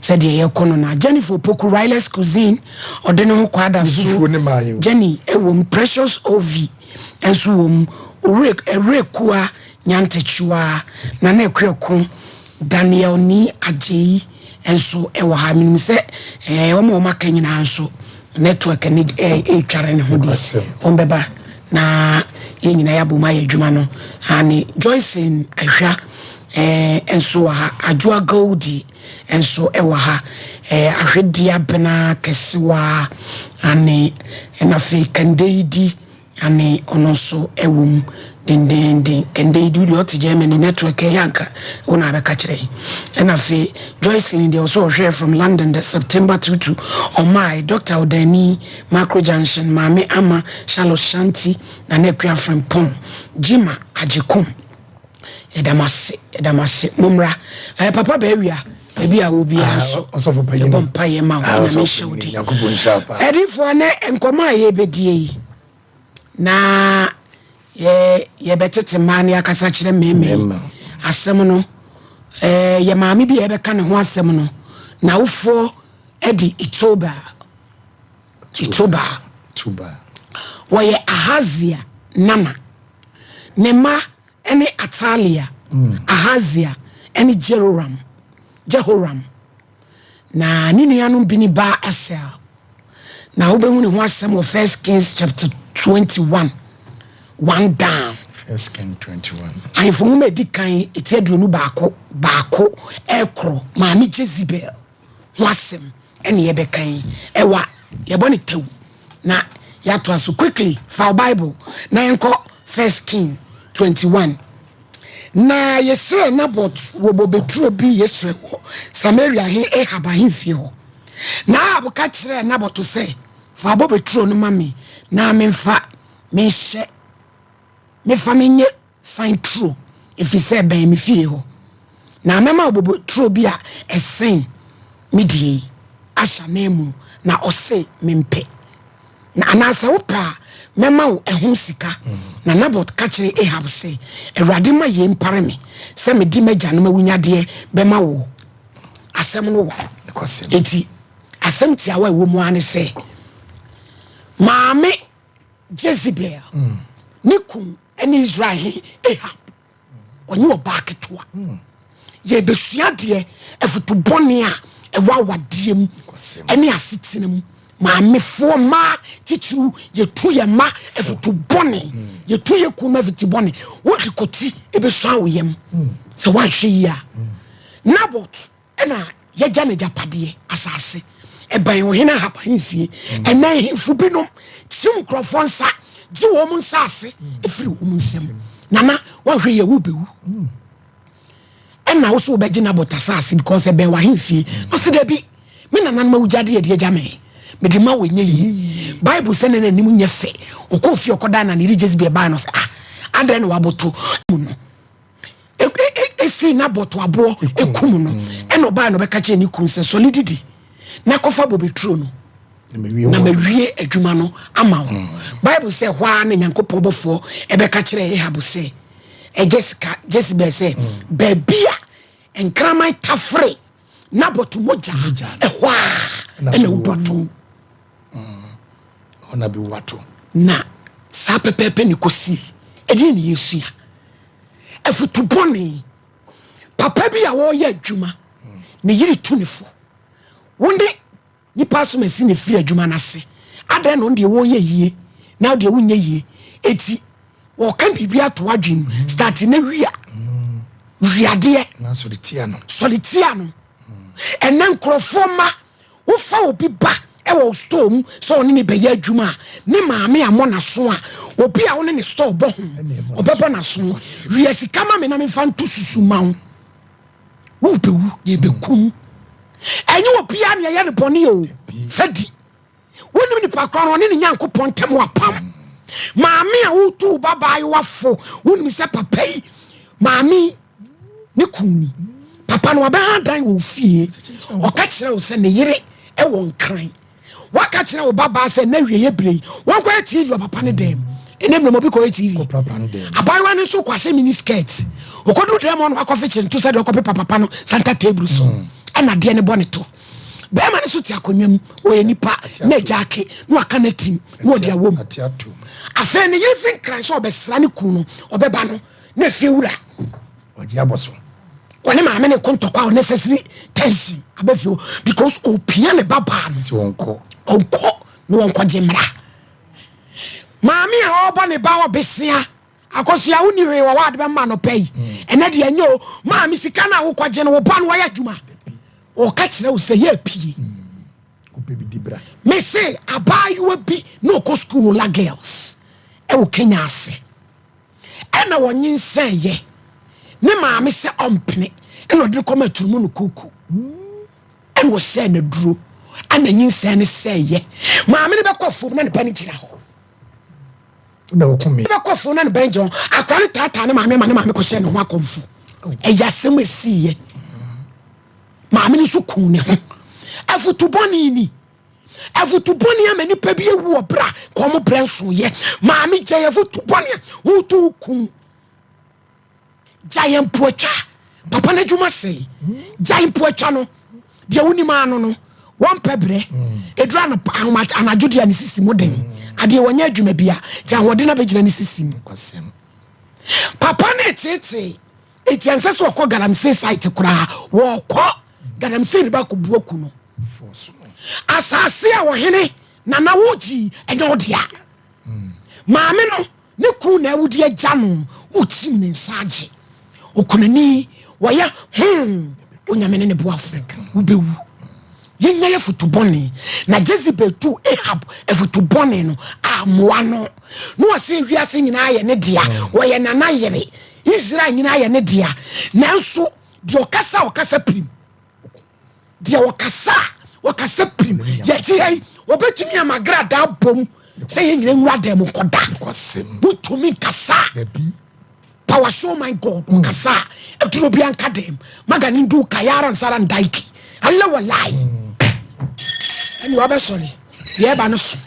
Sɛdeɛ yɛkɔ no na Jennifer Opoku Riley's Cuisine ɔde ne ho kɔ ada so. Fufuo ne maa yi o. Jenny ɛwɔ mu, Precious Ovi nso wɔ mu, Owurekua Nyantakyiwa, Nana Akuako, Daniel Ni Agyei nso ɛwɔ ha. Menim sɛ wɔn a wɔn aka nyinaa nso network ne ɛretware ne ho deɛ wɔn bɛba na yɛn nyinaa yɛabɔ mu ayɛ adwuma no. Ane Joycelyn Ahwa nso wɔ ha, Adwoa Goldie nso ɛwɔ ha, Ahwedeɛ Abena Kɛsewa ane ɛna afei Kandeidi ane ɔno nso ɛwɔ mu dendenden. Kandeidi deɛ ɔte Germany, network ɛyɛ anka wɔn a bɛka kyerɛ yi. Ɛna afei Joycelyn deɛ ɔsɛ ɔhwɛ from London the September 22 ɔmaa Dr. Odani Macro Junction, Maame Ama Charlotte Shanti, Nana Akua Frimpong, Jima Agyekum. Yɛda mo ase, yɛda mo ase. Mommra papa baawia baabi a wɔ biara nso Ɔsɔfo panyin. Yɛbɔ mpayɛ ma wo. Ah, Nyame nhyɛ wo ɔsɔfo den. panyin, Nyankopɔn nhyira wo paa. Ɛdifoɔ ne nkɔmmɔ a yɛbɛdie yi na yɛbɛtete mmaa ne akasa kyerɛ mmarima yi. Mmarima. Asɛm no yɛ maame bi a yɛbɛka ne ho asɛm no, n'awofoɔ de Etoba Etoba. Tuba. Wɔyɛ Ahazia nana. Ne mma ne Atalia, Ahazia ne Jeroram Jehoram. Na ne nuanom bi ne ba Esel. Na wobɛhu ne ho asɛm wɔ First Kings chapter 21 1 down. First King 21. Ahemfo nwoma edi kan eti 21 ɛkorɔ, maame Jezebel ho asɛm ɛne yɛbɛkan. Ɛwa yɛbɔ ne tew na yɛatoa so quickly. Fa wo Bible na yɛnkɔ First King 21. Na yɛsrɛ Nabot wɔ bobeturo bi yɛsrɛ wɔ Samaria he Ahab ahemfie hɔ. Na Ahab ka kyerɛɛ Nabot sɛ, "Fa bobeturo no ma me na memfa menhyɛ mefa menyɛ fan turo, ɛfiri sɛ bɛn me fie hɔ, na mɛma wo bobeturo bi a ɛsen me deɛ yi ahyɛ anan mu." Na ɔse, "Mempɛ, na anaasɛ wopɛ a, mɛma wo ɛho sika." Na Nabot ka kyerɛ Ahab sɛ, "Awurade ma yei mpare me sɛ mede m'agyanom awunyadeɛ bɛma wo." Asɛm no wa. Nokwasɛm. Enti asɛm tiawa a ɛwɔ mu ara ne sɛ maame Jezebel ne kun ne Israel he Ahab ɔne ɔbaa ketewa. Yɛbɛsua deɛ afutu bɔne a ɛwɔ awadeɛ mu Nokwasɛm. ɛne asetena mu. Maamefoɔ mmaa titiriw, yɛtu yɛ mma afutu bɔne, yɛtu yɛ kun ma afutu bɔne. Wode kɔti ɛbɛsua wo yam sɛ woanhwɛ yie a. Nabot ɛna yɛgya no agyapadeɛ asase ɛbɛn ɔhene Ahab ahemfie. Ɛnɛ ahemfo binom kyim nkurɔfoɔ nsa gye wɔn nsa ase ɛfiri wɔn nsam. Nana, woanhwɛ yie a, wobɛwu. Ɛna wo so wobɛgye Nabot asase because ɛbɛn w'ahemfie. Na ɔsɛ dabi, me nananom awugyade yɛde agya me, mede ma wo, ɛnyɛ yie. Bible sɛ ne n'anim nyɛ fɛ. Ɔkɔɔ fie ɔkɔdaa na ne yere Jezebel baa no sɛ, "Ah, adɛn na waboto mu no?" Ɛsii Nabot aboɔ ɛkum no. Ɛna ɔbaa na ɔbɛka kyerɛ ne kun sɛ, "Sɔle didi na kɔfa bobeturo no Na mawie na wɔ. Mawie adwuma no ama wo." Bible sɛ hɔ a na Nyankopɔn bɔfoɔ ɛbɛka kyerɛ Ahab sɛ ɛgye sika Jezebel sɛ baabi a nkraman tafere Nabot mogya Mogya no. ɛhɔ a Ɛna ɛna so wobɛwu. Ɔna bi wato. Na saa pɛpɛɛpɛ ne kɔsii. Ɛdeɛ ne yɛsua afutu bɔne. Papa bi a wɔreyɛ adwuma, ne yere tu ne fo, wo ne nipa asom asi ne firi adwuma no ase. Adɛn na ɔno deɛ wɔreyɛ yie na wo deɛ wonyɛ yie? Eti wɔka biribi ato adwene mu start na wia wiadeɛ. Na sɔre tia no. Sɔre tia no. Ɛnɛ nkurɔfoɔ ma wofa obi ba ɛwɔ wo store mu sɛ ɔne ne bɛyɛ adwuma a, ne maame ammɔ n'aso a, obi a wo ne ne store bɔ ho Ɛne ɛbɔ. Ɔbɛbɔ n'aso. "Wia sika ma me na memfa nto susu ma wo." Wobɛwu, yɛbɛkum. Ɛnyɛ obiara ne ɛyɛ no bɔne o. Fadi wonim nipa korɔ no, ɔne ne Nyankopɔn ntam apam. Maame a wotu wo babaayewa fo, wonim sɛ papa yi maame yi ne kun ni, papa no wabɛha dan wɔ wo fie. Ɔka kyerɛ wo sɛ ne yere ɛwɔ Nkran. Waka kyerɛ wo babaa sɛ na wie yɛ bere yi wɔnkɔyɛ TV wɔ papa ne dɛm. Ɛnɛ mmerɛ obi kɔyɛ TV. Kɔprapra no dɛm. Abayewa no nso kɔahyɛ mini skirt, ɔkɔduru dɛm hɔ no wakɔfe kyere nto sɛdeɛ ɔkɔpepa papa no center table so, ɛna adeɛ no bɔ ne to. Bɛrima no so te akonnwa mu, ɔyɛ nipa na agya ake na waka no atim na ɔde awom. Afei ne yere fi Nkran sɛ ɔbɛsra ne kunu no, ɔbɛba no na efie wura ɔne maame ne ko ntɔkwa unnecessary tension aba fie hɔ because ɔpia ne ba baa no ɔnkɔ na wɔnkɔgye mmara. Maame a ɔrebɔ ne ba ɔbesea Akosua wonni hwee wɔ hɔ a de bɛma anɔpa yi. Ɛnɛ deɛ ɛnyɛ o. Maame sika no a wokɔgye no wo ba no wɔyɛ adwuma. Ɔka kyerɛ wo sɛ yɛ pie. Mese abaayewa bi na ɔkɔ school la girls ɛwɔ Kenya ase. Ɛna wɔnyinsɛn yɛ. Ne maame sɛ ɔmpene ɛna ɔde no kɔma aturumu no kuku. Ɛna ɔhyɛɛ no aduro ɛna nyinsɛn no sɛeɛ. Maame no bɛkɔ afuom na ne ba no gyina hɔ. Na ɔko me. Bɛkɔ afuom na ne ba no gyina hɔ. Akwadaa no taataa ne maame ma ne maame kɔhyɛɛ ne ho akɔmfo. Ɛyɛ asɛm a ɛsiiɛ. Maame no nso kuu ne ho. Afutu bɔne ni. Afutu bɔne ama nipa bi awu wɔ berɛ a ka wɔn brɛ nsoeɛ. Maame gyae afutu bɔne a wotu wo kun. Gyae mpoatwa. Papa no adwuma sɛe. Gyae mpoatwa no. Deɛ wonim ano no, wɔmpɛ berɛ. Ɛduru anɔpa ahomakye anadwo deɛ ne sisi mu den. Adeɛ wɔnyɛ adwuma bi a, nti ahoɔden abɛgyina ne sisi mu. Papa no reteetee. Enti ɛnsɛ sɛ ɔkɔ galamsey site koraa. Wɔkɔ galamsey no baakɔbu aku no. Asase a ɔhene nana wogye ɛnyɛ wo dea. Maame no ne kun na awudi agya no, wokyim ne nsa agye. Okunani wɔyɛ hmm onyame ne ne boafo wobɛwu. Yɛnya yɛ foto bɔne na Jezebel tu Ahab afotu bɔne no amoa no na ɔse wiase nyinaa yɛ ne dea, wɔyɛ nana yere, Israel nyinaa yɛ ne dea, nanso deɛ ɔkasa a ɔkasa pirim, deɛ ɔkasa a ɔkasa pirim. Yɛte ha yi, ɔbɛtumi ama gradaa bom sɛ yɛn nyina nwura dan mu nkɔda. Wotumi nkasa. Power show my God ɔkasa a ɛduro bi anka dɛm maga ne ndu kayara nsara ndaiki alɛ wɔ lai ɛne wabɛsɔre deɛ ɛba no so.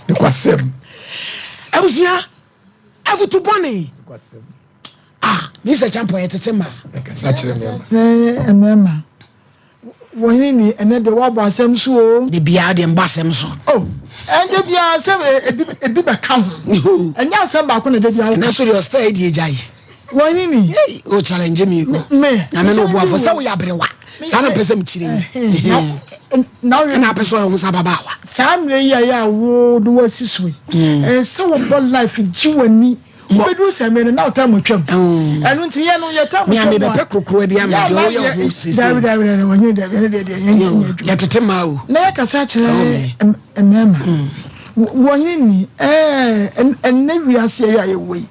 Nokwasɛm. Abusua afutu bɔne. Ah, Mr. Champon yɛ tete maa. Ɛkasa kyerɛ mmarima. Mmarima. Wɔhene ni ɛnɛ deɛ woabɔ asɛm so o. De biara deɛ mbɔ asɛm so. Oh, ɛnde biara sɛ ebi ebi bɛka ho. Ɛnyɛ asɛm baako na de biara. Ɛnɛ so deɛ ɔsɛ ɛdi egya yi. Wɔhene ni. O challenge mi o. Me. Nyame na ɔboafo sɛ woyɛ aberewa. Saa na mpɛ sɛ mekyerɛ yi. Na ɛna apɛ sɛ ɔyɛ ho sɛ ababaawa. Saa mmerɛ yi a yɛ a wo de wasi so yi. Ɛsɛ wɔbɔ life gye w'ani. Wobɛduru sɛ mmerɛ no na ɔtaa mu twam. Ɛno nti yɛ no yɛtaa mu twam. Mea mebɛpɛ kurokurowa bi ama deɛ ɔyɛ ho sese. Dabi dabi dabi wɔnyɛ dabi ɛne deɛ deɛ yɛnyɛ nyɛ adwuma. Yɛtete maa o. Na yɛkasa kyerɛ mmarima. Wɔnyɛ ni ɛɛ ɛnɛ wiase yɛ a yɛwɔ yi.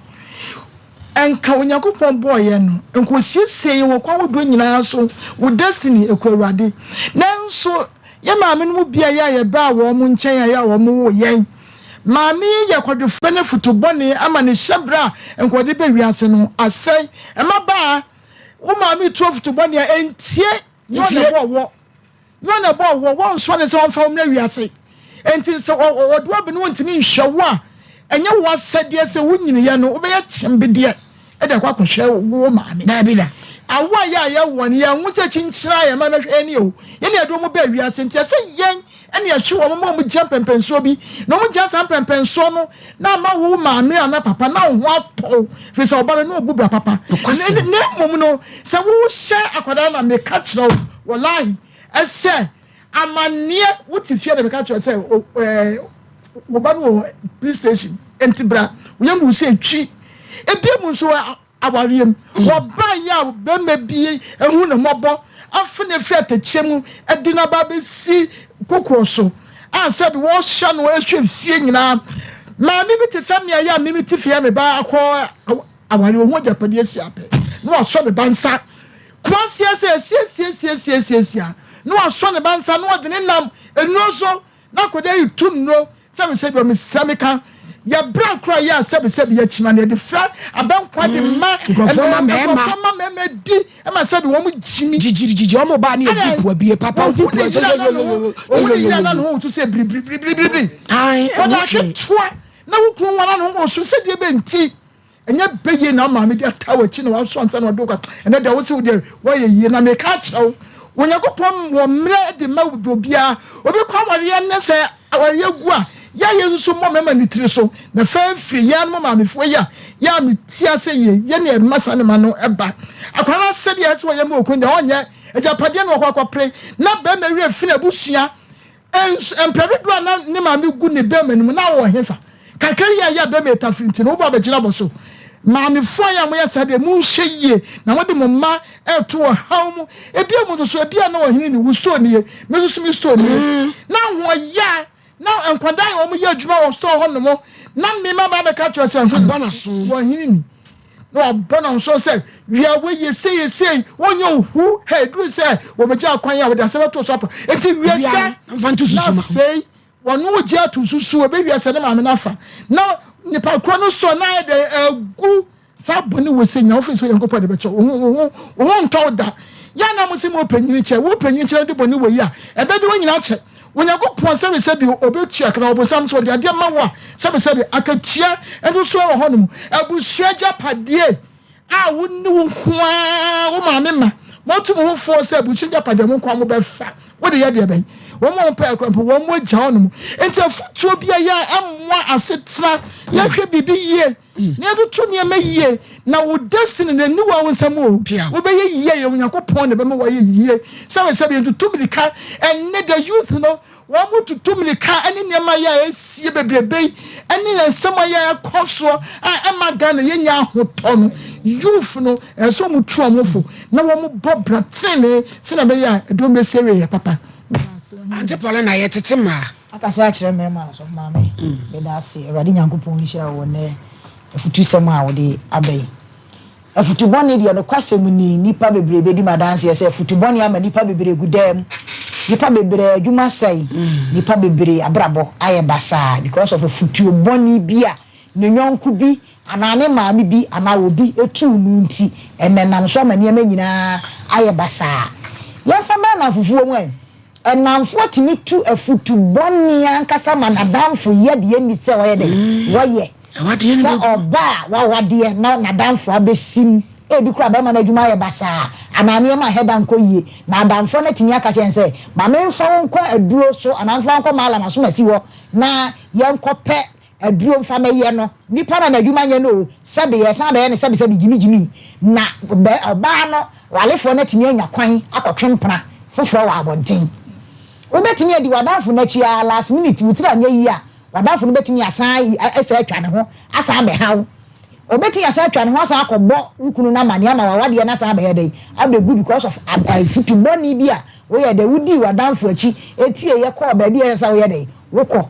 Ɛnka Onyankopɔn bɔɔ yɛn no, nka ɔsiesie yɛn wɔ kwan hodoɔ nyinaa so. Wo destiny ɛkura Awurade. Nanso yɛ maame no mu bi a yɛ a yɛbaa wɔn nkyɛn a yɛ a wɔn woo yɛn. Maame yi yɛ kwadwofoɔ ne foto bɔne ama ne hyɛberɛ a nka ɔde ba wiase no asɛe. Mmabaa, wo maame retu afotu bɔne a, ɛntie. Nyɛ ɔna ɛbɔɔ wɔ. Nyɛ ɔna ɛbɔɔ wɔ. Wɔnsoa no sɛ ɔmfa wo mmra wiase. Enti sɛ ɔde wo abɛn ɔntumi nhwɛ wo a, ɛnyɛ wo asɛdeɛ sɛ wonyiniiɛ no wobɛyɛ kyembedeɛ de akɔ akɔhwɛ wo maame. Daabi da. Awo a yɛ a yɛwɔ no, yɛnwo sɛ kyinkyini a yɛn mma bɛhwɛ yɛn o. Yɛn na yɛde wɔn baa wiase, nti ɛsɛ yɛn na yɛhwɛ wɔn ma wɔgyina mpɛmpɛnsoɔ bi. Na wɔgyina saa mpɛmpɛnsoɔ no na ama wo maame anaa papa na wo ho atɔ wo, firi sɛ ɔba no na ɔbu bra papa. Na mmom no, sɛ wohyɛ akwadaa no a, meka kyerɛ wo, walahi, ɛsɛ amanneɛ, wote fie na meka kyerɛ sɛ wo ba no wɔ police station, nti bra, wo yam gu sɛ twi. Ebia mu nso awareɛ mu. Wɔbaeɛ a barima bi ahu no mmɔbɔ afa no afiri atɛkyɛ mu de no aba abɛsi kokoɔ so a sɛbi wɔhyɛ no hwɛ fie nyinaa. Maame bi te sɛ me a yɛ a me mete fie a me ba akɔ awareɛ ɔhu agyapadeɛ si apɛ na wasɔ ne ba nsa. Kumasi sɛ asiesiesiesiesia na wasɔ ne ba nsa na ɔde ne nam nnuro so Na akwadaa yi tu nnuro sɛbisɛbi ɔ mesrɛ meka yɛ bra kora yɛ a sɛbisɛbi yɛ kyima na yɛde fra abɛnkwa de ma nkurɔfoɔ ma mmarima nkurɔfoɔ ma mmarima di ma sɛbi wɔn gyimi gyigyiri wɔn ba ne yɛ vipu abie papa vipu ɛsɛ ohun ne yira na ne ho wotu sɛ biribiribiribiri wɔde aketewa na wo kunu wɔn ano ho so sɛdeɛ bɛ nti Ɛnyɛ bɛ yie na wo maame de ataa w'akyi na wasɔ ansa na ɔde wo kɔ. Ɛnɛ deɛ wose wo deɛ woayɛ yie na meka akyerɛ wo. Onyankopɔn wɔ mmerɛ de ma obiara. Obi kɔ awareɛ ne sɛ awareɛ gu a, yɛ a yɛn nso mmɔ mmarima ne tiri so. Na fɛn firi yɛn mo maamefoɔ yi a, yɛ a meti ase yie, yɛ ne ɛma saa nneɛma no ba. Akwadaa no asɛdeɛ ɛsɛ ɔyɛ ma okunu deɛ ɔnyɛ, agyapadeɛ na ɔkɔ akɔpere, na barima werɛ fi n'abusua. Nso mprɛ dodoɔ a na ne maame gu ne bɛrima no mu, na ɔwɔ hefa? Kakra yi a ɛyɛ a bɛrima yi tafere nti no, wobɔ abɛgyina bɔ so. Maamefoɔ a moyɛ saa deɛ, monhwɛ yie na mode mo mma reto ɔhaw mu. Ebia mu nso so, ebia na ɔhene ni, wo store nie, me nso so me store nie. Na ahoɔyaa, na nkwadaa a wɔyɛ adwuma wɔ store hɔ nom, na me mma ba bɛka kyerɛ sɛ, hmm, ɔhene ni. Na wabɔ no nso sɛ, wia wei yɛ sei yɛ sei, wonyɛ ohu, hɛ, eduru sɛ wɔbɛgye akwan a wɔde asɛm ato so apa. Enti wia sika, na afei wɔne wo gye ato susu, ɛbɛwia sɛ ne maame no afa. Na nipa korɔ no sɔ na ayɛ dɛ agu saa bɔne wɔ sɛ nyina wofiri sɛ Onyankopɔn de bɛkyɛ wo ho wo ho ntɔ wo da. Yɛ na mo sɛ mo panyini kyɛ, wo panyini kyɛ de bɔne wɔ yi a, ɛbɛde wo nyina kyɛ. Onyankopɔn sɛbesɛbe obetua ka, na ɔbonsam nso ɔde adeɛ ma wo a, sɛbesɛbe akatua nso so wɔ hɔnom. Abusua agyapadeɛ a wo ne wo nko ara wo maame ma moatu mo ho foɔ sɛ abusua agyapadeɛ mo nko ara mobɛfa, wode yɛ deɛ bɛn? Wɔn a wɔpɛ akura mpo wɔn agya hɔnom. Nti afotuo bi a yɛ a ɛmmoa asetena, yɛhwɛ biribi yie na yɛtoto nneɛma yie, na wo destiny no ɛnni wo nsam o. Wobɛyɛ yie yɛ Onyankopɔn na ɛbɛma woayɛ yie. Sɛbesɛbe yɛntutu mmirika ɛnnɛ, the youth no wɔn mo tutu mmirika ɛne nneɛma yɛ a ɛsie bebrebe yi ɛne nsɛm a yɛ ɛkɔ soɔ a ɛma Ghana yɛnya ahotɔ no, youth no ɛsɛ wɔn tu wɔn fo na wɔn bɔ bra tenenee sɛnea ɛbɛyɛ a ɛdɔm bɛsi awie yɛ papa. Auntie Paulina yɛtete mmaa. Akasa akyerɛ mmarima no, Sɔfo Maame, meda ase. Awurade Nyankopɔn nhyira wo wɔ nnɛ afutusɛm a wode aba yi. Afutu bɔne deɛ, nokwasɛm ni, nnipa bebree bɛdi me adanseɛ sɛ afutu bɔne ama nnipa bebree gu dan mu. Nnipa bebree adwuma asɛe, nnipa bebree abrabɔ ayɛ basaa because of afutuo bɔne bi a ne yɔnko bi anaa ne maame bi anaa obi tuu no nti. Ɛnna ɛnam so ama nneɛma nyinaa ayɛ basaa. Yɛmfa mmra nnamfofoɔ mu ɛ. Nnamfoɔ tumi tu afutu bɔne ankasa ma n'adamfo yɛ deɛ ɛnni sɛ ɔyɛ dɛn? Wɔyɛ. Sɛ ɔba a wawadeɛ na n'adamfo abɛsim, ebi koraa barima no adwuma ayɛ basaa anaa nneɛma ahɛ da nkɔ yie, na adamfoɔ no atumi aka kyerɛ no sɛ, ma memfa wo nkɔ aduro so anaa memfa wo nkɔ Mallam Asomasi hɔ na yɛnkɔpɛ Aduro mfa mɛyɛ no nipa na n'adwuma nyɛ no o sɛbe yɛsan bɛyɛ no sɛbe sɛbe gyimi gyimi na bɛ ɔbaa no walefoɔ no atumi anya kwan akɔtwe mpena foforɔ wɔ abɔnten wobɛtumi adi w'adamfo no akyi aa last minute wo tiri anyɛ yie a w'adamfo no bɛtumi asan asan atwa ne ho asan abɛha wo ɔbɛtumi asan atwa ne ho asan akɔbɔ wo kunu no amaneɛ ama w'awadeɛ no asan abɛyɛ dɛn abɛgu because of afutu bɔne bi a woyɛ dɛn wodii w'adamfo akyi tieeɛ kɔɔ baabi a ɛsɛ sɛ woyɛ dɛn wokɔ.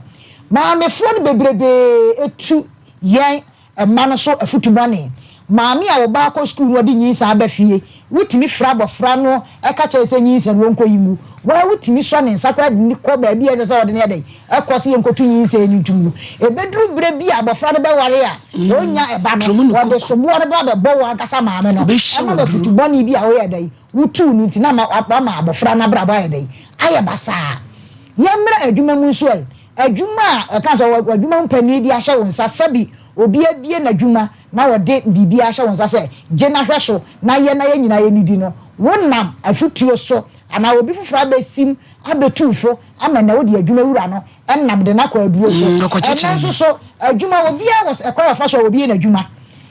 Maamefoɔ no bebrebee tu yɛn mma no so afutu bɔne. Maame a wo ba akɔ sukuu na ɔde nyinsɛn aba fie, wotumi frɛ abɔfra no ka kyerɛ no sɛ nyinsɛn no ɔnkɔyi ngu. Wo ara wotumi sɔ ne nsa koraa de no kɔ baabi a ɛsɛ sɛ ɔde no yɛ dɛn? Kɔ sɛ yɛnkɔtu nyinsɛn no nto ngu. Ɛbɛduru berɛ bi a abɔfra no bɛware a ɔnnya ba no, wɔde soboɔ no ba bɛbɔ wo ankasa maame no. Ɛnam afutu bɔne bi a woyɛɛ dɛn? Wotuu no nti na ama wama abɔfra no abrabɔ ayɛ dɛn? Ayɛ basaa. Yɛmmra adwuma mu nso ɛ. Adwuma a ɛka sɛ w'adwuma mu panin de ahyɛ wo nsa, sɛbi obi abue n'adwuma na ɔde biribi ahyɛ wo nsa sɛ gye na hwɛ so na yɛ na yɛn nyinaa yɛnnidi no, wonam afotuo so anaa obi foforɔ abɛsim abɛtu wo fo ama nnɛ wode adwuma wura no nam de no akɔ aduro so. Ɛnnɛ nso so, adwuma, obiara wɔ ɛkwan a ɔfa so a ɔbue n'adwuma.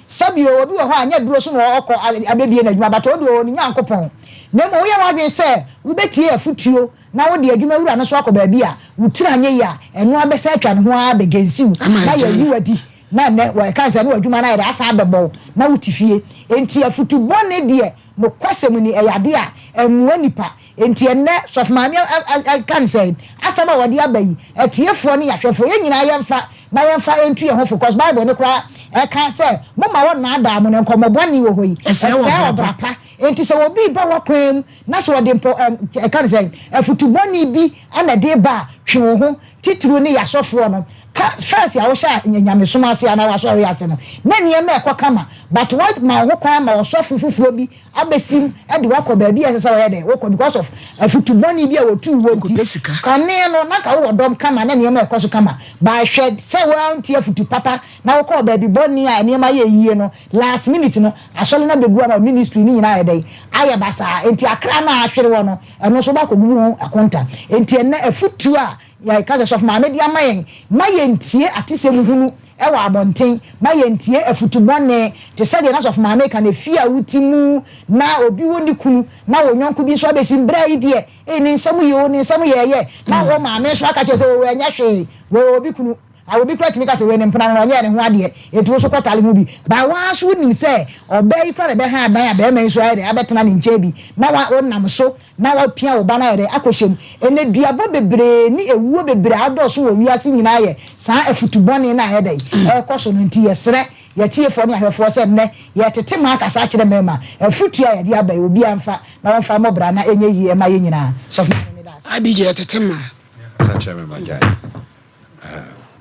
Sɛbi o, obi wɔ hɔ a, ɛnyɛ aduro so na ɔkɔ abɛbue n'adwuma, but ɔno deɛ ɔwɔ ne Nyankopɔn. Na mmom woyɛ w'adwene sɛ wobɛtie afotuo na wode adwuma wura no nso akɔ baabi a wo tiri anyɛ yie a, ɛno ara bɛsan atwa ne ho ara abɛgɛnsi wo na yɛayi wo adi. Na ɛnnɛ, wɔka sɛ na w'adwuma no ayɛ dɛ, asan abɛbɔ wo na wote fie. Enti afotu bɔne deɛ, nokwasɛm ni, ɛyɛ adeɛ a ɛmmoa nnipa. Enti ɛnnɛ, Sɔfo Maame ka no sɛn? Asɛm a wɔde aba yi, atiefoɔ ne ahwɛfoɔ, yɛn nyinaa yɛmfa na yɛmfa ntu yɛn ho fo, cos Bible no koraa ɛka sɛ, Momma wɔnnaadaa mo, na nkɔmmɔ bɔne wɔ hɔ yi, ɛsɛe ɔbra pa. Enti sɛ obi reba w'akwan mu na sɛ ɔde mpɔ ɛm, ɛka no sɛn, afutu bɔne bi na ɛde reba a, twe wo ho. Titiriw ne yɛn asɔfoɔ no. Ka first a wohyɛ nyamesom ase anaa w'asɔre ase no, na nneɛma ɛkɔ kama, but woama wo ho kwan ama ɔsɔfo foforɔ bi abɛsim de wo akɔ baabi a ɛsɛ sɛ wɔyɛ dɛn, wokɔ because of afutu bɔne bi a wɔtuu wo nti. Wokɔpɛ sika. Kane no, na anka wowɔ dɔm kama na nneɛma ɛkɔ so kama, but hwɛ sɛ woantie afutu papa na wokɔɔ baabi bɔne a nneɛma yɛ yie no, last minute no, asɔre no abɛgu ama wo ministry no nyinaa ayɛ dɛn, ayɛ basaa. Enti akra no a ahwere hɔ no, ɛno nso wobɛakɔbubu ho akonta. Enti ɛnnɛ afutuo a Yɛka sɛ sɔfo maame de ama yɛn. Ma yɛntie atesɛm hunu wɔ abɔnten. Ma yɛntie afutu bɔne te sɛ deɛ na sɔfo maame reka no, efie a wote mu na obi wɔ ne kunu na wo yɔnko bi nso abɛsi bra yi deɛ, ei ne nsam yɛ o, ne nsam yɛ ɛyɛ, na wo maame nso aka kyerɛ sɛ oo ɛnyɛ hwee, wei obi kunu. A Obi koraa tumi ka sɛ wei ne mpena no, ɔnyɛɛ ne ho adeɛ, enti wo nso kɔtare ho bi. But wo ara nso wonim sɛ ɔbaa yi koraa na ɛbɛha adan a barima yi nso ayɛ dɛn abɛtena ne nkyɛn bi, na wa wonam so na wapia wo ba no ayɛ dɛn akɔhyɛ mu. Ɛnnɛ duabɔ bebree ne awuo bebree a adɔɔso wɔ wiase nyinaa yɛ saa afutu bɔne no a ɛyɛ dɛn ɛrekɔ so no nti. Yɛsrɛ yɛatiefoɔ ne ahwɛfoɔ sɛ nnɛ yɛretete mmaa kasa akyerɛ mmarima. Afutuo a yɛde aba yi obiara mfa na wɔmfa mmɔ bra na ɛnyɛ yie mma yɛn nyinaa. Sɔfo Maame meda ase. Abigail yɛtete mmaa. Kasa kyerɛ me magyae.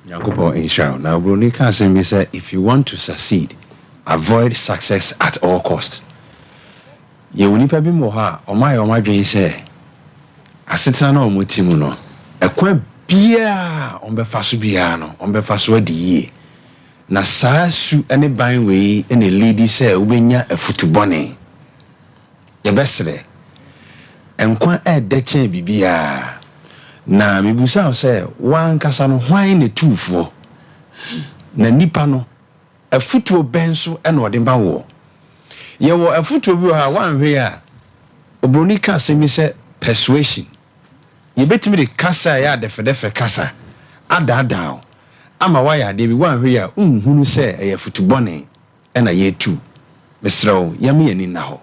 Nyankopɔn nhyira wo. Na obroni ka asɛm bi sɛ if you want to succeed, avoid success at all cost. Yɛwɔ nnipa binom wɔ hɔ a wɔayɛ wɔn adwene sɛ asetena no a wɔte mu no, ɛkwan biara a wɔbɛfa so biara no, wɔbɛfa so adi yie. Na saa su ne ban wei na ɛliidi sɛ wobɛnya afutu bɔne. Yɛbɛsrɛ. Nkwa ɛɛdɛ kyɛn biribiara. Na mebisa wo sɛ, wo ankasa no, hwan na ɛtuu foɔ? Na nipa no, afutuo bɛn so na ɔde ma woɔ? Yɛwɔ afutuo bi wɔ hɔ a, woanhwɛ yie a, oburoni ka asɛm bi sɛ persuasion. Yɛbɛtumi de kasa a ɛyɛ adɛfɛdɛfɛ kasa adaadaa wo ama woayɛ adeɛ bi, woanhwɛ yie a, wonhunu sɛ ɛyɛ afutu bɔne. na yɛretu. Mesrɛ wo, yɛmma yɛn ani nna hɔ.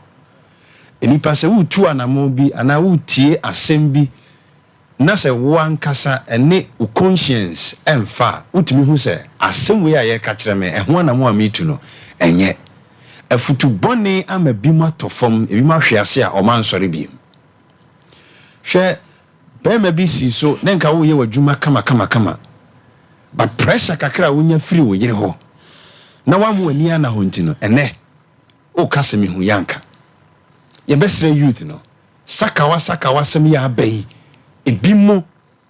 Nnipa, sɛ woretu anammɔn bi anaa woretie asɛm bi na sɛ wo ankasa ne wo conscience mfa a, wotumi hu sɛ asɛm wei a yɛreka kyerɛ me, ɛho anammɔn a meretu no, ɛnyɛ. Afutu bɔne ama binom atɔ fam, ebinom ahwe ase a wɔansɔre bio. Hwɛ, barima bi sii so na nka woreyɛ w'adwuma kamakamakama, but pressure kakra a wonya firi wo yere hɔ na woamma w'ani anna hɔ nti no, ɛnnɛ woka sɛ mehu yɛ anka. Yɛbɛsrɛ youth no, sakawa sakawa asɛm yi a aba yi, ebinom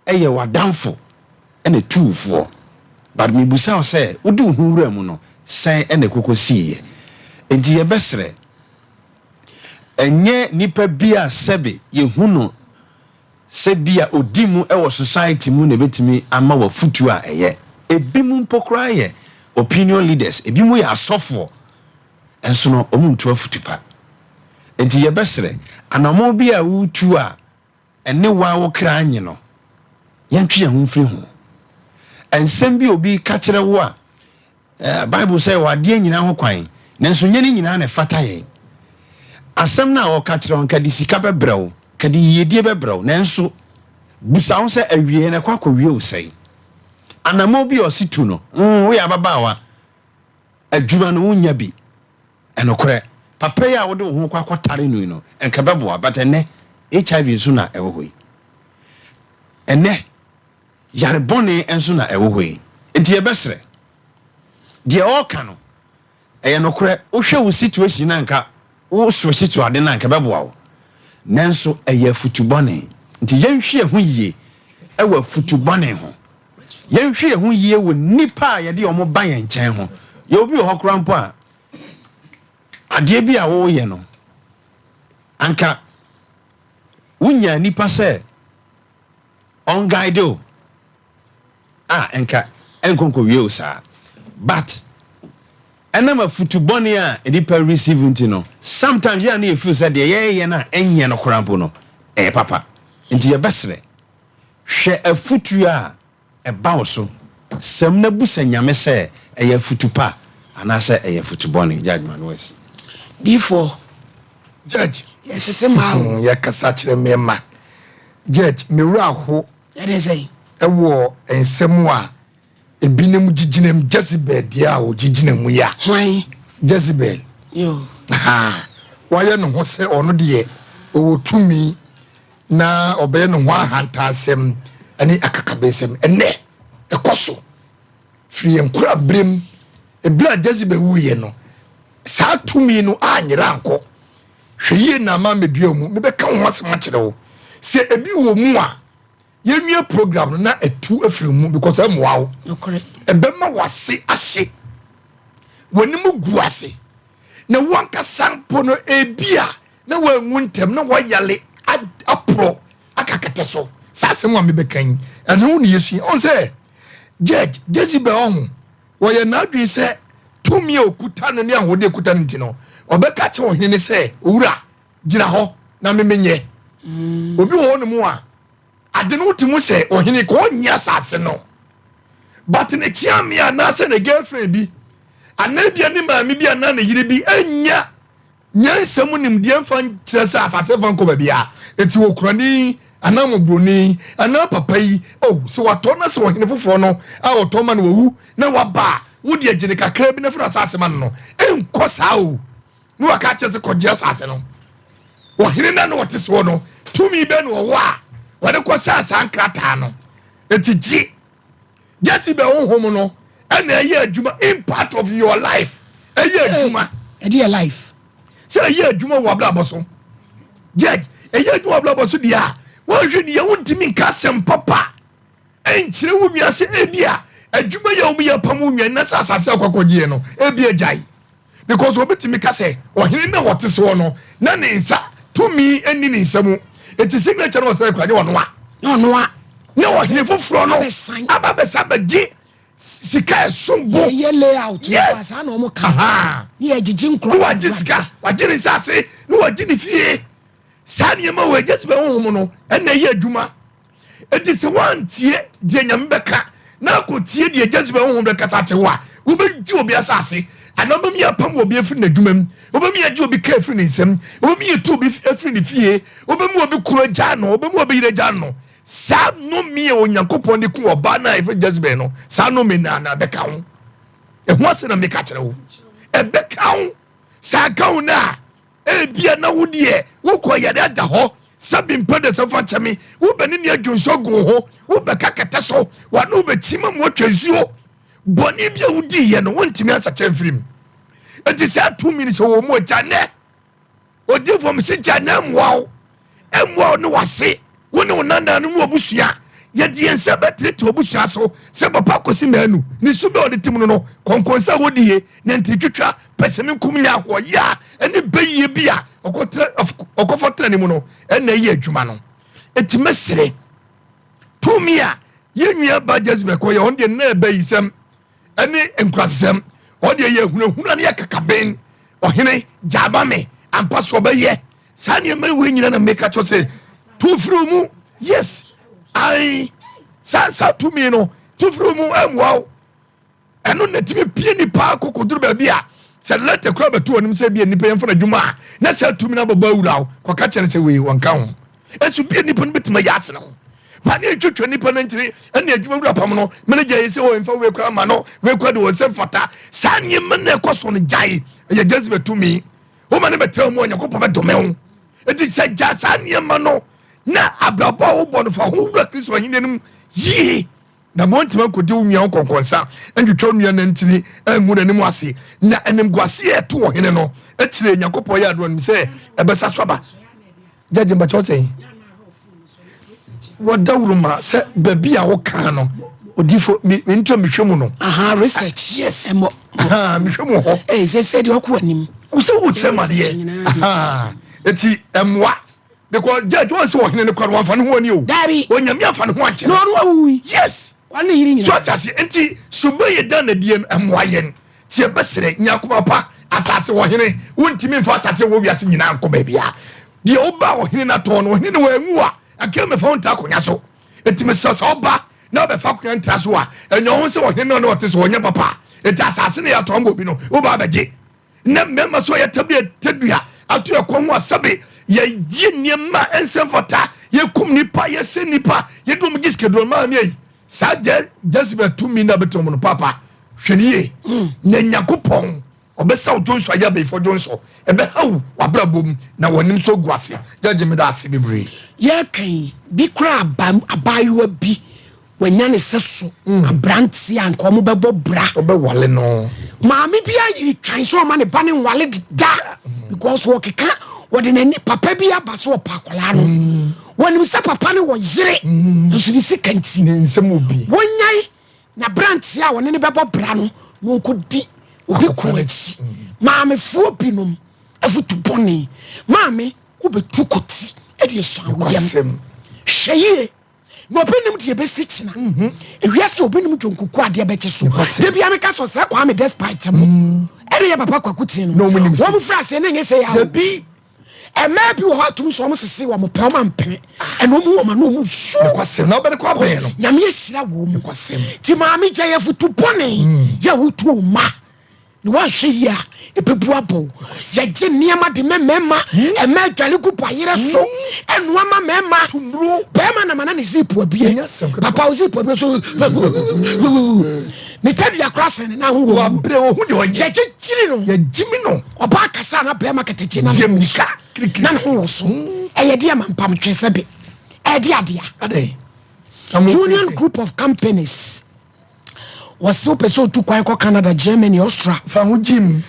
yɛ w'adamfo na etu wo foɔ, but mebisa wo sɛ wode wo ho wuraa mu no, sɛn na ɛkɔkɔ siiɛ? Enti yɛbɛsrɛ, ɛnyɛ nipa bi a sɛbe yɛhu no sɛ bi a ɔdi mu wɔ society mu na ɛbɛtumi ama wo afotuo a ɛyɛ. Ebinom mpo koraa yɛ opinion leaders, ebinom yɛ asɔfoɔ, nso no wɔntu afotu pa. Enti yɛbɛsrɛ, anammɔn bi a woretu a ɛne wo ara wo kra nye no, yɛntwe yɛn ho mfiri ho. Nsɛm bi a obi ka kyerɛ wo a, eh, Bible sɛ wɔ adeɛ nyinaa ho kwan, nanso nyɛ ne nyinaa na ɛfata yɛn. Asɛm no a ɔka kyerɛ wo, nka de sika bɛbrɛ wo, nka de yiedie bɛbrɛ wo, nanso busa wo sɛ awieɛ no ɛkɔ akɔwie wo sɛn? Anammɔn bi a ɔse tu no, mm, woyɛ ababaawa, adwuma no wonnya bi. Ɛnokorɛ, papa yi a wode wo ho kɔ akɔtare no yi no, nka ɛbɛboa, but ɛnnɛ, HIV nso na ɛwɔ hɔ yi. Ɛnnɛ, yare bɔne nso na ɛwɔ hɔ yi. Nti yɛbɛsrɛ, deɛ ɔreka no, ɛyɛ nokorɛ, wohwɛ wo situation no a nka wo switch to ade no a nka ɛbɛboa wo. Nanso ɛyɛ afutu bɔne. Nti yɛnhwɛ yɛn ho yie ɛwɔ afutu bɔne ho. Yɛnhwɛ yɛn ho yie wɔ nnipa a yɛde wɔn ba yɛn nkyɛn ho. Yɛ obi wɔ hɔ koraa mpo a, adeɛ bi a woyɛ no, anka wonya nipa sɛ ɔnguide o a, nka ɛnkɔnkɔwie o saa. But ɛnam afutu bɔne a nipa receive nti no, sometimes yɛ a na yɛ feel sɛ deɛ yɛyɛ no a ɛnyɛ no koraa mpo no, ɛyɛ papa. Nti yɛbɛsrɛ, hwɛ afutuo a ɛba wo so sɛm na busa Nyame sɛ ɛyɛ afutu pa anaasɛ ɛyɛ afutu bɔne. Judge ma no asi. Difoɔ. Judge. Yɛ tete mmaa o. Yɛ kasa kyerɛ mmarima. Judge, me werɛ aho. Ɛde sɛn? Ɛwɔ nsɛm a ebinom gyigyina mu, Jezebel deɛ a ɔgyigyina mu yi a. Hwan? Jezebel. Yo. Ha, wayɛ ne ho sɛ ɔno deɛ ɔwɔ tumi na ɔbɛyɛ ne ho ahantansɛm ne akakabensɛm. Ɛnnɛ, ɛkɔ so. Firi yɛn nkoraberem, ɛberɛ a Jezebel wuiɛ no, saa tumi no anyera ankɔ. Hwɛ yie na ama ammɛdua wo mu. Mebɛka wo ho asɛm akyerɛ wo. Sɛ ebi wɔ mu a, yɛnwie program no na atu afiri mu because ɛmmoa wo. Ɛbɛma w'ase ahye, w'anim gu ase, na w'ankasa mpo no ebi a na wanwu ntɛm na wayale aporɔ aka kɛtɛ so. Saa asɛm a mebɛka yi, ɛno ho na yɛsua. Ɔn sɛ Judge Jezebel ɔho, wɔyɛ n'adwene sɛ tumi a ɔkuta no ne ahoɔden a ɔkuta no nti no, ɔbɛka kyerɛ ɔhene no sɛ, Owura, gyina hɔ na me menyɛ. Obi wɔ hɔnom a, ade no wote mu sɛ ɔhene ka ɔnyɛ asase no, but ne kyeame anaasɛ ne girlfriend bi anaa ebia ne maame bi anaa ne yere bi anya Nyansa mu nimdeɛ mfa nkyerɛ sɛ asase mfa nkɔ baabiara. Enti okurani anaa mmɔborɔni anaa papa yi, oh, sɛ watɔ na sɛ ɔhene foforɔ no a ɔtɔn ma no wawu na waba a, wo deɛ gye no kakraa bi na fa n'asase ma no no, ɛnkɔ saa o. Na waka akyerɛ sɛ kɔgye asase no. Ɔhene no a na ɔte soɔ no, tumi bɛn na ɔwɔ a wɔde kɔsaa saa nkrataa no? Enti gye. Jezebel honhom no ɛna ɛyɛ adwuma in part of your life ɛyɛ adwuma. Ɛde yɛ life. Sɛ ɛyɛ adwuma wɔ abrabɔ so. Judge ɛyɛ adwuma wɔ abrabɔ so deɛ a wɔnhwɛ ne yɛ wontumi nka asɛm papa ɛnkyerɛ wo nua sɛ ebi a adwuma yɛ wɔn yɛ apam wo nua na sɛ asase akɔkɔgyeɛ no ebi agyae. Because obi tumi ka sɛ ɔhene na ɔte soɔ no na ne nsa tumi nni ne nsa mu eti signature no ɔsɛ kura nyɛ ɔnoa. Nyɛ ɔnoa. Ne ɔhene foforɔ no aba bɛsa bɛgye sika ɛsom bo. Yɛ layout. Yes. Saa na wɔn ka. Ne yɛ gyegye nkorɔ. Ne wagye sika wagye ne nsa ase ne wagye ne fie saa nneɛma wɔ ɛgye sɛ honhom no ɛna ɛyɛ adwuma. Enti sɛ woantie deɛ Nyame bɛka na akɔtie deɛ Jezebel honhom bɛkasa akyerɛ wo a, wobɛgye obi asase, anaa wobɛmi apam obi afiri n'adwuma mu, wobɛmi agye obi kaa afiri ne nsam, wobɛmi atu obi afiri ne fie, wobɛmi obi kunu agyaa no, wobɛmi obi yere agyaa no. Saa nnome a Onyankopɔn de ku ɔbaa no a yɛfrɛ Jezebel no, saa nnome no na ɛbɛka wo. Ɛho asɛm na meka kyerɛ wo. Ɛbɛka wo. Sɛ aka wo no a, Ebia na wo deɛ wokɔ yare ada hɔ sɛ bi mpɛ de sɛ fa kyɛ me wobɛne ne adwonsɔ gu wo ho wobɛka kɛtɛ so wano wobɛkyi ma mu atwa nsuo bɔne bi a wodiiɛ no wontumi asakyɛ mfiri mu ɛti saa tumi no sɛ wɔ mu agya nɛ odifoɔ me sɛ gya nɛ mmoa wo mmoa wo ne wase Wo ne wo nananom ne w'abusua, yɛde yɛn nsa bɛtenetene w'abusua so sɛ papa kɔsi mmaanu. Ne su bɛ a ɔde tim no no, kɔnkɔnsa a wɔdie, nantintwitwa, pɛsɛmenkominya, ahoɔyaa ne bayie bi a ɔkɔfa tena ne mu no na ɛyɛ adwuma no. Enti mɛsrɛ, tumi a yɛn nua ba Jezebel kɔyɛ, ɔno deɛ na ɛbayisɛm ne nkurasesɛm, ɔno deɛ yɛ ahunahuna ne akakaben, ɔhene gyaa ma me, ampa so ɔbɛyɛ. Saa nneɛma wei nyina na meka kyerɛ sɛ tu firi mu. Yes, ai saa saa tumi no tu firi mu ɛmmoa wo. Ɛno na tumi pie nipa akɔkɔduru baabi a sɛ lɛtɛ kora bɛto wɔn sɛ bi nipa yɛmfa no adwuma a na saa tumi no abɛbɔ awura wo kɔka kyerɛ no sɛ wei wɔnka ho. Ɛso bia nipa no bɛtumi ayɛ asene ho ba ne ɛtwatwa nipa no ntini ɛne adwuma wura pam no manager yi sɛ ɔmfa wei kora ma no wei kora de wɔn sɛ mfata. Saa nneɛma na ɛkɔ so no gyae ɛyɛ Jezebel tumi. Woma no bɛtena mu a, Onyankopɔn bɛdome wo. Enti sɛ gya saa nneɛma no na abrabɔ a wobɔ no fa ho wura Kristo ahenni no mu yie, na ma ɔntumi ankɔdi wo nua ho nkɔnkɔnsa, ntwitwa wo nua nantini angu n'anim ase, na animguase a ɛto ɔhene no akyire Nyankopɔn yɛ adom anim sɛ ɛbɛsa so aba. Gyagye mpakyɛw sɛn? Wɔdawuroma sɛ baabi a wokaa no odifo me ntua mehwɛ mu no. Aha research. Yes. Ɛmɔ. Aha mehwɛ mu hɔ. Ee sɛ sɛ deɛ ɔkɔ anim. Wosɛ wo kyerɛ ma deɛ. Aha eti ɛmoa because judge wɔn sɛ ɔhene no kora no wɔnfa ne ho ani o. Dabi. Onyame afa ne ho ankyɛ. Na ɔno awui. Yes. Wɔn ne yiri nyinaa. So ate ase nti suban yɛ dan na die no ɛmoa yɛn. Ti ɛbɛsrɛ nya akoma pa asase ɔhene wontumi nfa asase wɔ wiase nyinaa nkɔ baabi a deɛ woba ɔhene no atɔn no ɔhene no wɔanwu a anka mɛfa wo ntra akonnwa so. Enti mesrɛ sɛ ɔba na ɔbɛfa akonnwa ntra so a, ɛnyɛ ho sɛ ɔhene no a na ɔte so ɔnyɛ papa. Enti asase no yɛatɔn ma obi no, woba abɛgye. Nnɛ mmarima so a yɛtabiri tadua ato yɛn kɔn ho a sɛbe yɛgye nneɛma a ɛnsɛ mfata, yɛkum nnipa, yɛsɛ nnipa, yɛde wɔn gye sikaduro no, maame ei, saa Jezebel tumi no a bɛtena mu no, papa, hwɛ no yie. Na Nyankopɔn Ɔbɛsa wo dwonsɔ ayɛ abayifo dwonsɔ. Ɛbɛha wo w'abrabɔ mu na w'anim nso agu ase. Gyagye meda ase bebree. Yɛreka yi, bi koraa aba abaayewa bi, Wanya ne sɛso aberanteɛ a nka wɔn bɛbɔ bra. Ɔbɛwale no. Maame bi ayiri twan sɛ ɔma ne ba ne nwale da because wɔkeka wɔde n'ani papa bi aba sɛ ɔpa akwadaa no. Wɔnim sɛ papa no wɔ yere nso ne sika nti. Ne nsɛm wɔ bi. Wɔnyae n'aberanteɛ a wɔne no bɛbɔ bra no na wɔnkɔdi obi kunu akyi. Maamefoɔ binom afutu bɔne. Maame wobɛtu kɔti de asuan wo yam. Hwɛ yie. Na obi nim deɛ ɛbɛsi kyena. Mhm. Ewiase obi nim dwonkuku adeɛ bɛkye so. Da bia meka sɛ ɔsɛ Kwame despite mo. Mm. Ɛne yɛ papa Kwaku tin no. Wɔn firi aseɛ ne nyɛ sɛ yɛ awo. Ɛmɛɛ bi wɔ hɔ atum sɛ wɔn sese wɔn pɛ wɔn ampene. Ɛna wɔn wɔn ano wɔn su. Nyame ahyira wɔn mu. Ti maame gya yɛ futu bɔne mm. yɛ wotu ma. Na woanhwɛ yie a, ɛbɛbu abɔ wo. Yɛgye nneɛma de ma mmarima, ɛma adwale gu bayerɛ so, ɛnoa ma mmarima. Barima nam ana ne zip abie. Papa wo zip abie so. Ne tadua kora sɛn ne nan ho wɔ mu. Yɛgye no. Yɛgyimi no. Ɔbaa kasa na barima kɛtɛkye na ne ho so. Na ne ho wɔ so. Ɛyɛ deɛ ma mpam twe sɛ be. Ɛde adea. Union Group of Companies. Wɔse wopɛ sɛ otu kwan kɔ Canada, Germany, Austria. Fa ho gyim.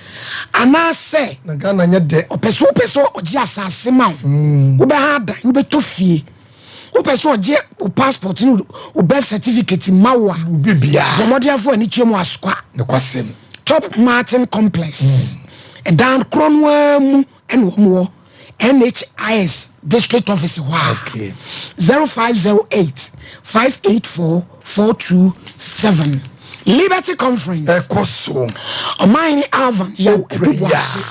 Anaasɛ. Na Ghana nyɛ dɛ. Ɔpɛ sɛ wopɛ sɛ ɔgye asase ma wo. Mm. Wobɛha adan, wobɛtɔ fie. Wopɛ sɛ ɔgye wo passport ne wo birth certificate ma wo a. Wo bibiara. Bɔ mmɔden afo ani kyerɛ mu asokwa. Nokwasɛm. Top Martin Complex. Mm. Ɛdan korɔ no ara mu ɛna wɔn wɔ. NHIS district office hɔ a okay. 0508 584 427 Liberty Conference ɛkɔ so ɔman ne Alvan yɛ aduboakye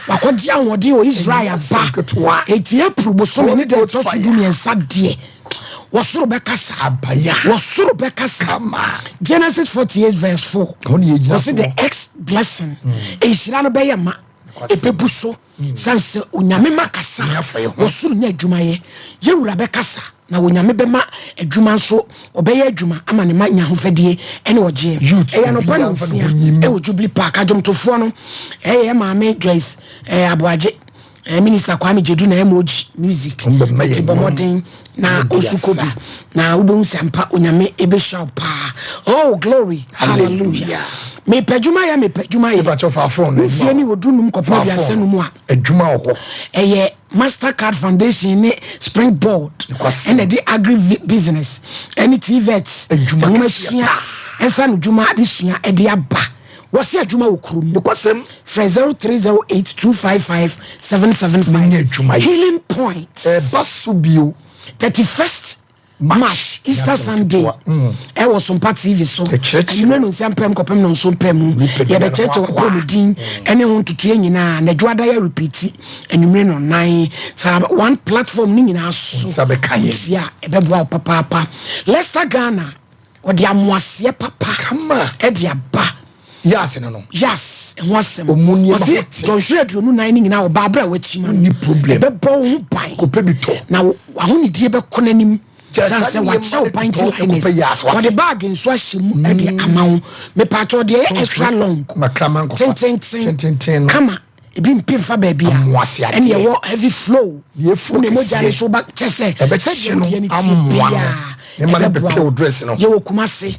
wakɔgye ahoɔden wɔ Israel aba eti April bosome ne deɛ ɛtɔ so du mmiɛnsa deɛ wɔsoro bɛkasa wɔsoro bɛkasa Genesis 48 verse 4 wɔsi the ex blessing nhyira no bɛyɛ ma ɛbɛbu so sane sɛ Onyame ma kasa wɔ soro nya adwuma yɛ. Yɛ wura bɛkasa na Onyame bɛma adwuma nso ɔbɛyɛ adwuma ama ne ma nya ahofadie ɛne ɔgyeɛ. Ɛyɛ anɔpa nonsia ɛwɔ Jubilee Park. Adwomtofoɔ no ɛyɛ maame Joyce Aboagye. Eh, Minister Kwame Jedu na MOG music. Nti bɔ mmɔden na osu kɔ bi na wobɛhu sɛ ampa Onyame ɛbɛhyira wo paa. Oh glory hallelujah. Mepɛ adwuma yɛ mepɛ adwuma yɛ. Wofie ne wɔduru num kɔpem aduasa num a. Adwuma wɔ hɔ. Ɛyɛ Mastercard Foundation ne Springboard ɛna ɛde agri business ɛne TVET nwoma sua ɛnsa no dwuma adesua ɛde aba. Wɔsi adwuma wɔ kurom. Nokwasɛm. Frɛ 0308 255 775. Healing Point. Ɛba so bio. 31st March Easter Sunday ɛwɔ Sompa TV so. Anwummerɛ no nsia mpɛm kɔpem no nso mpɛm mu. Yɛbɛkyerɛkyerɛ w'apɔmuden ɛne ho ntotoeɛ nyinaa. Na adwoada yɛ repeati anwummerɛ no nan. Saa one platform no nyinaa so. Wotie a ɛbɛboa wo papaapa. Leicester Ghana. Ɔde amoaseɛ papa Kama. de aba. Yas no no. Yas ho asɛm. Ɔmu nneɛma Ɔse ho te. dɔnhwere 24 no nyinaa ɔbaa berɛ a wakyima no. Wonni problem. Ɛbɛbɔ wo ho ban. Kɔpɛ bi tɔ. Na w'ahonidie bɛkɔ n'anim. Gyae Sane saa sɛ nneɛma wakyɛ wo no panty totɔ liners. kɔpɛ Yas wate. Wɔde bag nso ahyɛ mu de ama wo. Mepaakyɛw deɛ ɛyɛ extra long. Ma kraman nkɔfa. Tententen. Tententen no. Kama. Ebi mpe mfa baabi a Amoase adeɛ. ɛne ɛwɔ heavy flow. Deɛ efu Wo ne mogya no kɛseɛ. nso ba kyɛ sɛ Ɛbɛkye sɛdeɛ no wodeɛ no tie amoa no. biara Ne mma no ɛbɛboa bɛpɛ wo. wo dress no. Yɛwɔ Kumase,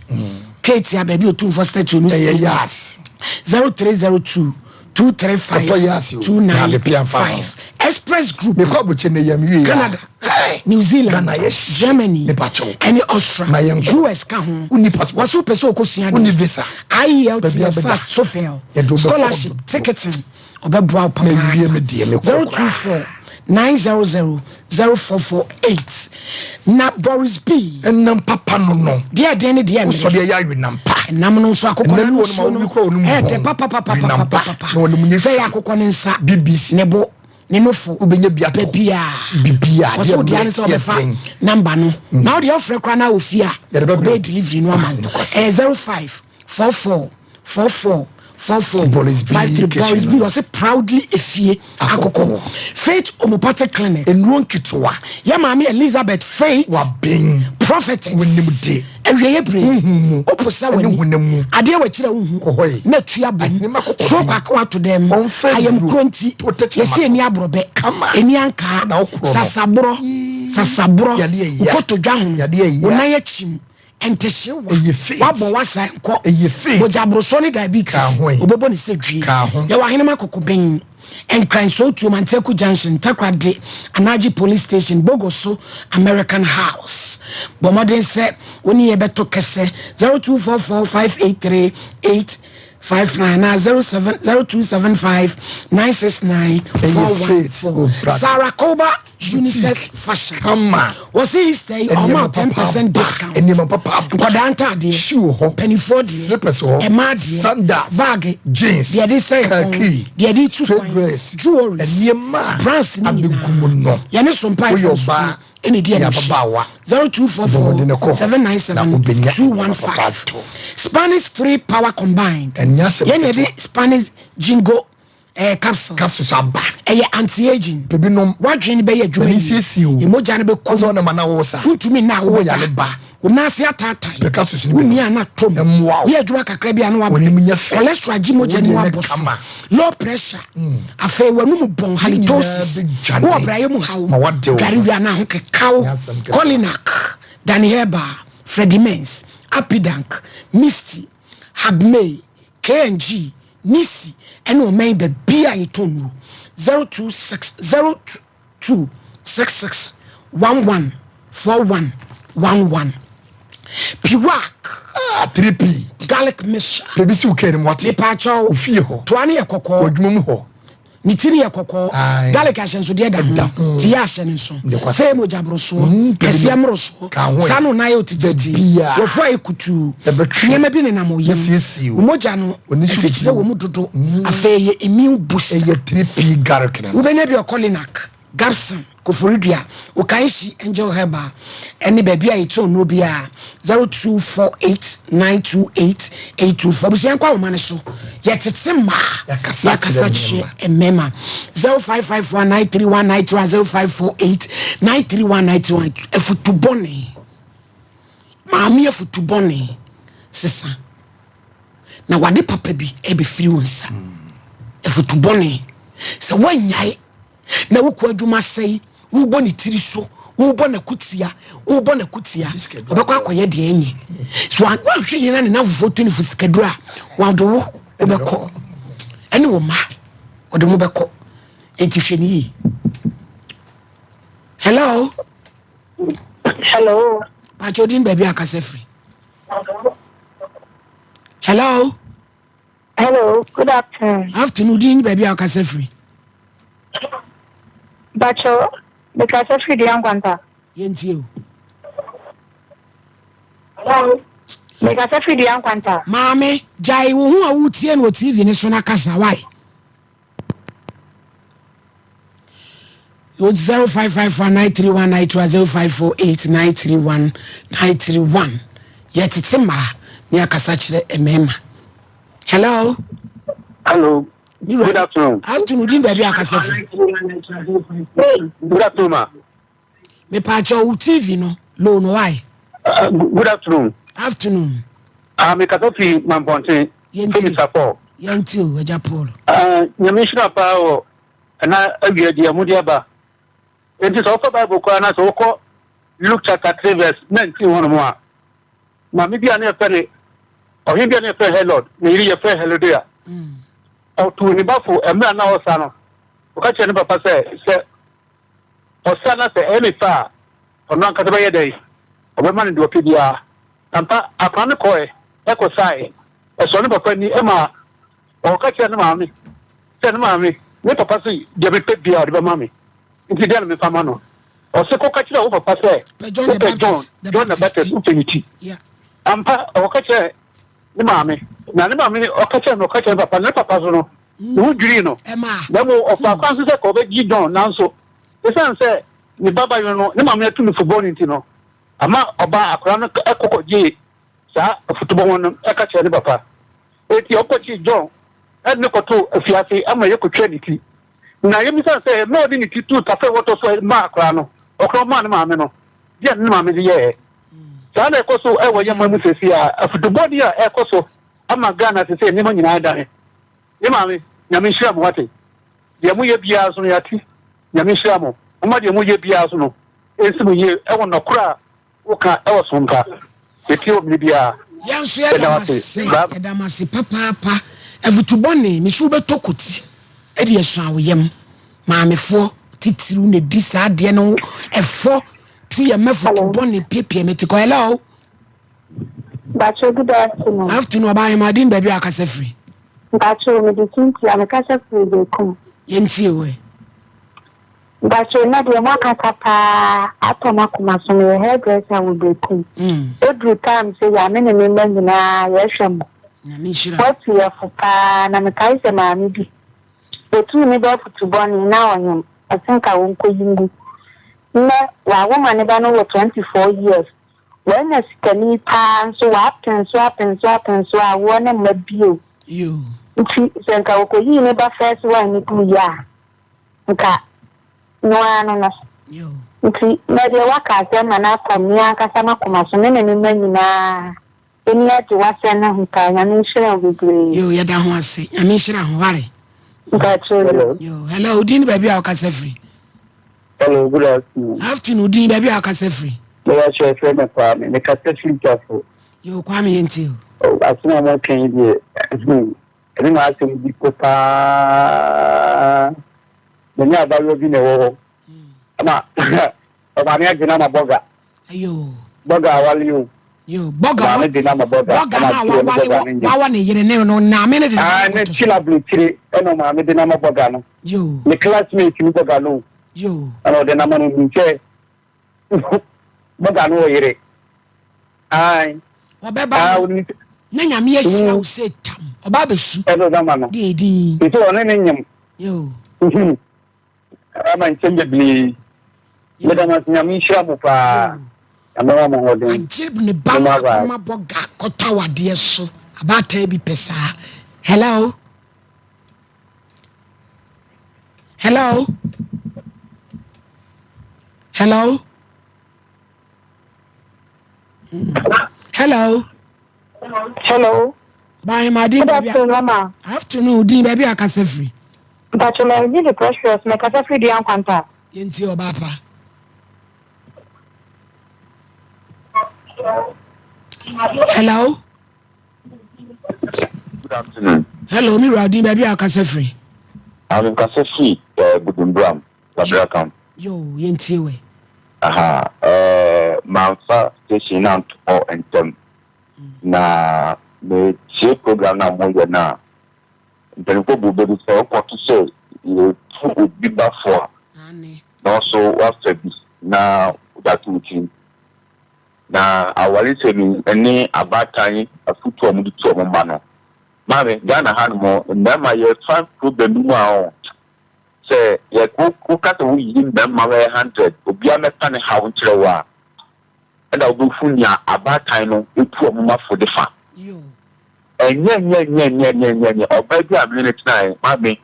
Ketia baabi Otumfoɔ statue no Ɛyɛ si. yas. 0302 235 Ɔtɔ yas o. Na ade pia mfa ho. 295. Express Group. Mekɔ abrokyire nnɛ yam wie a. Canada, Hey! New Zealand, Ghana yɛ hye. Germany, Mepa kyɛw. ɛne Austria, Ma yɛnkɔ. US ka ho. Wonni passport. Wɔse wopɛ sɛ wokɔsua Wonni adeɛ. visa. IELTS, Baabi a bɛda. SAT, TOEFL, Yɛde wo bɛkɔ scholarship, dodo. ticketing, ɔbɛboa wo Mawie me papaapa. deɛ mekɔ koraa. 024 900 0448. Na Boris B. Ɛnam papa no no. Deɛ ɛden ne deɛ Wosɔ ɛmmerɛ. deɛ ɛyɛ awenam pa. Ɛnam no nso akokɔ Ɛnam no ne wɔnom a nsuo no wowi kora wɔnom ɛyɛ dɛ bɔn. Wenam pa papapapapapapa. na wɔnom nyɛ Sɛ ɛyɛ fi. akokɔ ne nsa, BBC. ne bo, ne nofo, Wobɛnya bi atɔ. baabiaa. Biribiaa, Wɔsɛ deɛ wo deɛ ne mmerɛ sɛ yɛ wɔbɛfa den. number no. Na wo deɛ wofrɛ koraa na wɔ fie a, Yɛde bɛbrɛ wo. ɔbɛyɛ delivery no ama Ah, wo. nokwasɛm. Ɛyɛ 05 44 44 44 Boris B 53. kitchen Boris B no. ɔse proudly efie akokɔ. Akokɔ. Faith Homeopathic Clinic. Nnuro nketewa. Yɛ maame Elizabeth Faith. Waben. Prophetess. Wonim de. Awieɛ bere. Honhom mu. Wopo sɛ Ɛne w'ani. honam mu. Adeɛ wɔ akyiri a wonhu. Kɔ hɔ yi. Na atu abom. Ahenema kɔkɔ Soro bi. kwake wato dɛm. Ɔmfa Ayam aduro. kuro nti. To tɛkyerɛma Yɛsi so. ani aborɔbɛ. Kama. Ani ankaa. Na wokorɔ no. Sasaborɔ. Sasaborɔ. Yadeɛ ya. Wokotodwa ho. Yadeɛ ya. Wo nan akyim. Ntehyewa. Ɛyɛ faith. Wabɔ wasa nkɔ. Ɛyɛ faith. Mogyaborosoɔ ne diabetes. Ka ho ɛ. Obɛbɔ ne sɛ dwie. Ka ho. Yɛwɔ Ahenema Kokoben, Nkran Sowutuom, Anteaku Junction, Takoradi, Anagye Police Station, Bogoso, American House. Bɔ mmɔden sɛ wo ne yɛn bɛto kɛsɛ 0244 583 859 anaa 07 0275 969 Ɛyɛ faith, 414. oh brother. Sarah Koba Unisex Boutique. Fashion. Kama. Wɔsi Easter yi ɔma Nneɛma 10 papa percent aba. discount. Nneɛma papa aba. Nkwadaa ntaadeɛ. Shoe wɔ hɔ. Mpanimfoɔ deɛ. Slippers wɔ hɔ. Mmaa deɛ. Sandals. Baage. Jeans. Deɛ yɛde sɛ kɔn. Khaki. Deɛ yɛde tu Straight kwan. dress. Jewelries. Nneɛma a Brands ne abɛgu nyinaa. mu no. Yɛne so mpa Woyɛ FM ɔbaa. sukuu ɛna ɛdi Ne ɛno ababaawa. hyɛ. 0244 Bɔ mmɔden kɔ hɔ. 797 Na wobɛnya nneɛma 215. papa ato. Spanish 3 power combined. Ɛnyɛ asɛm Yɛn na ketewa. yɛde Spanish jingo eh, capsules. Capsules aba. Ɛyɛ anti-aging. Pɛ bi nom. W'adwene bɛyɛ adwuma W'ani yie. siesie o. Mogya no bɛkɔ Ɔsɛ ɔnam anaa wo sa. Wontumi nna a Wowɔ wobɛda. yare ba. Wo nan ase ataatae. Pɛ capsules no bi Wo nom. mia na tom. Ɛmmoa wo. Woyɛ adwuma kakra bi a na wabrɛ. W'anim nyɛ fɛ. Cholesterol agye mogya no mu Wo deɛ abɔ nyɛ so. kama. Low pressure. Afei w'anum bɔn halitosis. nyinaa bɛdwane. Wowɔ brayɛ mu haw. Ma w'ade wo ho. Dware wie a na ho keka wo. Nyɛ asɛm ketewa. Colinac, Danny Herbal, Freddie Mens, Apidank, Misty, Habmay, KNG, Nisi, ɛne ɔman baabi a yɛtɔn nnuro. 026 02 66 11 41 11. Piwak. Ah, 3P. Garlic mixture. Pɛ bi si wo kaa no mu wate. Mepaakyɛw. Ofie hɔ. Toa no yɛ kɔkɔɔ. W'adwuma mu hɔ. Ne ti no yɛ kɔkɔɔ. Ae. Garlic ahyɛnsodeɛ da Ɛda ho. ho. Ti yɛ ahyɛ ne nso. Ne kwasɛ. Sɛ yɛ mogya borosoɔ. Mm, pɛ bi Kɛseɛ nom. mmorosoɔ. Ka ho ɛ. Saa no nan yɛ otititi. Dabiaa. Wɔfo ayɛ kutuu. Ɛbɛtwe. Nneɛma bi nenam wo yam. Bɛsiesie wo. Wo mogya no, W'ani so asikyire bio. wɔ mu dodo. Afei ɛyɛ immune booster. Ɛyɛ 3P garlic no. Wobɛnya bi wɔ Colinac, Gabson, Koforidua, Okaishie, Angel Herbal ne baabi a yɛtɔn nnuro biara. 0248928824. Abusua nkɔ ahoma no so. Yɛtete mmaa. Yɛakasa Yɛakasa kyerɛ kyerɛ mmarima. 0554931931, 0548931931. Afutu bɔne. Maame afutu bɔne. Sesa. Na wade papa bi ɛbɛfiri wo nsa. Afutu bɔne. Sɛ woanyae na wokɔ adwuma sɛe, wobɔ ne tiri so, wobɔ n'akotia, wobɔ n'akotia, ɔbɛkɔ akɔyɛ deɛ ɛnyɛ. So woanhwɛ yie na ne namfofoɔ tu ne fo sikaduro a, wɔde wo wobɛkɔ. Ɛne wo mma, wɔde mo bɛkɔ. Enti hwɛ ne yie. Hello. Hello. Pakyɛ odin baabi akasa firi. Hello. Hello, good afternoon. Afternoon, odin baabi akasa firi. Bacho, mekasa firi di Ankwanta. Yɛntie o. Hello. Mekasa firi di Ankwanta. Maame, gyae wo ho a wotie no wɔ TV ne so na kasa, why? 0554931931 0548931931. Yɛtete mmaa ne akasa kyerɛ mmarima. Hello. Hello. Good afternoon. Afternoon, din baabi akasa firi. Good afternoon, ma. Mepaakyɛ wo TV no low no why? Good afternoon. Afternoon. Ah, mekasa fi Mampɔnten. Yɛntie. Mr. Paul. Yɛntie o, Agya Paul. Nyame nhyira paa wɔ ɛna awia deɛ mode aba. Enti sɛ wokɔ Bible koraa na sɛ wokɔ Luke chapter 3 verse 19 hɔnom a, maame bi a ne yɛfrɛ ne ɔhene bi a ne yɛfrɛ Herod, ne yere yɛfrɛ Herodia. Ɔtuu ne ba fo mmerɛ a na ɔsa no, ɔka kyerɛ ne papa sɛ sɛ ɔsa na sɛ ɛyɛ ne fɛ a, ɔno ankasa bɛyɛ dɛn? Ɔbɛma no deɛ ɔpɛ biara. Ampa, akwadaa no kɔe kɔsae. Ɛsɔɔ ne papa ani ma ɔka kyerɛɛ ne maame sɛ, Ne maame, me papa se deɛ mepɛ biara ɔde bɛma me, nti deɛn na memfa mma no? Ɔse, Kɔka kyerɛ wo papa sɛ wopɛ John, John the Baptist, wopɛ ne ti. Ampa, ɔkɔka kyerɛɛ ne maame, na ne maame ɔka kyerɛɛ no, ɔka kyerɛɛ ne papa, na ne papa nso no, ne ho dwirii no. Na mmom ɔfaa kwan so sɛ ka ɔbɛgye John, nanso esiane sɛ ne ba bayewa no, ne maame atu no fo bɔne nti no, ama ɔbaa akwadaa no kɔ kɔgyee saa afotubɔ no ka kyerɛɛ ne papa. Enti ɔkɔkyee John de no kɔtoo afiase ma yɛkotwaa ne ti. Na yɛmmisa no sɛ, mmerɛ a ɔde ne ti too tafere wɔtɔ so maa akwadaa no, ɔkorɔn maa ne maame no, deɛn na ne maame de yɛeɛ? Saa na ɛkɔ so wɔ yɛn man mu seesei a afotubɔne a ɛrekɔ so ama Ghana seesei nneɛma nyinaa adane. Me maame, Nyame nhyira mo wate. Deɛ moyɛ biara so no yɛate. Nyame nhyira mo. Momma deɛ moyɛ biara so no ɛnsi mo yie ɛwɔ nɔkorɛ a woka ɛwɔ so mpa. Yɛtie wɔ bere biara. Yɛn nso yɛda Yɛda mo wo ase. ase, Bye. yɛda mo ase papaapa. Afutu bɔne, me so wobɛtɔ koti de asua wo yam. Maamefoɔ titiriw na ɛdi saa adeɛ no ho ɛfɔ tu yɛn mma afutu Hello. bɔne piapia me ti kɔ. Hello. Mpacho good afternoon. Afternoon, ɔbaa ahema din baabi a akasa firi. Mpacho mede Cynthia mekasa firi Bekum. Yɛntie wo ɛ. Mpacho nnɛ deɛ moakasa paa atɔ m'akoma so meyɛ hairdresser wɔ Bekum. Ɛduru time sei a me ne me mma nyinaa yɛhwɛ mo. Nyame nhyira wo. Moatu yɛ fo paa na mekae sɛ maame bi ɔtuu ne ba afutu bɔne na ɔnyem ɔse nka ɔnkɔyi ngu. Nnɛ wawo ma ne ba no wɔ 24 years Wanya sikani paa nso wapen so apen so apen so a awoɔ no mma bio. Nti sɛ nka ɔkɔyii ne ba first one no guiɛ a nka no ara no no. Nti nɛ deɛ waka asɛm ma no atɔ me ankasa m'akoma so me ne me mma nyinaa ani agye w'asɛm no ho paa Nyame nhyira wo bebree. Yoo yɛda ho ase Nyame nhyira ho ware. Mpakyɛw yoo. Yoo hello wo din ne baabi a wokasa firi. Hello, good afternoon. Afternoon, wo din baabi a wokasa firi. Meyɛ kyerɛ frɛ me Kwame, mekasa firi Tafo. Yo, Kwame yɛn ti o. Oh, asɛm a moka yi deɛ, ɛne m'asɛm di ko paa. Me ne abayewa bi na ɛwɔ hɔ. Ama ɔmaame agye no ama bɔga. Ayo. Bɔga awale o. Yo, bɔga Maame de no ama bɔga. Bɔga na wawale wawa ne yere ne no naame ne de no Ah, ne kyila burokyire ɛna ɔmaame de no ama bɔga no. Yo. Ne classmate ni bɔga no. Yo. Ɛna ɔde no ama no nim sɛ bɔga no wɔ yere. Ae. Ɔbɛba no na nyame ahyira wo sɛ tam ɔba abɛsu. Ɛna ɔde ama no. Deɛ ɛdin. Nti ɔne ne nyem. Yo. Ama nkyɛn bebree. Meda mo ase nyame nhyira mo paa. Nyame ma mo ahoɔden. Agye ne ba no akɔma bɔga kɔtɔ awadeɛ so abaatan bi pɛ saa. Hello. Hello. Hello. Hello. Hello. Bahema din Good baabi a. afternoon, Mama. Afternoon, din baabi a kasa firi. Mpacho na ɛgye de precious na kasa firi dua nkwanta. Yɛntie ɔbaa pa. Hello. Good afternoon. Hello, mi wura din baabi a kasa firi. Ame kasa firi eh, Budumbram, Labira Camp. Yo, yɛntie wɛ. Aha, eh, manfa station na nto hɔ ntɛm. Na metie program na moyɛ no a, mpanimfoɔ bu bɛ bi sɛ wokɔto sɛ yɛtu obi ba fo a, na ɔso wafa bi na wode ato wo tirim. Na awaresɛm yi ne abaatan afotu a wɔde tu wɔn mma no, maame, Ghana hanom mmarima yɛfa problem bi mu a ɔn, sɛ yɛ wo woka sɛ woyi mmarima bɛyɛ hundred, obiara mmɛka ne haw nkyerɛ wo a, ɛna wobɛhu nea abaatan no tu wɔn mma fo de fa. Ɛnyɛ nyɛ nyɛ nyɛ nyɛ nyɛ nyɛ ɔbaa bi a me ne no tenaeɛ, maame,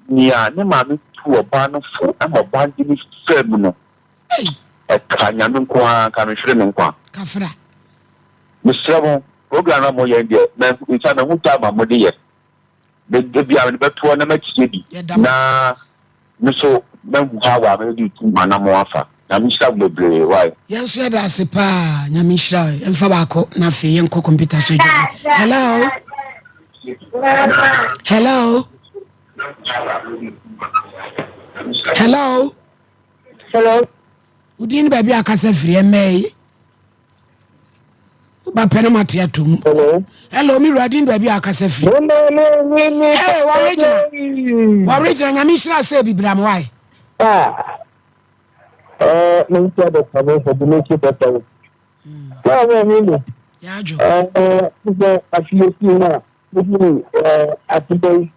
nea ne maame tu ɔbaa no fo ma ɔbaa no de no faa mu no, Ɛka Nyame nko ara nka mehwere me nkwa. Kafra. Mesrɛ mo, program no a moyɛ no deɛ, mahu, nsa mahu time a mode yɛ. Me, da biara mede bɛtoɔ na matie bi, Yɛda mo na ase. me nso mahu how a mɛde tu m'anamɔn afa. Nyame nhyira mo bebree, wai. Yɛn nso yɛda ase paa. Nyame nhyira wo. Yɛmfa baako na afei yɛnkɔ kɔmputa so adwuma. Hello. Hello. Hello. Hello. Wo din ne baabi a akasa firi ɛmɛ yi. Woba pɛ no mate ato mu. Hello. Hello, mi wura din baabi a akasa firi. Hey, wɔregyina. Wɔregyina nyame nhyira sɛ bibira mo wae. Ah. Eh, me ntia dɔkta me nsa di me ntia dɔkta wo. Naa mo mi ni. Yaajo. Eh, sɛ afie fi mu a, me eh atibɛ yi.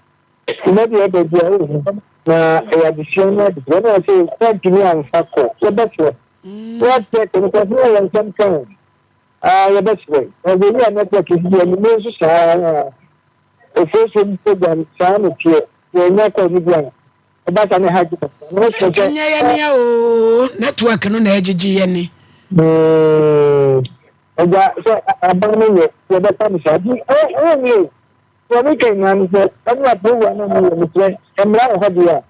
Dwumadi a ɛba biara wɔ mu, na ɛyɛ adesua ne adesua. Ɛna ɔsɛ yɛantumi amfa kɔ, yɛbɛsrɛ. Yɛakyerɛ kɔ, nkurɔfo no yɛ nsɛm ka o. Ah, yɛbɛsrɛ. Na wei a network yi deɛ, anwummerɛ nso saa ara. Ofuosuo bi program saa na ɛteɛ. Yɛnya kɔ no bi a, ɛba saa na ɛha adwene kakra. Na wɔkyerɛ sɛ. Ɛnyɛ yɛn nea o, network no na ɛgyegye yɛn ni. Ɛgya sɛ aban no yɛ, yɛbɛka no saa. Nti, ɛwɔ mu o. Deɛ meka nyinaa ne sɛ, ɛne aberewa no a meyɛ mesrɛ, mmara wɔ hɔ deɛ a,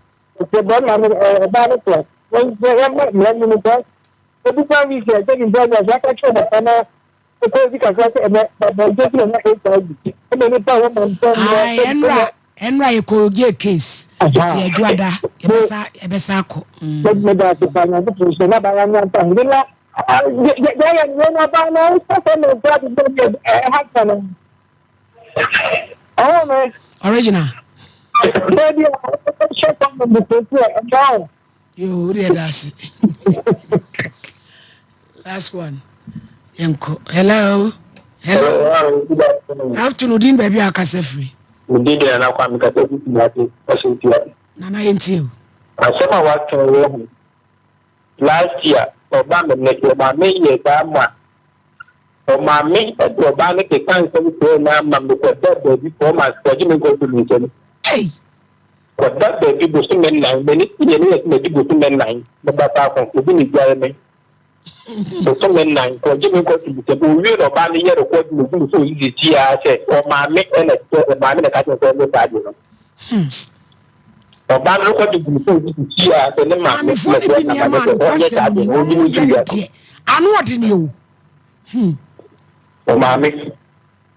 mesrɛ barima no, ɔbaa no sɛ, yɛmma mmara no mu sɛ, obi kwan bi sɛ, sɛ nipa bi a, sɛ aka kyerɛ papa na Ɛkɔ bi kakra sɛ ɛnɛ bàbá bi na HIV ɛna nipa a wɔma ntɛm na Ae, ɛnora ɛnora yɛkɔ gye case nti adwuada yɛbɛsa yɛbɛsa akɔ. Meda ase paa Nyankopɔn nhyira na abaayewa no ampa hene na yɛyɛ yɛn abaa na ɔsɛ na ɔgya de bɛ yɛ ɛha ka no ɔwɔ me Original. Baabi a ɔhyɛ kɔn no de sɛ ɛmɔ o. Yo, wo deɛ da ase. Last one. Yɛnkɔ. Hello. Hello. Afternoon, din baabi a akasa firi. Me din de Nana Kwame kasa fi Kumasi, Ɔhyɛntia. Nana yɛntie o. Asɛm a waka yi wɔ ho. Last year ɔba me ne ɔmaame yɛ saa ma ɔmaame ɛde ɔbaa no keka nsɛm kyerɛ no ama mekɔda baabi 4 months kɔgye me nkɔ to me nsam. Hey! Kɔda baabi bosome 4, m'ani teɛ ne yɛ sɛ madi bosome 4, meba faako, obi na edware me. Bosome 4, kɔgye me nkɔ to me nsam. Owie na ɔbaa no yɛ record na ogu me phone so sisi ara sɛ ɔmaame na ɛkyerɛ ɔmaame na ɛka kyerɛ sɛ ɔnyɛ saa adeɛ no. Ɔbaa no record gu me phone so sisi ara sɛ ne maame na Maamefoɔ no ɛboa bi no ama nneɛma no a sɛ ɔnyɛ saa nokwasɛm adeɛ mu no, ɔnyi wɔn me yɛ mfiri no wiase. deɛ ano ɔde ne o. Ɔmaame.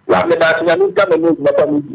Na meda ase Nyame nka m'ani adwuma pa mu bi.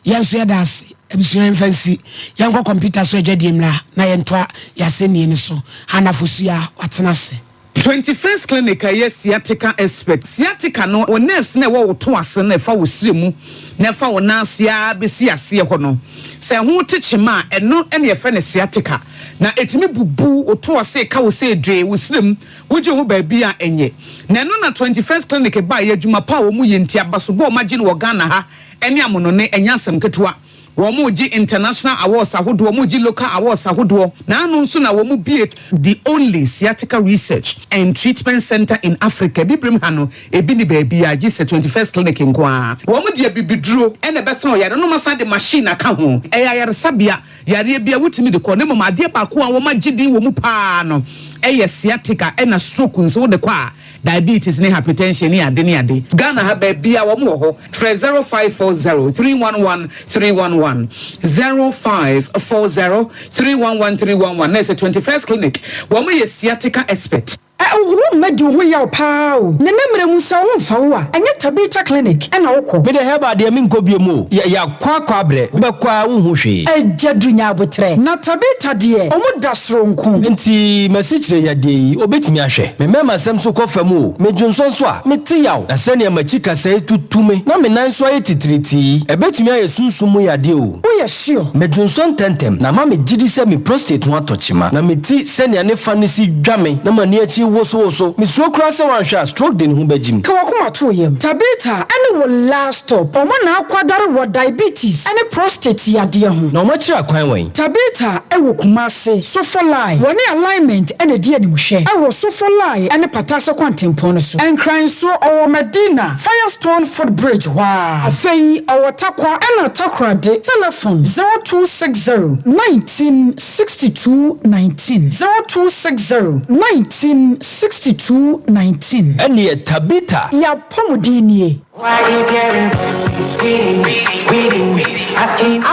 Yɛn nso yɛda ase. Abusua yɛmfa nsi. Yɛnkɔ kɔmputa so adwadie mmra na yɛntoa yɛn asɛnnie no so. Hannah Fosuah, watena ase. 21st Clinic a ɛyɛ sciatica expert. Sciatica no, wo nerves no a ɛwɔ wo to ase no a ɛfa wo srɛ mu na ɛfa wo nan ase ara bɛsi aseɛ hɔ no, sɛ ɛho te kyema a, ɛno na yɛfrɛ no sciatica. Na ɛtumi bubu wo to ase, ɛka wo sɛ dwee, wo srɛ mu, wogye wo ho baabi a ɛnyɛ. Na ɛno na 21st Clinic baeɛ, adwuma pa a wɔyɛ nti, abasobɔ a wɔagye no wɔ Ghana ha ne amonone, ɛnyɛ asɛm ketewa. Wɔregye international awards ahodoɔ, wɔregye local awards ahodoɔ. Na ano nso na wɔbue the only sciatica research and treatment centre in Africa. Abibirem ha no, ebi nni baabiara gye sɛ 21st Clinic nko ara. Wɔde abibiduro na ɛbɛsa ɔyare no na wɔasan de machine aka ho. Ɛyɛ ayaresabea, yareɛ biara wotumi de kɔ. Na mmom adeɛ baako a wɔagye din wɔ mu pa ara no yɛ sciatica ɛna stroke nso wode kɔ a, diabetes ne hypertension ne ade ne ade. Ghana ha baabiara wɔn wɔ hɔ. Frɛ 0540 311 311, 0540 311 311 na ɛsɛ 21st Clinic. Wɔn yɛ sciatica expert. Ɛ wo mma di wo ho yaw paa o. Ne ne mmerɛ mu sɛ wo ho mfa wo a, ɛnyɛ Tabitha Clinic na wo kɔ. Me deɛ herbal deɛ menkɔ biom o, yɛ yakɔ akɔ abrɛ, wobɛkɔ a wonhu hwee. Agya Duru nya aboterɛ. Na Tabitha deɛ ɔmo da soronko. Nti m'asikyire yadeɛ yi obetumi ahwɛ? Me mmarima sɛm nso kɔ fam o, me dwonsɔ nso a, mete yaw. Na sɛnea m'akyi kasɛe tutu me na me nan nso ayɛ titiritii yi, ɛbɛtumi ayɛ sunsum mu yadeɛ o. Woyɛ sure? Medwonsɔ ntɛmntɛm, na ama megye di sɛ me prostate ho atɔ kyema. Na me ti sɛnea ne fa no si dwa me na m'ani akyi wosowoso. Misuro koraa sɛ wanhwɛ a stroke de ne ho bɛgyim. Ka w'akoma to wo yam. Tabitha ne wo last stop. Wɔn na akwadare wɔ diabetes ne prostate yadeɛ ho. Na wɔakyerɛ akwan wɛn? Tabitha wɔ Kumasi, Sofolai. Wɔne Alignment na ɛdi animhwɛ wɔ Sofolai ne Patase kwantempɔn no so. Nkran nso, ɔwɔ Madina, Firestone footbridge hɔ ara. Afei ɔwɔ Tarkwa ɛna Takoradi. Telefon, 0260 19 62 19, 0260 19 62 19. Ɛnneɛ Tabitha. Y'apɔmuden nie.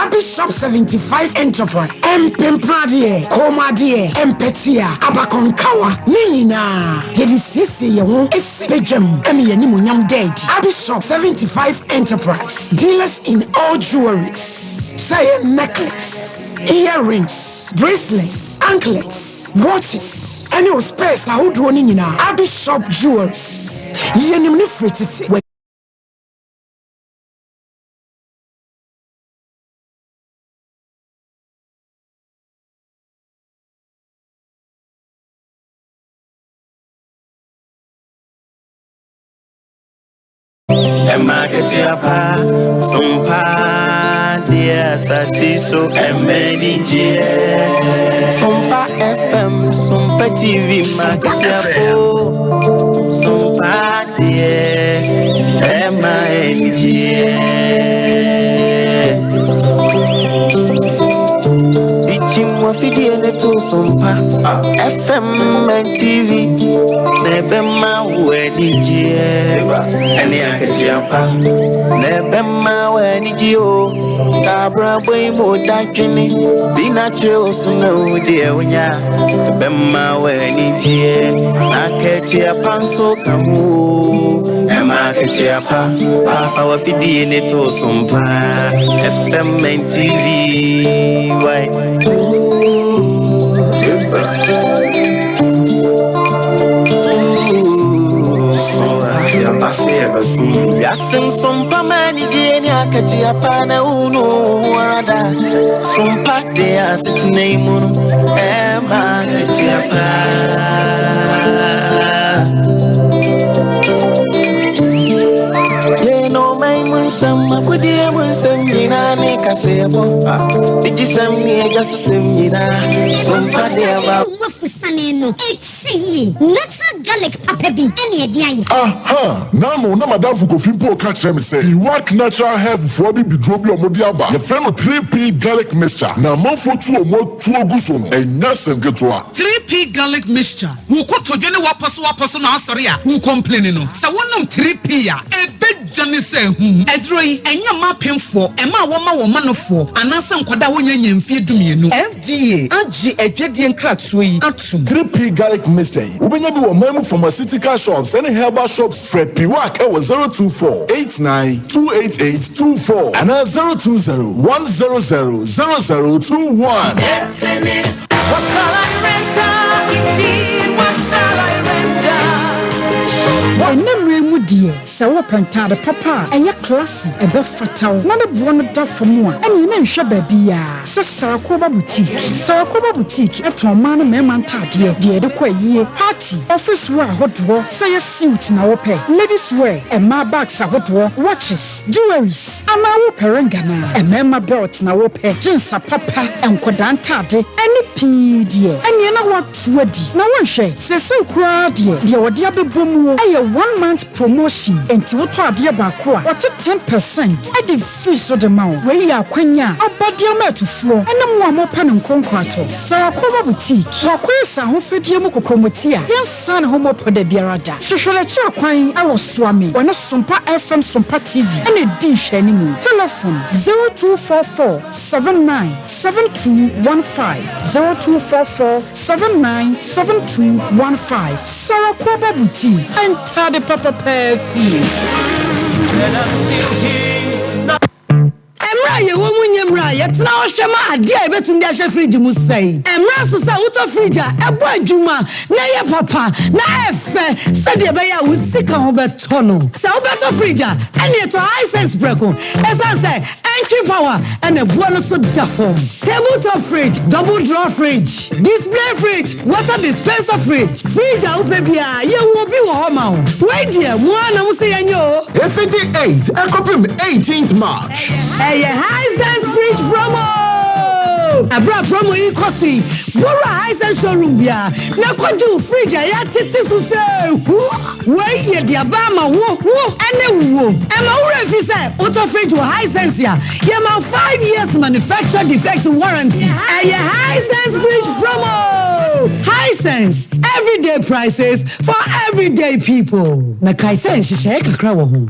Abishop 75 Enterprise, Mpempradeɛ, kɔnmuadeɛ, mpɛtea, abakɔnkawa, ne nyinaa yɛde siesie yɛn ho si badwam ma yɛn animuonyam da adi. Abishop 75 Enterprise, dealers in all jewelries, sɛ ɛyɛ necklace, earrings, bracelets, anklets, watches, ɛne wo spares ahodoɔ no nyinaa. Abishop Jewelries, yɛnim ne firi tete. Ɛma ketewa pa sompa deɛ asase so ɛmɛ ni gyeɛ. Sompa FM, Sompa TV, ma ketewa po sompa deɛ ɛma ani gyeɛ. Ichimwa fidie ne to. Sompa FM and TV na ɛbɛma wo anigyeɛ ɛne akatua pa na ɛbɛma wo anigye o saa abrabɔ yi mu dadwene bi na kyerɛ wo so na wo deɛ wonya ɛbɛma wo anigyeɛ na akatua pa nso ka ho o ɛma akatua pa paafa wafidie ne to Sompa FM and TV why Sompa manigye ne akatua pa na wonu wo ara da Sompa de asetena yi mu no ɛma akatua pa. Yɛn ɔman mu nsɛm akodie mu nsɛm nyinaa ne kaseɛbɔ Digyisɛm ne agya so sɛm nyinaa Sompa de aba. Wafusane no ɛkyɛ yie. Natural garlic papa bi ɛne ɛde ayɛ. Aha! N'ano na m'adamfo Kofi mpo reka kyerɛ me sɛ Iwak Natural Health foɔ abibiduro bi a wɔde aba, yɛfrɛ no 3P Garlic Mixture, na amanfoɔ tu wɔn atuo gu so no, ɛnyɛ asɛm ketewa. 3P Garlic Mixture, Wo kotodwe ne w'apɔsowapɔso na asɔre a wo complaini no, sɛ wonom 3P a, ɛbɛgya ne sɛ ahum. Aduro yi, ɛnyɛ mma apemfoɔ, mmaa a wɔma wɔn manofoɔ, anaasɛ nkwadaa a wɔnnya nnya mfeɛ dumienu. FDA agye adwadie nkratoɔ yi atom. 3P Garlic Mixture yi, wobɛnya bi wɔ ɔman mu pharmaceutical shops ne herbal shops. Frɛ Piwak wɔ 024 89 288 24 anaa 020 100 0021. What shall I render indeed? What shall I render? Ɛnnɛ mmerɛ yi mu deɛ, sɛ wopɛ ntaade papa a ɛyɛ classy, ɛbɛfata wo, na ne boɔ no da fam a, ɛneɛ na nhwɛ baabiara sɛ Sarakoba Boutique. Sarakoba Boutique tɔn mmaa ne mmarima ntaadeɛ, deɛ yɛde kɔ ayie, party, office wear ahodoɔ, sɛ ɛyɛ suit na wopɛ, ladies wear, mmaa bags ahodoɔ, watches, jewelries, anaa wopɛ ring anaa? Mmarima belt na wopɛ, jeans apapa, nkwadaa ntaade, ɛne pii deɛ, ɛneɛ na woato adi. Na wonhwɛ, seesei koraa deɛ, deɛ wɔde abɛbɔ muo yɛ one month promotion, enti wotɔ adeɛ baako a, wɔte 10 percent de firi so de ma wo. Wei yɛ akwanya a aba de ama atufoɔ ne mo a mopɛ no nkonkoro atɔ. Sarakoba Boutique, Wakɔyɛ sɛ ahofadie mu kokromoti a yɛnsan ne ho mmɔpɔ da biara da. Hwehwɛ no akyiri kwan wɔ Suame, wɔne Sompa FM Sompa TV na ɛdi nhwɛanimu. Telefon, 0244 79 7215, 0244 79 7215. Sarakoba Boutique, ntade papa paa fie. Mmerɛ a yɛwɔ mu nyɛ mmerɛ a yɛtena hɔ hwɛ ma adeɛ a yɛbɛtumi de ahyɛ fridge mu sɛe. Ɛmmra so sɛ wotɔ fridge a ɛbɔ adwuma na ɛyɛ papa na ɛyɛ fɛ sɛdeɛ ɛbɛyɛ a wo sika ho bɛtɔ no. Sɛ wobɛtɔ fridge a, ɛnneɛ tɔ Hisense prɛko ɛsiane sɛ ɛntwe power ɛna ɛboɔ no so da fam. Table top fridge, double drawer fridge, display fridge, water dispenser fridge, fridge a wopɛ biara yɛwɔ bi wɔ hɔ ma wo. Wei deɛ mo ara na mo sɛ yɛnyɛ o. Ɛfiti 8 ɛkɔpem 18th March. Ɛyɛ Hisense fridge promo! Ɛberɛ a promo yi kɔ so yi, bɔwura Hisense showroom biara na kɔgye wo fridge a yɛatete so sɛ hu. Wei yɛ de aba ama wo, wo ɛne wo. Ɛma wo werɛ fi sɛ wotɔ fridge wɔ Hisense a, yɛma wo 5 years manufacture defect warranty. Ɛyɛ Hisense fridge promo! Hisense, everyday prices for everyday people. Na kae sɛ nhyehyɛeɛ kakra wɔ ho.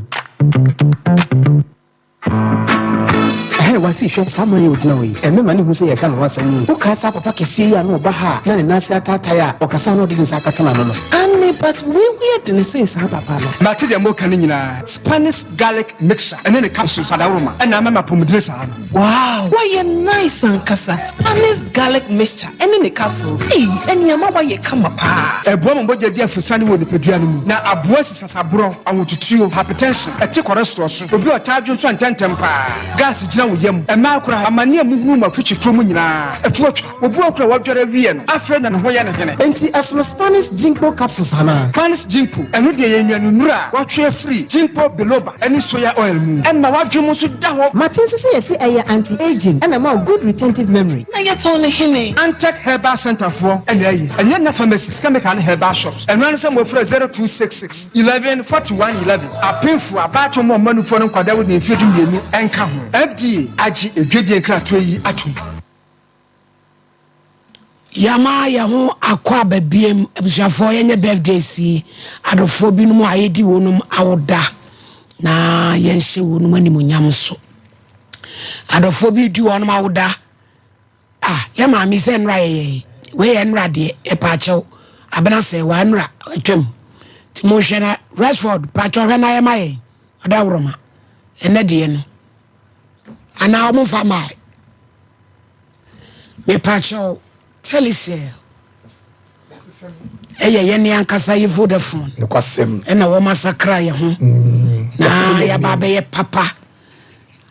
Ɛhɛ wafi hwɛ saa man yi ogyina hɔ yi, ɛmɛma ne hu sɛ yɛka ne ho asɛm yi. Wokae saa papa kɛseɛ yi a na ɔba ha a na ne nan ase ataatae a ɔkasa na ɔde ne nsa akata n'ano no? Ane, but wei ho yɛ dene sen saa papa no. Mate deɛ moka no nyinaa. Spanish garlic mixture ɛne ne capsules adaworoma ɛna ama me apɔmudene saa no. Wow! Wayɛ nice ankasa. Spanish garlic mixture ɛne ne capsules. Ei, ɛnneɛma wayɛ kama paa. Ɛboa ma mogya di afusane wɔ nipadua no mu na aboa si sasaborɔ, ahotutuo, hypertension, ɛte cholesterol so, obi a ɔtaa dwonsɔ ntɛmntɛm paa, gas gyina wo yam, mmaa koraa, amane a muhunu mu afikyikuo mu nyinaa, ɛto atwa. Obi wɔ koraa a wadware awie no, afei na ne ho yɛ no hene. Enti ɛsono Spanish ginkgo capsules anaa? Spanish ginkgo, ɛno deɛ yɛ nnuanennuro a wɔatwe afiri ginkgo biloba ne soya oil mu. Ɛma w'adwene mu nso da hɔ. Mate nso sɛ yɛse ɛyɛ anti-aging ɛna ɛma wo good retentive memory. Na yɛtɔn no hene? Antec Herbal Centre foɔ na ɛyɛ. Ɛnyɛ nna pharmacies, chemical ne herbal shops. Ɛno ara ne sɛ mofrɛ 0266 11 41 11. Apemfoɔ, abaatan mu ɔmanufoɔ ne nkwadaa a wɔdi mfeɛ 12 nka ho. FDA agye edwadie nkratoɔ yi atom. Yɛama yɛn ho akɔ aba biem abusuafoɔ yɛnyɛ birthdays yi adɔfoɔ binom a yɛdi wɔnom awoda na yɛnhyɛ wɔnom animuonyam nso. Adɔfoɔ bi di wɔnom awoda ah yɛ maame sɛ nnora yɛyɛ wei yɛ nnora deɛ ɛpaakyɛw abena sɛ wa nnora atwam nti monhwɛ na Rexford paakyɛw hwɛ na yɛma yɛn ɔda worɔma ɛnɛ deɛ no anaa wɔn mfa maa Mepakyɛw, Telecel ɛyɛ yɛn ankasa yɛ Vodafone. Nokwasɛm. Ɛna wɔn asakra yɛ ho. Na yɛaba abɛyɛ papa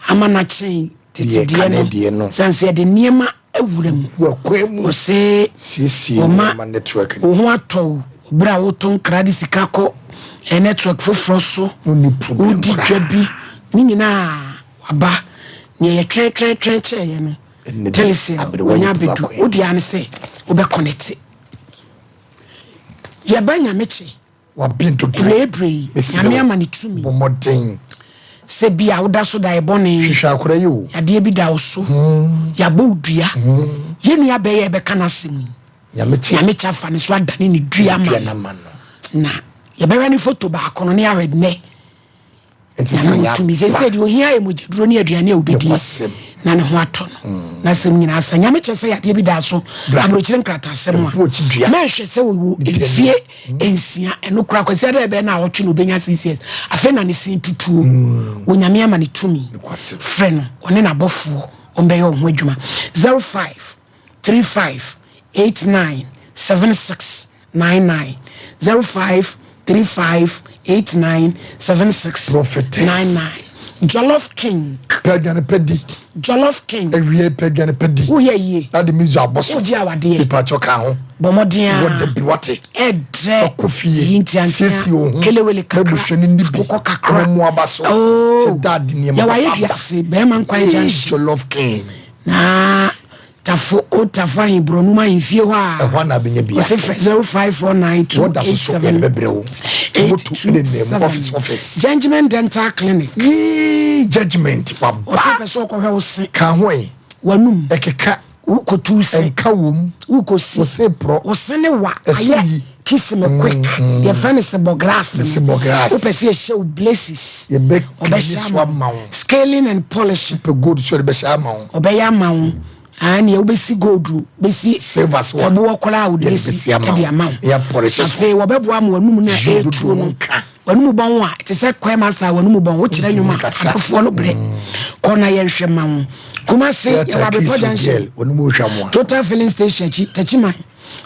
ama no akyɛn tete deɛ no. Sane sɛ yɛde nneɛma awura mu. Ɔse wɔma wo ho atɔ wo berɛ a woto nkra de sika kɔ network foforɔ so. Wodi dwa bi. Ne nyinaa waba. Nea yɛtwɛn twɛn twɛn kyɛeɛ no. Telecel wanya abedu wo dea ne sɛ wobɛ connecte. Yɛba Nyame kye Awiei bere yi Nyame ama ne tumi Sɛ bi a woda so da ɛbɔne Yadeɛ bi da wo so Yɛabɔ wo dua Yɛn nua bɛyɛ ɛbɛka n'asɛm yi Nyame kye afa ne so adane ne dua ama no Na yɛbɛhwɛ ne foto baako no ne yɛahwɛ nnɛ Nyame wɔ tumi. Seesei deɛ ohia yɛ mogyaduro ne aduane a wobɛdie na ne ho atɔ no. Mm. N'asɛm nyinaa sa. Nyame kyɛ sɛ yadeɛ bi da so aburokyire nkratasɛm a mɛnhwɛ sɛ wɔwɔ mfie mm. nsia ɛno kora kwasi adɛ bɛɛ na awɔtwe na obɛnya six years afei na ne sin tutuo mm. wɔ Nyame ama ne tumi frɛ no ɔne n'abɔfoɔ ɔmbɛyɛ ɔho adwuma 05 35 89 76 99 05 35 89 76 99 Jollof King. Pɛ aduane pɛ di. Jollof King. Awie pɛ aduane pɛ di. Woyɛ yie. Na de mizu abɔ so. Wogye awadeɛ. Nipa ka ho. Bɔ mmɔden a. Wɔ dabi wate. Ɛdrɛ. Ɔkɔ fie. Yi ntiantia. Siesie wo ho. Kelewele kakra. N'abusua no ni bi. Akokɔ kakra. Wɔn mu aba so. Oo. Sɛ daadi nneɛma. Yɛwɔ ayɛ dua ase. Bɛrima nkwan junction. Jollof King. Na Tafo o Tafo ahe Brɔnum ahemfie hɔ a. Ɛhɔ na abɛnya bi Ɔse frɛ 0549287827. Wɔda so so yɛde bɛbrɛ wo. Moto ne nam office office. Judgment Dental Clinic. Yee judgment waba. Ɔse pɛ sɛ ɔkɔhwɛ wo se. Ka ho ɛ. W'anum. Ɛkeka. Wokotu se. Ɛnka wom. Wokosi. Wo se porɔ. Wo se ne wa. Ɛso Ayɛ yi. kiss me quick. Yɛfrɛ no sebɔ grass no. Sebɔ grass. Wopɛ sɛ yɛhyɛ wo blaces. Yɛbɛ Ɔbɛhyɛ so ama wo. Scaling and polishing. Wopɛ gold so yɛde bɛhyɛ ama wo. Ɔbɛyɛ ama wo. Ah, nea wobɛsi gold bɛsi Silver so a. ɛboɔ koraa a wode Yɛde bɛsi bɛsi ama ɛde wo. ama wo. Yɛ polish so. Afei wɔbɛboa ma w'anum no a Yi ɛretuo dodoɔ no. nka. W'anum bɔn a te sɛ choir master a w'anum bɔn wokyerɛ Wontumi nnwom a nkasa. adɔfoɔ no brɛ. Kɔ na yɛnhwɛ ma wo. Kumasi Theatre yɛwɔ Abrepɔ kiss Junction. girl, w'anum hwam a. Total filling station akyi, Techiman.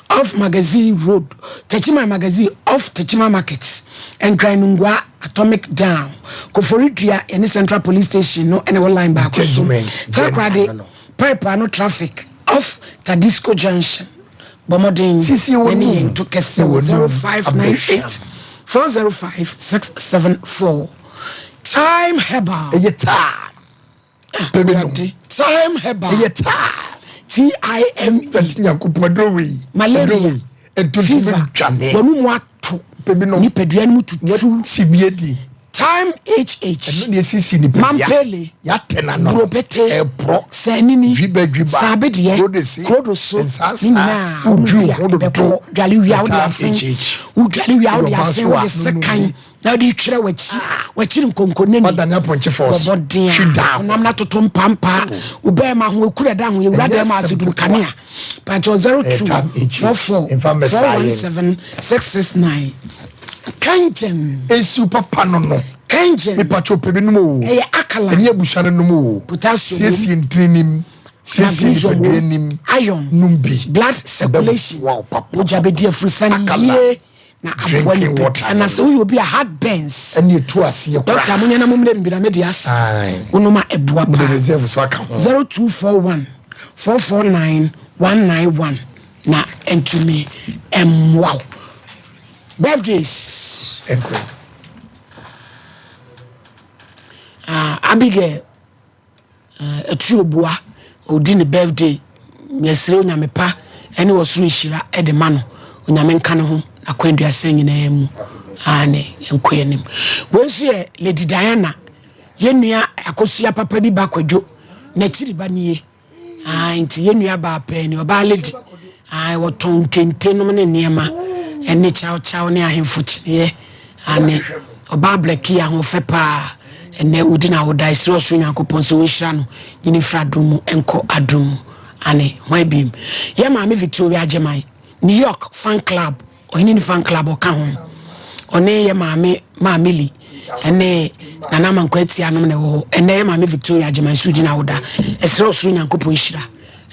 Off Magazine Road, Techiman Magazine off Techiman Market, Nkran Nungua, Atomic Down, Koforidua yɛne Central Police Station no na ɛwɔ line baako so. Judgment, Takoradi, Judgment. Pipe ano traffic off Tadisco Junction. Bɔ mmɔden Siesie na ne w'anum yɛn to kɛse na wɔ w'anum 0598 abɛhwam. 405 674. Time Herbal. Ɛyɛ time. Pɛ bi nom. Time Herbal. Ɛyɛ time. T I M E. Ɛti Nyankopɔn aduro wei. Malaria. Fever. Wɔn mu ato. Pɛ bi nom. Nipadua no mu tutu. Ti bi edi. Time HH. Ɛno deɛ sisi nipadua. Mampele. Yatɛ na no. Burobete. Ɛporɔ. Sɛnini. Dwiba dwiba. Saabedeɛ. Kurodesi. Kurodoso. Nsansa. Ne nyinaa. Wodwi wo ho dodo. Ɛbɛkɔ. Dwale wia wode afen. Wodwale wia wode afen wode sekan. Na wode twerɛ w'akyi w'akyiri nkonkonani Wadane apɔnkye fɔs. Bɔ mmɔden Twi a da ho. honam no atoto mpampaa wo bɛɛma ho ekura da ho yɛwura Ɛnyɛ dɛm asɛm adze dum ketewa. kanea pakyɛw Ɛyɛ time 02 44 Mfa mmɛsaa yɛn. 417 669 Kangen. Nsuo papa no no. Kangen. Mepakyɛw pɛ bi nom o. Ɛyɛ alkaline. Ɛne abusua no nom o. Potassium wom. Siesie ntini nim. Siesie Magnesium nipadua wom. nim. Iron. Nom bi. Blood circulation. Ɛbɛboa wo papa. Mogya bɛdi afurusane Alkaline. yie. na aboa Drinking nipadua water na sɛ woyɛ obi a heart burns ɛne ɛtu aseɛ koraa dɔkta monyɛ na mommrɛ me bi na mede ase wonom a ɛboa mode paa reserve so aka ho 0241 449 191 na ɛntumi mmoa wo birthdays ɛnkɔ uh, Abigail Atuo Boa ɔdi ne birthday yɛsrɛ Onyame pa ɛne ɔsoro nhyira ɛde ma no Onyame nka ne ho n'akwanduasɛm nyinaa mu aane yɛnkɔ yɛn anim wei nso yɛ Lady Diana yɛn nua akosua papa bi ba kwadwo n'akyiri ba nie ah nti yɛn nua baa pɛɛ ni ɔbaa lady. Ae, wɔtɔn nkente nom ne nneɛma, ɛne chow chow ne ahemfo kyiniiɛ. Aane, ɔbaa Blackie ahoɔfɛ paa. Ɛnnɛ ɔdi n'awoda. Ɛsrɛ ɔsoro Nyankopɔn sɛ ɔnhyira no, nyini mfiri adom mu nkɔ adom mu. Aane, hwan biom? Yɛn maame Victoria Agyeman, New York fan club, Ɔhene ne fan club ɔka ho. Ɔne yɛ maame Maa Millie ɛne Nana Amankwa Atia nom na ɛwɔ hɔ. Ɛnnɛ yɛ maame Victoria Agyeman nso redi n'awoda. Ɛsrɛ ɔsoro Nyankopɔn nhyira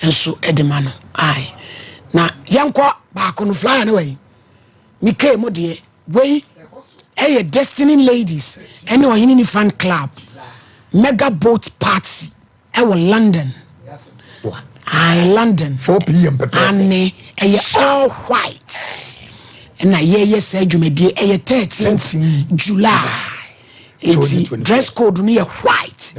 nso de ma no. Ae. Na yɛnkɔ baako no, flyer no wɔ he? Mekee mo deɛ. Wei ɛyɛ Destiny Ladies ɛne Ɔhene ne fan club mega boat party. Ɛwɔ London. Ae London. 4 pm pɛpɛɛpɛ. Ane ɛyɛ all white. Ɛna yɛyɛ saa dwumadie ɛyɛ 13th July. Eti dress code no yɛ white.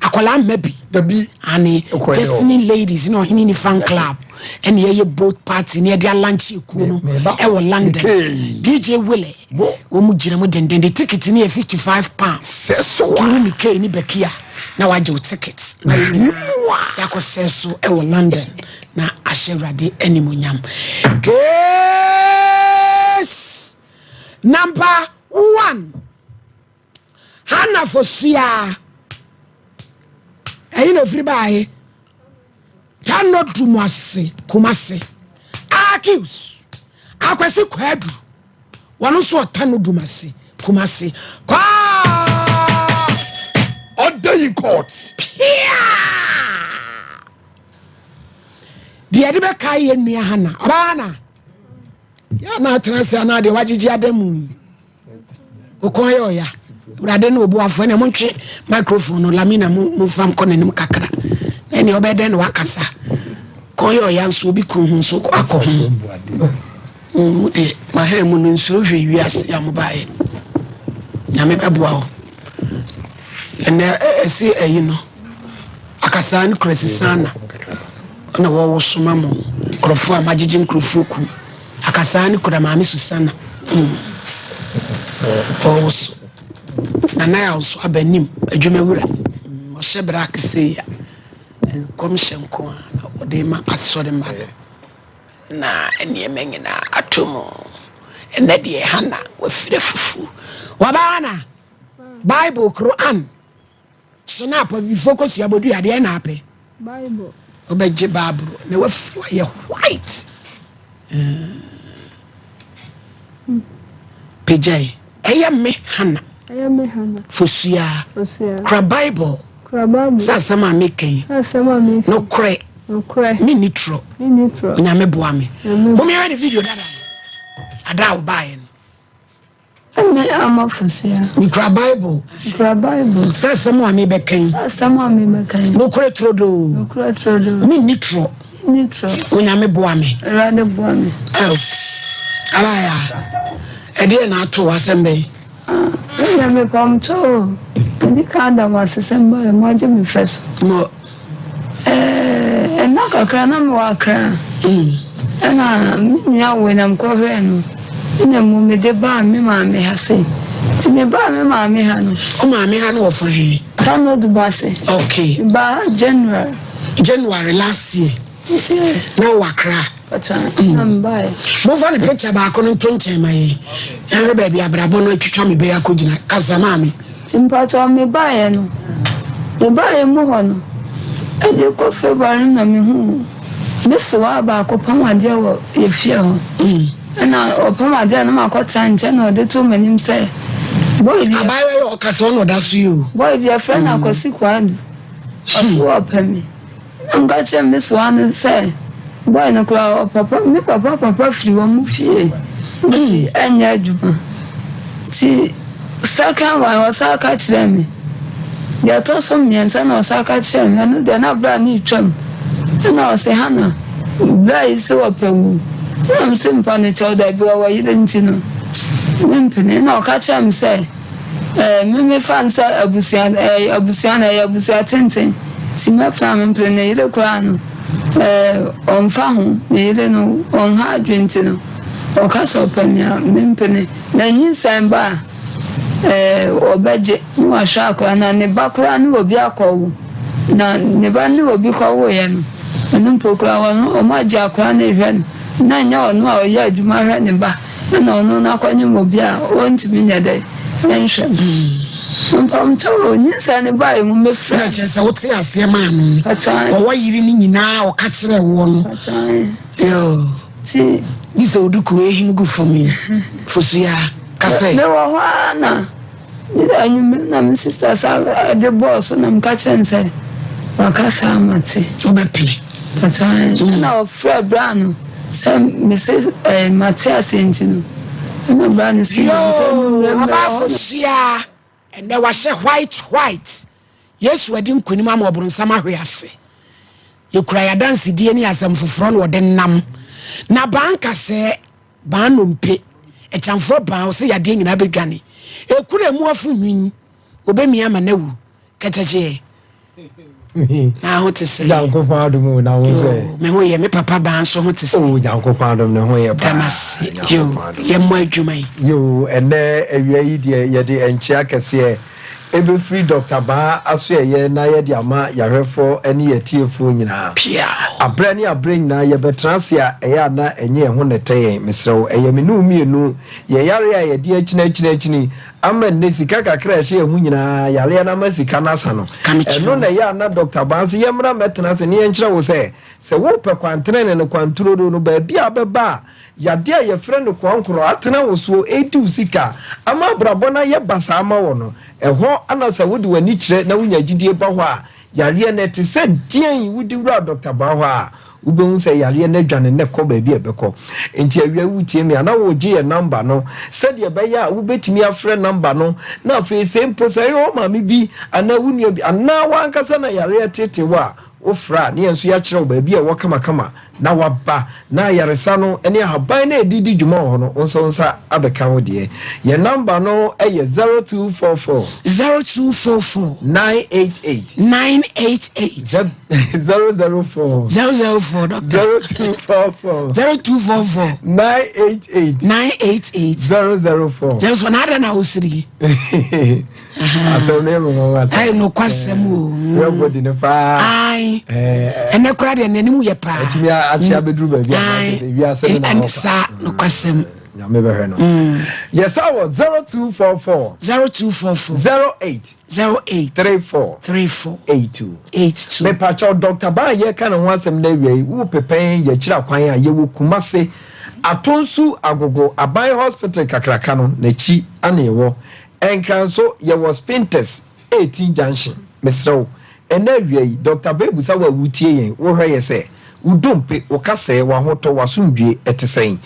Akwadaa mma bi. Dabi. Ane Destiny Ladies ne Ɔhene ni fan club ɛna yɛyɛ boat party ne yɛde alanche ekuo no ɛwɔ London. DJ Wille wɔn mu gyina mu denden de ticket no yɛ 55 pounds. Turu Mikey ne Bekia. na wagye wo ticket na yɛn nyinaa yɛakɔ sɛ so wɔ London na ahyɛ Awurade animuonyam. Case number one, Hannah Fosuaa, ɛyi na ofiri baaye, Tano Dumuase, Kumasi, Accuse, Akwasi Kwadu. Wɔn nso ɔta no dum ase Kumasi kwaa. Order in court. Pia! Deɛ yɛde bɛkae yɛn nua Hana. Ɔbaa Hana. Yɛ na atena ase anaa deɛ wagyegye ada mu yi. Okɔn yɛ ɔya. Awurade ne oboafo ɛna montwe microphone no Lamina mo momfa nkɔ n'anim kakra. Na ɛnea ɔbɛyɛ dɛn na wakasa. Kɔn yɛ ɔya nso obi kunu ho nso akɔ ho. Mo deɛ mahan mu no nsuro hwee wiase a mobaeɛ Nyame bɛboa wo ɛnɛ ɛse ɛyi no akasaa no kura sisana na wɔwo soma mo nkurɔfoɔ a magyegye nkurɔfoɔ kum akasaa no kura maame Susana wɔwo so nana yɛ nso aba anim adwuma wura ɔhyɛ bra akesɛ ya nkɔmhyɛ nko a na wɔde ma asɔre ma no Na nneɛma nyinaa atɔ mu. Ɛnnɛ deɛ Hana wafira fufuo. Waba Hana, Bible, Quran, Snap, abibifoɔ kosua bodua deɛ na apɛ. Bible. Wobɛgye Bible na wafiri wayɛ white. Pagyae. Ɛyɛ me Hana. Ɛyɛ me Hana. Fosua. Fosua. Kura Bible. Kura Bible. Sɛ asɛm a meka yi. Sɛ asɛm a meka yi. Nokorɛ. Nokorɛ. Menni torɔ. Menni torɔ. Onyame boa me. Nyame. Mommɛhwɛ ne video dada no. Ada a wobaeɛ no. Ɛne ama Fosua. Mekura Bible. Mekura Bible. Sɛ asɛm a mebɛka yi. Sɛ asɛm a mebɛka yi. Nokorɛ turodoo. Nokorɛ turodoo. Menni torɔ. Menni torɔ. Onyame boa me. Awurade boa me. Oh. Abaya. Ɛdeɛ na ato asɛm bɛn? Ah, me deɛ mepamkyɛ o. Medi kan da mo ase sɛ mbaeɛ moagye me fɛ so. Mo. Eh, nna kakra na mewɔ Accra. Ɛna me nua wui na mekɔhwɛɛ no. Ɛna mmom mede baa me maame ha sei. Nti mebaa me maame ha no. Wo maame ha no wɔ fa he? Kano Dubase. Okay. Mebaa ha January. January last year. Yeah. Na wowɔ Accra. Momfa ne picture baako no nto nkyɛn ma yɛn. Yɛnhwɛ baabi abrabɔ no atwitwa me bɛyɛ akɔgyina. Kasa maame. Nti mpakyɛw mebaeɛ no, mebaeɛ mu hɔ no, ɛde kɔ February no na mehuu me sewaa baako pam adeɛ wɔ yɛ fie hɔ. Ɛna ɔpam adeɛ no makɔtena nkyɛn na ɔde too m'anim sɛ boy bi. Abaayewa yi ɔkasa ɔna ɔda so yi o. Boy bi yɛfrɛ no Akwasi Kwadu. Ɔse ɔpɛ me. Na meka kyerɛɛ me soa no sɛ, Boy no koraa ɔpapa me papa papa firi wɔn fie nti ɛnyɛ adwuma. Nti second one ɔsan ka kyerɛɛ me. Deɛ ɛtɔ so mmiɛnsa na ɔsan ka kyerɛɛ me ɛno deɛ na berɛ a ne retwam. Ɛna ɔse Hannah berɛ yi sɛ ɔpɛ wo. Ɛna mese mpa no kyɛw dabi ɔwɔ yere nti no mempene. Ɛna ɔka kyerɛɛ me sɛ. Eh, me me fa no sɛ abusua eh, abusua na ɛyɛ abusua tenten nti mɛpena me mpene ne yere koraa no eh, ɔmfa ho ne yere no ɔnha adwene nti no ɔka sɛ ɔpɛ me a mempene na nyinsɛn ba a eh, ɔbɛgye ne wahwɛ akora na ne ba koraa ne obi akɔwo na ne ba ne obi kɔwoeɛ no. Ɔno mpo koraa wɔn wɔn agye akwadaa no rehwɛ no na ɛnyɛ ɔno a ɔyɛ adwuma hwɛ ne ba ɛna ɔno no akɔnyem obi a ɔntumi nyɛ dɛ nhwɛ no. Mpamokyɛw o, nyinsɛn no baeɛ mu mefrɛ. Na kyerɛ sɛ wote aseɛ maa no. Ɔwɔ yere no nyinaa ɔka kyerɛɛ woɔ no. Yoo. Ti. Gye sɛ oduku ehim gu fam yi. Fosua, ka sɛ. Mewɔ hɔ ara na anwummere na me sista sa de bɔɔ so na meka kyerɛ no sɛ waka saa mate. Wobɛpene. Pakyɛ ɛna ɔfrɛ bra no sɛ mese ɛɛ mate aseɛ nti no ɛna bra no si. Yoo, ɔbaa Fosua. Ɛnnɛ wahyɛ white white. Yesu adi nkonim ama ɔbronsam ahwe ase. Yɛkura yɛn adansedie ne asɛm foforɔ na ɔde nam. Na baa nkasɛɛ, baa nnompe, akyamfoɔ baa ɔsɛ yadeɛ nyinaa bɛdwane. Ekura emu afo nwin, ɔbɛmia ama no awu. Kɛtɛkyeɛ. Na ho te sɛ. Nyankopɔn adom o na wo nso ɛ. Me ho yɛ me papa baa nso ho te sɛ. O Nyankopɔn adom ne ho yɛ paa. Danase yo yɛ mmɔ adwuma yi. Yo ɛnɛ awia yi deɛ yɛde nkyea kɛseɛ ɛbɛfiri Doctor Baa asoɛeɛ na yɛde ama yɛahwɛfoɔ ne yɛatiefoɔ nyinaa. Aberɛ ne aberɛ nyinaa yɛbɛtena ase a ɛyɛ a na ɛnyɛ yɛn ho na ɛtɛ yɛn mesrɛ wo ɛyɛ me ne wo mmienu yɛn yareɛ a yɛde akyini akyini akyini Ama nnɛ sika kakra a ɛhyɛ yɛn ho nyinaa, yareɛ no ama sika no asa no. Ɛno na ɛyɛ a na Dɔkta Baa se yɛmmra mmɛtena ase na yɛnkyerɛ wo sɛ, sɛ worepɛ kwantenene no, kwanturodoo no, baabi a wobɛba a yadeɛ a yɛfrɛ no koankorɔ atena wo soɔ redi wo sika ama abrabɔ no ayɛ basaa ama wo no, ɛhɔ na sɛ wode w'ani kyerɛ na wonya gyidie ba hɔ a, yareɛ no ɛte sɛ deɛn wode wura Dɔkta Baa hɔ a, Wobɛhu sɛ yareɛ no adwane na ɛkɔ baabi a ɛbɛkɔ. Enti awia woretie me a, na woregye yɛn nɔmba no sɛdeɛ ɛbɛyɛ a wobɛtumi afrɛ nɔmba no na afei sɛ mpo sɛ ɛyɛ wo maame bi anaa wo nua bi anaa w'ankasa na yareɛ reteetee wo a, wofrɛ a ne yɛn nso yɛakyerɛ wo baabi a ɛwɔ kamakama na waba na ayaresa no ne ahaban no a yɛde di dwuma wɔ hɔ no, wo nso wo nsa abɛka wo deɛ. Yɛn nɔmba no yɛ 0244. 0244. 988. 988. 004. 004 doctor. 0244. 0244. 988. 988. 004. 004 na adɛn na wosiri. Asɛm no yɛ me nwanwa. Ayi nokwasɛm o. Yɛ bɔ di no paa. Ayi. Ɛnɛ koraa deɛ n'anim yɛ paa. Ɛtumi akye abɛduru baabi a sɛ wiase no na hɔ. Saa nokwasɛm. Nyame bɛhwɛ no. Yɛsa wɔ 0244. 0244. 08. 08. 34. 34. 82. 82. Mepakyɛw Dɔkta Baa a yɛreka ne ho asɛm no awia yi, wo pepɛn yɛkyerɛ akwan a yɛwɔ Kumase, Atonsu Agogo Aban Hospital kakraka no n'akyi ana yɛwɔ. Nkran nso yɛwɔ Spintex 18 Junction. Mesrɛ wo, ɛnnɛ awia yi, Dɔkta Baa bisa wo a woretie yɛn, wohwɛ yɛ sɛ, wo dompe, wo kasɛɛ, w'ahotɔ, w'asomdwie, ɛte sɛn?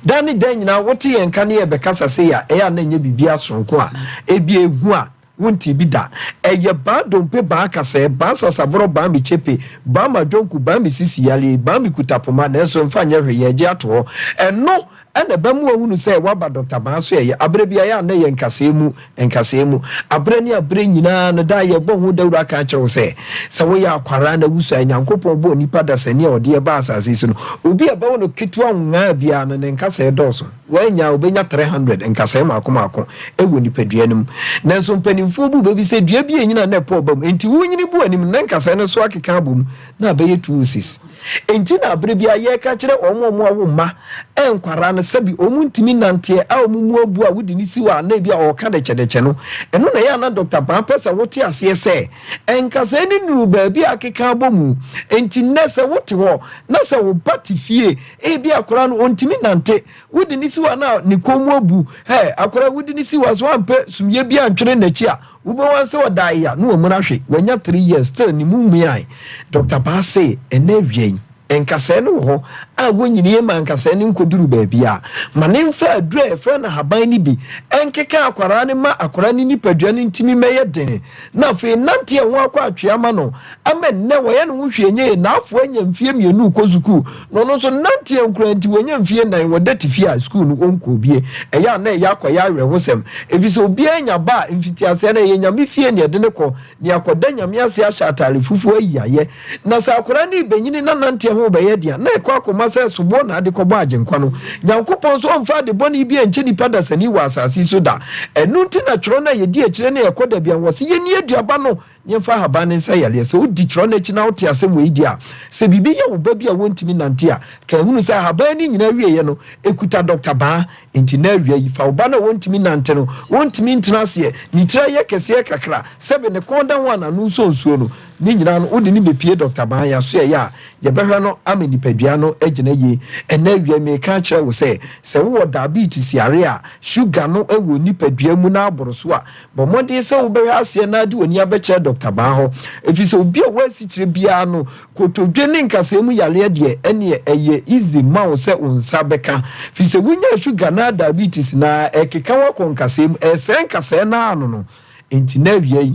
Da ne da nyinaa wote yɛn nka ne yɛrebɛkasa sei a, ɛyɛ a na ɛnyɛ biribiara soronko a ebia ehu a wontee bi da. Ɛyɛ baa dompe, baa kasɛɛ, baa sasaborɔ, baa me kyepe, baa madwonku, baa me sisi yareɛ, baa me kuta poma, nanso mfa nyɛ hwee, yɛregye ato hɔ. Ɛno na ɛbɛma woahunu sɛ woaba Dɔkta Baa so ɛyɛ. Aberɛ biara ɛyɛ a na ɛyɛ nkasɛɛ mu, nkasɛɛ mu. Aberɛ ne aberɛ nyinaa no, daa yɛbɔ ho dawuro aka akyerɛ wo sɛ, sɛ woyɛ akwaraa na wusua a, Nyankopɔn bɔɔ nipa dasani a ɔde yɛ baa asase yi so no, obi a ɛbɛwo no ketewa ngaa biara no, ne nkasɛɛ dɔɔso. Wannya a, ɔbɛnya 300 nkasɛɛ mmaako mmaako wɔ nipadua no mu. Nanso mpanimfoɔ bu bɛ bi sɛ dua bi renyini a na ɛpɔ aba mu. Enti wonyini bu anim no, na nkasɛɛ no so akeka abom na abɛyɛ 206. Enti na bere biara yɛka kyerɛ wɔn a wɔawo mma nkwadaa no sɛbi wɔn ntumi nnanteɛ a wɔn mu abu a wode no si hɔ a na ebi a ɔreka dɛkyɛdɛkyɛ no. Ɛno na ɛyɛ a na Dɔkta Baa pɛ sɛ wote aseɛ sɛ nkasɛɛ no nnuruu baabi a akeka abɔ mu. Enti nnɛ sɛ wote hɔ na sɛ wo ba te fie, ebi akwadaa no ɔntumi nnante, wode no si hɔ a na ne kɔn mu abu. Hɛ, akwadaa wode no si hɔ a sɛ wampɛ sumiiɛ bi antwere n'akyi a, Wobɛhu ara sɛ ɔda ya na wamuna hwe, wanya three years still ne mu mmuae. Doctor Paa se ɛnɛ awia yi, nkasɛɛ no wɔ hɔ a wonyiniie ma nkasɛɛ no nkɔduru baabiara. Ma no mfa aduru a yɛfrɛ no ahaban no bi nkeka akwaraa no ma akwaraa no nipadua no ntumi mmɛyɛ den na afei nante ɛho akɔ atwea ma no ama nnɛ wɔyɛ ne ho hwee nyɛ yie. N'afoa anya mfie mmienu rekɔ sukuu na ɔno nso nanteɛ nkoraa nti wanya mfie nnan wɔda te fie a sukuu no ɔnkɔɔ bie. Ɛyɛ a na ɛyɛ akɔyɛ awerɛhosɛm ɛfiri sɛ obiara nya ba a mfitiaseɛ no ɛyɛ Nyame fie na yɛde no kɔ na yɛakɔda Nyame ase ahyɛ ataare fufuo ayi ayɛ. Na sɛ akwadaa no rebɛnyini na nanteɛ ho rebɛyɛ den a na ɛkɔ akɔma sɛ soboɔ na ade kɔbɔ Agyenkwa no. Nyankopɔn nso ɔmfa ade bɔne biara nkyɛ nipa dasani wɔ asase yi so da. Ɛno nti na twerɛ no a yɛdi akyire no yɛkɔ da biara no wɔse yɛnni aduaba no. na yɛmfa ahaban no nsa yareɛ. Sɛ wodi twerɛ no akyi na wote asɛm wei deɛ a, sɛ biribi yɛ wo ba bi a wɔntumi nnante a, ka hunu sɛ ahaban no nyinaa awieɛ no, ɛkuta Dɔkta Baa. Enti nnɛ awia yi, fa wo ba no a ɔntumi nnante no, ɔntumi ntena aseɛ, ne tiri ayɛ kɛseɛ kakra, sɛbe ne kɔn da ho a n'ano nsɔ nsuo no, ne nyinaa no, wode no bɛpue Dɔkta Baa asoɛeɛ a, yɛbɛhwɛ no ama nipadua no agyina yie. Ɛnnɛ awia yi, mereka akyerɛ wo sɛ, sɛ wowɔ diabetes yareɛ a, sugar no wɔ wo nipadua mu na aboro so a, bɔ mmɔden sɛ wobɛhwɛ aseɛ na de w'ani abɛkyerɛ Dɔkta Baa hɔ. Ɛfiri sɛ obi a ɔwɔ asikyire biara no, Kotodwe ne nkasɛɛ mu yareɛ deɛ ɛneɛ ɛyɛ easy ma wo sɛ wo nsa bɛka firi sɛ wonya sugar naa diabetes naa ɛkeka wo akɔ nkasɛɛ mu ɛsɛe nkasɛɛ naa ano no nti na awia yi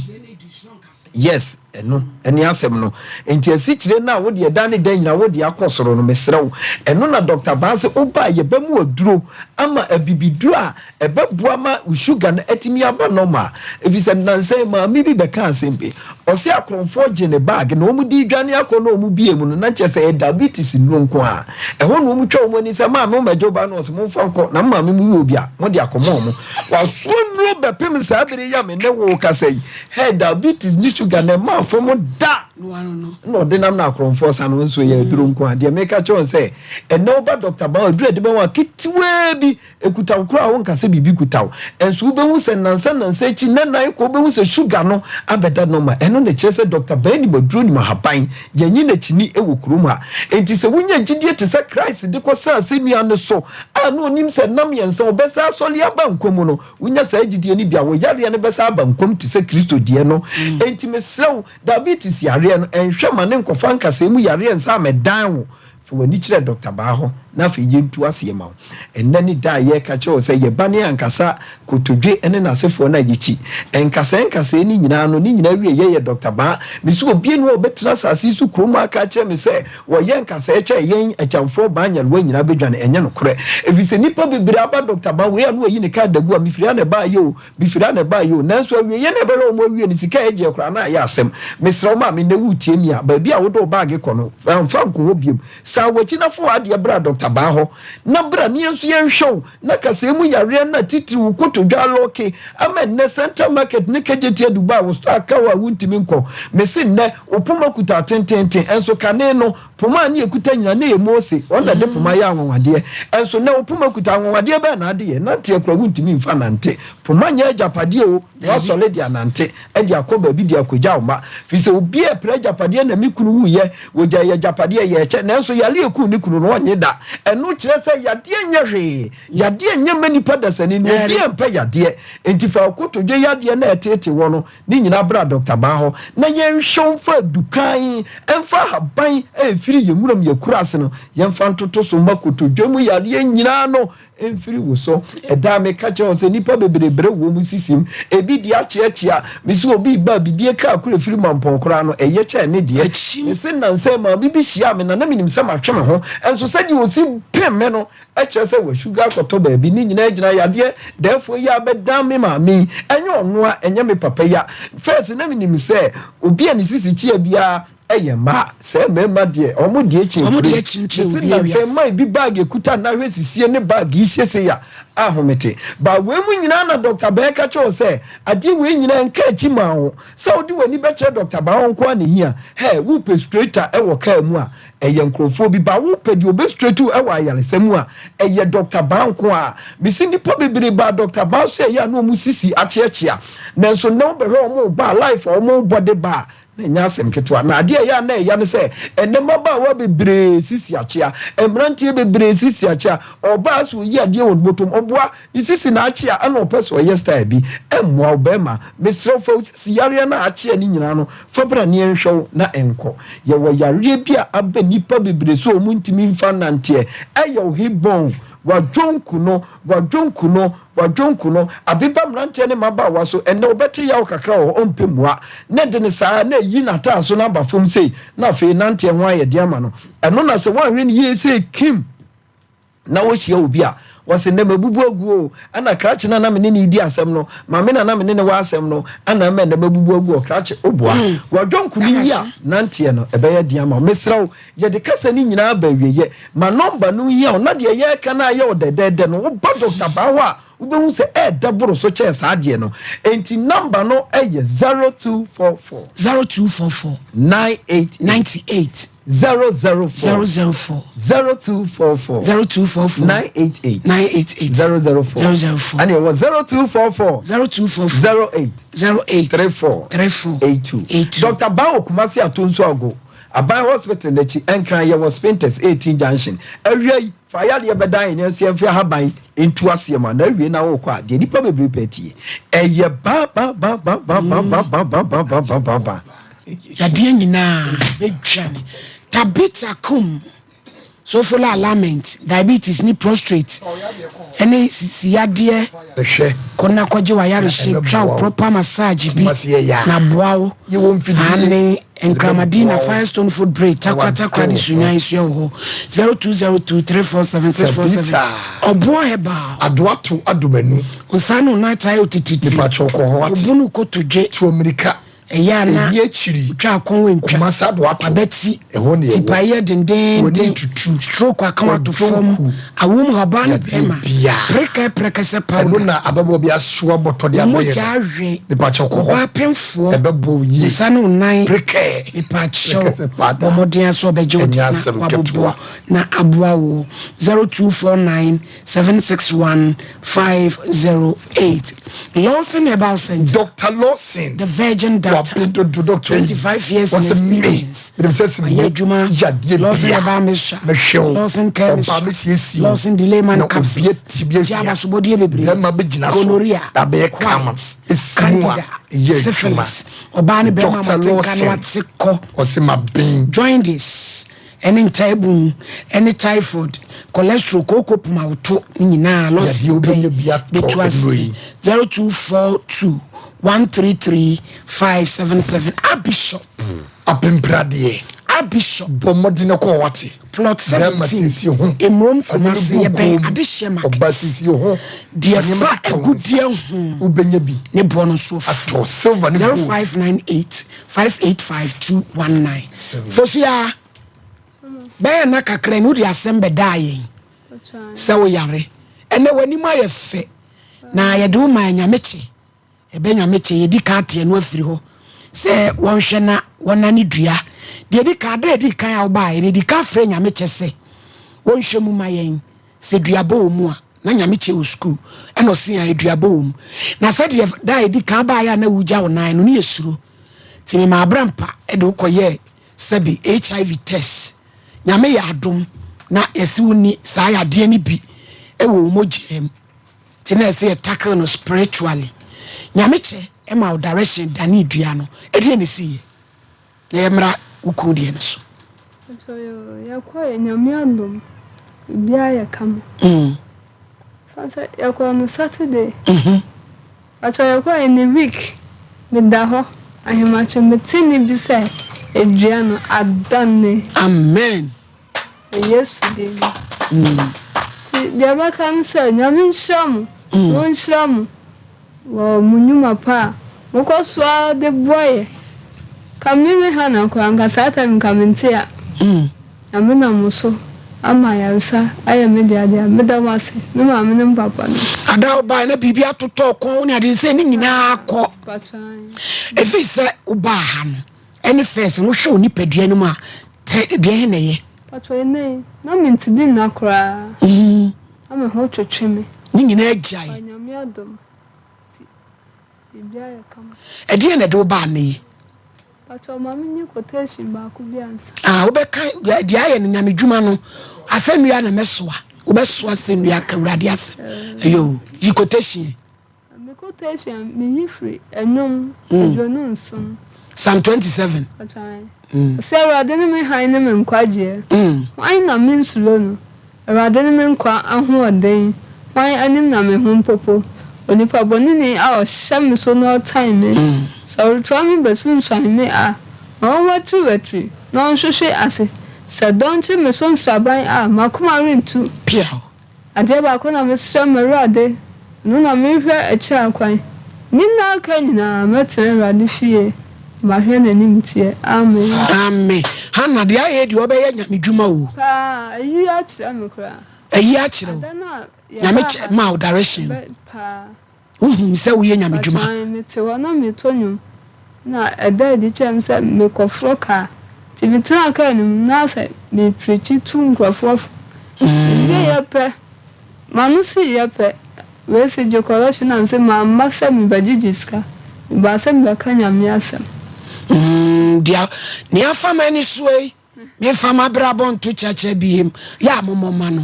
yes ɛno ɛne asɛm no nti asikyire no a wode ɛda ne da nyina wode akɔ soro no mesrɛ wo ɛno na Doctor Baa se woba a yɛbɛmu aduro ama abibiduro a Ɛbɛboa ma wo sugar no atumi aba normal. Efisɛ nnansa yi maame bi bɛkaa asɛm bi. Ɔse akorɔmfoɔ gye ne bag na wɔn de redwane akɔ na wɔn bue mu no na kyerɛ sɛ ɛyɛ diabetes nnuro nko ara. Ɛhɔ na wɔn twa wɔn ani sɛ maame mommɛgye wo ba no ɔse momfa nkɔ na mo maame mo wɔ bi a mode akɔma wɔn. Wasoa nnuro bɛpem saa bere yi a me ne wo rekasa yi. Hɛ diabetes ne sugar no ɛmmaa fam da. Na ɔde nam na akorɔmfoɔ sa no nso ɛyɛ aduro nko ara. Deɛ meka kyerɛ wɔn sɛ ɛnnɛ woba Doctor Bauer aduro a ɛde bɛma wo a ketewaa bi Ɛkuta wo koraa a wonka sɛ biribi kuta wo. Nso wobɛhu sɛ nnansa nnansa akyi nnanan kɔ wobɛhu sɛ sugar no abɛda normal. Ɛno na ɛkyerɛ sɛ Dɔkta Baa nim aduro nim ahaban. Yɛnye no akyini wɔ kurom ha. Enti sɛ wonya gyidie te sɛ Christ de kɔsɛn asɛnnua no so a na ɔnim sɛ nna mmiɛnsa ɔbɛsan asɔre aba nkwa mu no, wonya saa gyidie no bi a, wo yareɛ no bɛsan aba nkwa mu te sɛ Kristo deɛ no. Enti mesrɛ wo, diabetes yareɛ no, nhwɛ ma ne nkɔfa nkasɛɛ mu yareɛ nsan mmɛdan wo. Fa w'ani kyerɛ Dɔkta Baa hɔ na afei yɛntu aseɛ ma wo. Ɛnnɛ ne da a yɛreka kyerɛ wo sɛ yɛba ne ankasa kotodwe ne n'asefoɔ no a yɛkyi nkasɛɛ nkasɛɛ no nyinaa no, ne nyinaa awieɛ yɛ Dɔkta Baa. Mese obi nni hɔ a ɔbɛtena asase yi so kurom ha aka akyerɛ me sɛ wɔyɛ nkasɛɛ kyɛ yɛn Akyamfoɔ Baa Nyarewa nyinaa bɛdwane. Ɛnyɛ nokorɛ. Ɛfiri sɛ nnipa bebree aba Dɔkta Baa wei a na wayi ne kaa dagu a mefiri ha na ɛbaeɛ o, Mefiri ha na ɛbaeɛ o, nanso awieeɛ na ɛbɛhwɛ wɔn awie no, sika a ɛgyeɛ koraa na ayɛ asɛm. Mesrɛ wo maame, nnɛ woretie me a, baabi a wode wo baage kɔ no, mfa nkɔ hɔ bio. San w'akyi na fa w'adeɛ bra Dɔkta Baa hɔ, na bra na yɛn nso yɛnhwɛ wo, na kasɛɛ mu yareɛ no a titiriw wo kotodwe alɔɔke ama nnɛ Central Market ne Kejetia Dubai wo store aka wo a wontumi nkɔ. Mese nnɛ, wo poma kuta atententen, nso kane no, Poma a ne yɛkuta nyina na ɛyɛ Mose, ɔno na ɛde poma yɛ anwanwadeɛ. Nso nnɛ wo poma kuta, anwanwadeɛ bɛn na ade yɛ? Nanteɛ koraa wontumi mfa nante. Poma nyɛ agyapadeɛ o, na woasɔre de anante de akɔ baabi de akɔgya wo mma. Firi sɛ obi repere agyapadeɛ na me kunu wuiɛ, wɔgyae yɛ agyapadeɛ, yɛrekyɛ, nanso yareɛ ɛkuu ne kunu no ɔnnye da. Ɛno kyerɛ sɛ yadeɛ nyɛ hwee. Yadeɛ nyɛ mma nipa dasani no, obiara mpɛ yadeɛ. Enti fa wo kotodwe yadeɛ no a ɛteetee woɔ no Ne nyinaa bra Dɔkta Baa hɔ na yɛnhwɛ wo mfa adukan mfa ahaban a ɛfiri yɛn wuram yɛn akuraase no yɛmfa ntoto so mma kotodwe mu yareɛ nyinaa no mfiri wo so. Ɛda a meka kyerɛ wo sɛ nnipa bebree brɛ wɔ mu sisim, ebi deɛ akyeakyea, mese obi reba a bidie kra koro ɛfiri mampɔn koraa no ɛyɛ kyɛn ne deɛ. Mese nnansa yi maame bi hyiaa me na na menim sɛ matwe me ho nso sɛdeɛ ɔsi pem me no Ɛkyerɛ sɛ wasuga akɔtɔ baabi. Ne nyinaa gyina yadeɛ dɛɛfoɔ yi a bɛdan me maame yi. Ɛnyɛ ɔno a, ɛnyɛ me papa yi a. First na menim sɛ obi a ne sisi kyea biara yɛ mmaa. Sɛ mmarima deɛ, wɔn deɛ kyen Wɔn kure. deɛ kyenkyen Mese obiara nnansa yi wiase. mmaa bi bag ekuta na ahwɛ sisie ne bag yi siesie a, ahomete. But wei mu nyinaa na Doctor Bɛɛ ka kyerɛ wo sɛ adeɛ wei nyinaa nka akyi maa wo. Sɛ wode w'ani bɛkyerɛ Doctor Baa hɔ nko ara na ehia. Hɛ, wopɛ straighter wɔ car mu a, Ɛyɛ nkorɔfoɔ bi ba wo pɛ deɛ ɔbɛ straight wo ɛwɔ ayaresa mu a ɛyɛ Doctor Baa nko ara. Me se nnipa bebree baa Doctor Baa so ɛyɛ a na wɔn sisi akyeakyea nanso nnɛ wo bɛhwɛ wɔn ba a life a wɔn bɔ de ba a na ɛnyɛ asɛm ketewa. Na adeɛ a ɛyɛ a na ɛya ne sɛ ɛnnɛ mmabaawa bebree sisi akyea, mmeranteɛ bebree sisi akyea, ɔbaa sɛ ɔyi adeɛ wɔ ne bɔtɔm ɔboa Ne sisi na akyea ɛna ɔpɛ sɛ ɔyɛ style bi ɛmmoa wo bɛɛma mesrɛ wo fa wo sisi yareɛ no a akyea no nyinaa no fa bra ne yɛnhwɛ wo na ɛnkɔ yɛwɔ yareɛ bi a aba nnipa bebree so ɔmo ntumi mfa nnanteɛ ɛyɛ wo hip bone wadwonku no wadwonku no wadwonku no abeba mmeranteɛ ne mmabaawa so ɛnɛ wobɛte yaw kakra wɔ hɔ ɔmpɛ mua na ɛde no saa na ɛyi n'ataa so na aba fam sei na afei nanteɛ ho ayɛ den ama no ɛno na sɛ woanhwɛ no yie sei kim na wohyia obi a, wɔse nnɛ mabubu agu o, ɛna krakye no a na me ne no redi asɛm no, maame no a na me ne no wɔ asɛm no, ɛna ama nnɛ mabubu agu o, krakye, woboa. W'adwonko no yi a nanteɛ no, ɛbɛyɛ den ama wo. Mesrɛ wo, yɛde kasa no nyinaa aba awieɛ. Ma nɔmba no nhia wo, na deɛ yɛreka no ayɛ wo dɛdɛɛdɛ no, woba Dɔkta Baa hɔ a, wobɛhu sɛ ɛɛdɛ boro so kyɛn saa deɛ no. Enti number no yɛ 0244. 0244. 98. 98. 004. 004. 0244. 0244. 988. 988. 004. 004. Ɛne ɛwɔ 0244. 0244. 08. 08. 34. 34. 82. 82. Dr. Bawo Kumasi Atonsu Ago. Aban Hospital n'akyi, Nkran, yɛwɔ Spintex 18 Junction. Awia yi, fa yadeɛ bɛdan yɛn nanso yɛmfa ahaban ntu aseɛ ma na awie na wokɔ a, deɛ nnipa bebree pɛ tie. Ɛyɛ ba ba ba ba ba ba ba ba ba ba ba ba ba ba. Yadeɛ nyinaa bɛdwane. Tabitha kum. Sofola alignment, diabetes ne prostrate ne sisi yadeɛ. Hwɛ. Kɔ na kɔgye w'ayarehye, twa wo proper massage bi na boa wo. Aane, Nkramadina, Firestone Food Bridge, Tarkwa Takoradi Sunyani nso yɛwɔ hɔ. 0202 347 647. Ɔboɔ Herbal. Adoato Adomanu. Nsa ne wo nan taa yɛ wo tititiri. Mepakyɛw kɔ hɔ wate. Wo bo ne wo kotodwe. Tu mmirika. Ɛyɛ a na Ɛnni akyiri. otwa akɔn wɔ ntwa. Kumasi Adoato. Wabati. Ɛhɔ na ɛwɔ. Tipaeɛ W'ani dendeenden. ntutu. Stroke aka wo ato fam. Wadwonku. Awom ɔbaa ne Yadeɛ bɛrima. biara. Prekɛ prɛkɛsɛ powder. Ɛno na ababaawa bi asoa bɔtɔ de Wo abrɛ yɛn mogya no. awe. Mepakyɛw kɔ hɔ. Ɔbaa pemfoɔ. Ɛbɛboa wo yie. Nsa ne wo nan. Prekɛ. Mepakyɛw. Prɛkɛsɛ powder. Bɔ mmɔden ara sɛ ɔbɛgye wo Ɛnyɛ de na asɛm wabobɔ ketewa. na aboa wo. 0249 761 508. Lawson Herbal Center. Doctor Lawson. The Virgin Doctor. Wabe doctor yi. 25 years in Wɔsɛ me. experience. Menim sɛ sɛ Ɔyɛ adwuma. yadeɛ Lawson bia. Herbal Mixture. Mehwɛ wo. Lawson Care Ɔbaa Mixture. mesiesie wo. Lawson Delay Man Na Capsules. obi ati bi Gye ahwia. abasobɔdeɛ bebree. Bɛrima bɛgyina so. Gonorrhea. Na bɛyɛ kama. White. Esi mu a. Candida. Ɛyɛ adwuma. Syphilis. Ɔbaa ne bɛrima Dr. matenka no Lawson. ate kɔ. Ɔsɛ maben. Jaundice. Ɛne ntaabun, ɛne typhoid, cholesterol, kooko pomawoto ne nyinaa lɔs Yadeɛ wobɛnya bi atɔ bɛtu nnuro ase yi. 0242 133 577 Abishop. Apempradeɛ. Abishop. Bɔ mmɔden na kɔ wate. Plot Bɛrima 17 siesie ho. Mmrom Fa nneɛma Kumasi gu yɛbɛn kɔn mu. Adehyeɛ market. Ɔba siesie ho. Deɛ Fa nneɛma fa keka wo nsa. agudeɛ ho. Wobɛnya bi. Ne boɔ no nso fu. Atɔ silver ne gold. 0598 585 219. Fosuaa. Bɛyɛ nna kakra ni wode asɛm bɛdaa yɛn sɛ woyare. Ɛnɛ w'anim ayɛ fɛ na yɛde wo maa Nyamekye. Ɛbɛ Nyamekye yɛdi kan ate ɛno afiri hɔ sɛ wɔnhwɛ na wɔnane dua. Deɛ ɛdi kan, da ɛdi kan a wobaeɛ no yɛdi kan frɛ Nyamekye sɛ wɔnhwɛ mu ma yɛn sɛ duabɔ wɔ mu a. Na Nyamekye wɔ sukuu ɛna ɔse ae duabɔ wɔ mu. Na sɛdeɛ da a ɛdi kan baeɛ a na wogya wo nan no ne yɛsuro. Nti memaa Abrampa de wo kɔyɛɛ sɛbi HIV test nyame yɛ adom na yɛse wo ni saa yadeɛ no bi wɔ wo mogyaa mu nti na ɛsɛ yɛ tackle no spiritually nyame kyɛ ɛma wo direction dane dua no ɛdeɛ na ɛsiiɛ na yɛmmra wo kunu deɛ no so. Yɛkɔɛ nyame adom biribiara yɛ kama. Fa sɛ yɛkɔɔ no Saturday. Pakyɛ yɛkɔɔ in a week me da hɔ ahemakye me te nne bi sɛ dua no adane. Amen. Wɔ Yesu din mu. Nti deɛ mɛka ne sɛ Nyame nhyira mo na ɔnhyira mo wɔ mo nnwuma pa a mokɔ so ara de boa yɛ. Ka me me Hannah koraa nka saa time nka mente a. Nyame nam mo so ama ayaresa ayɛ me dea dea. Meda mo ase, me maame ne me papa no. Ada a wobae na biribi atotɔ wo kɔn wo ne ade sɛ ne nyinaa kɔ. Ɛfiri sɛ wobaa ha no ɛne fɛs no wohwɛ wo nipadua no mu a tɛ deɛ he na ɛyɛ. Patro ɛnɛ yi na mentumi nna koraa. Na me ho twetwe me. Ne nyinaa gyae. But Nyame adom nti biribiara yɛ kama. Ɛdeɛn na ɛde wo baa nnɛ yi? Pakyɛw ma menye quotation baako bi ansa. Ah, wobɛka deɛ ayɛ no nyame dwuma no asɛnnua na mɛsoa wobɛsoa asɛnnua aka awurade asɛm ɛyɛ yi quotation. Me quotation a meyi firi ɛnwom 27. Psalm 27. Ɔsɛ Awurade ne me hann ne me nkwagyeɛ, hwan na mensuro no? Awurade ne me nkwa ahoɔden, hwan anim na me ho mpopo? Onipa bɔneni a ɔhyɛ me so na ɔtan me, sɛ ɔretoa me bɛsunsuan me a, ma ɔnwatiriwatiri na ɔnhwehwe ase. Sɛ dɔn kye me so nsraban a, m'akoma rentu. Piaw. Adeɛ baako na mesrɛ m'Awurade, ɛno na merehwɛ akyiri akwan, Me nna aka nyinaa, mɛtena Awurade fie, na mahwɛ n'animteɛ. Amen. Amen Hannah deɛ ayɛ deɛ ɔbɛyɛ nyame dwuma o. Paa, ayi akyerɛ me koraa. Ayi akyerɛ wo. Ada no a. Nyame kyɛ ma wo direction. Paa. Wohuu sɛ woyɛ Nyame dwuma. Mpakyɛw mete hɔ na meto nwom na ɛda adi kyerɛ me sɛ mekɔforo kaa nti metenaa kaa no mu na sɛ mepreakyi tu nkurɔfoɔ fo. Mewieɛ pɛ m'ano siiɛ pɛ wei se gye kɔlɛhye na mese mamma sɛ mebɛgyegye sika mebaa sɛ mebɛka Nyame asɛm. Mm, deɛ nea afa m'ani soɔ yi, memfa m'abrabɔ nto kyɛkyɛ biem, yɛ a mommɔ ma no.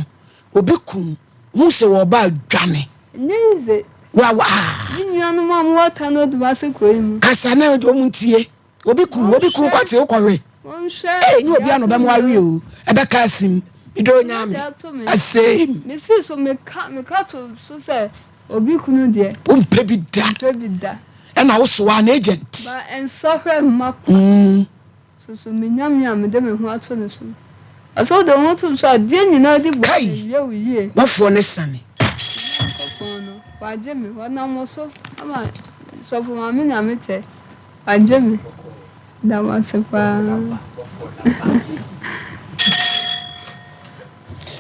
Obi kum, hu sɛ wɔba a dwane. Ɛnyɛ easy. Wa wa ah. Me nuanom a mowɔ Tano Dumase kuro yi mu. Kasa na wɔn ntie. Obi kum, obi kum kɔte wokɔwe. Monhwɛ Ee, nyɛ obi deɛ a na ato ɔbɛma me wawe o. o. Ɛbɛka asim. Medɔ Monhwɛ Onyame. deɛ ato me. Asɛm. Mesii so meka meka to so sɛ obi kunu deɛ. Wompɛ bi da. Mempɛ bi da. Ɛna wosoa an agent. Ba nsɔhwɛ mma kwa. Mm. Susu me Nyame a mede me ho ato ne so no. Ɔsɛ wode wo ho to no so a, adeɛ nyinaa di boa na ɛwie wo yie. Bɔfoɔ no sane. Me Nyankopɔn no, wagye me. Ɔnam wo so ama Sɔfo Maame Nyamekyɛ, wagye me. Da mo ase paa.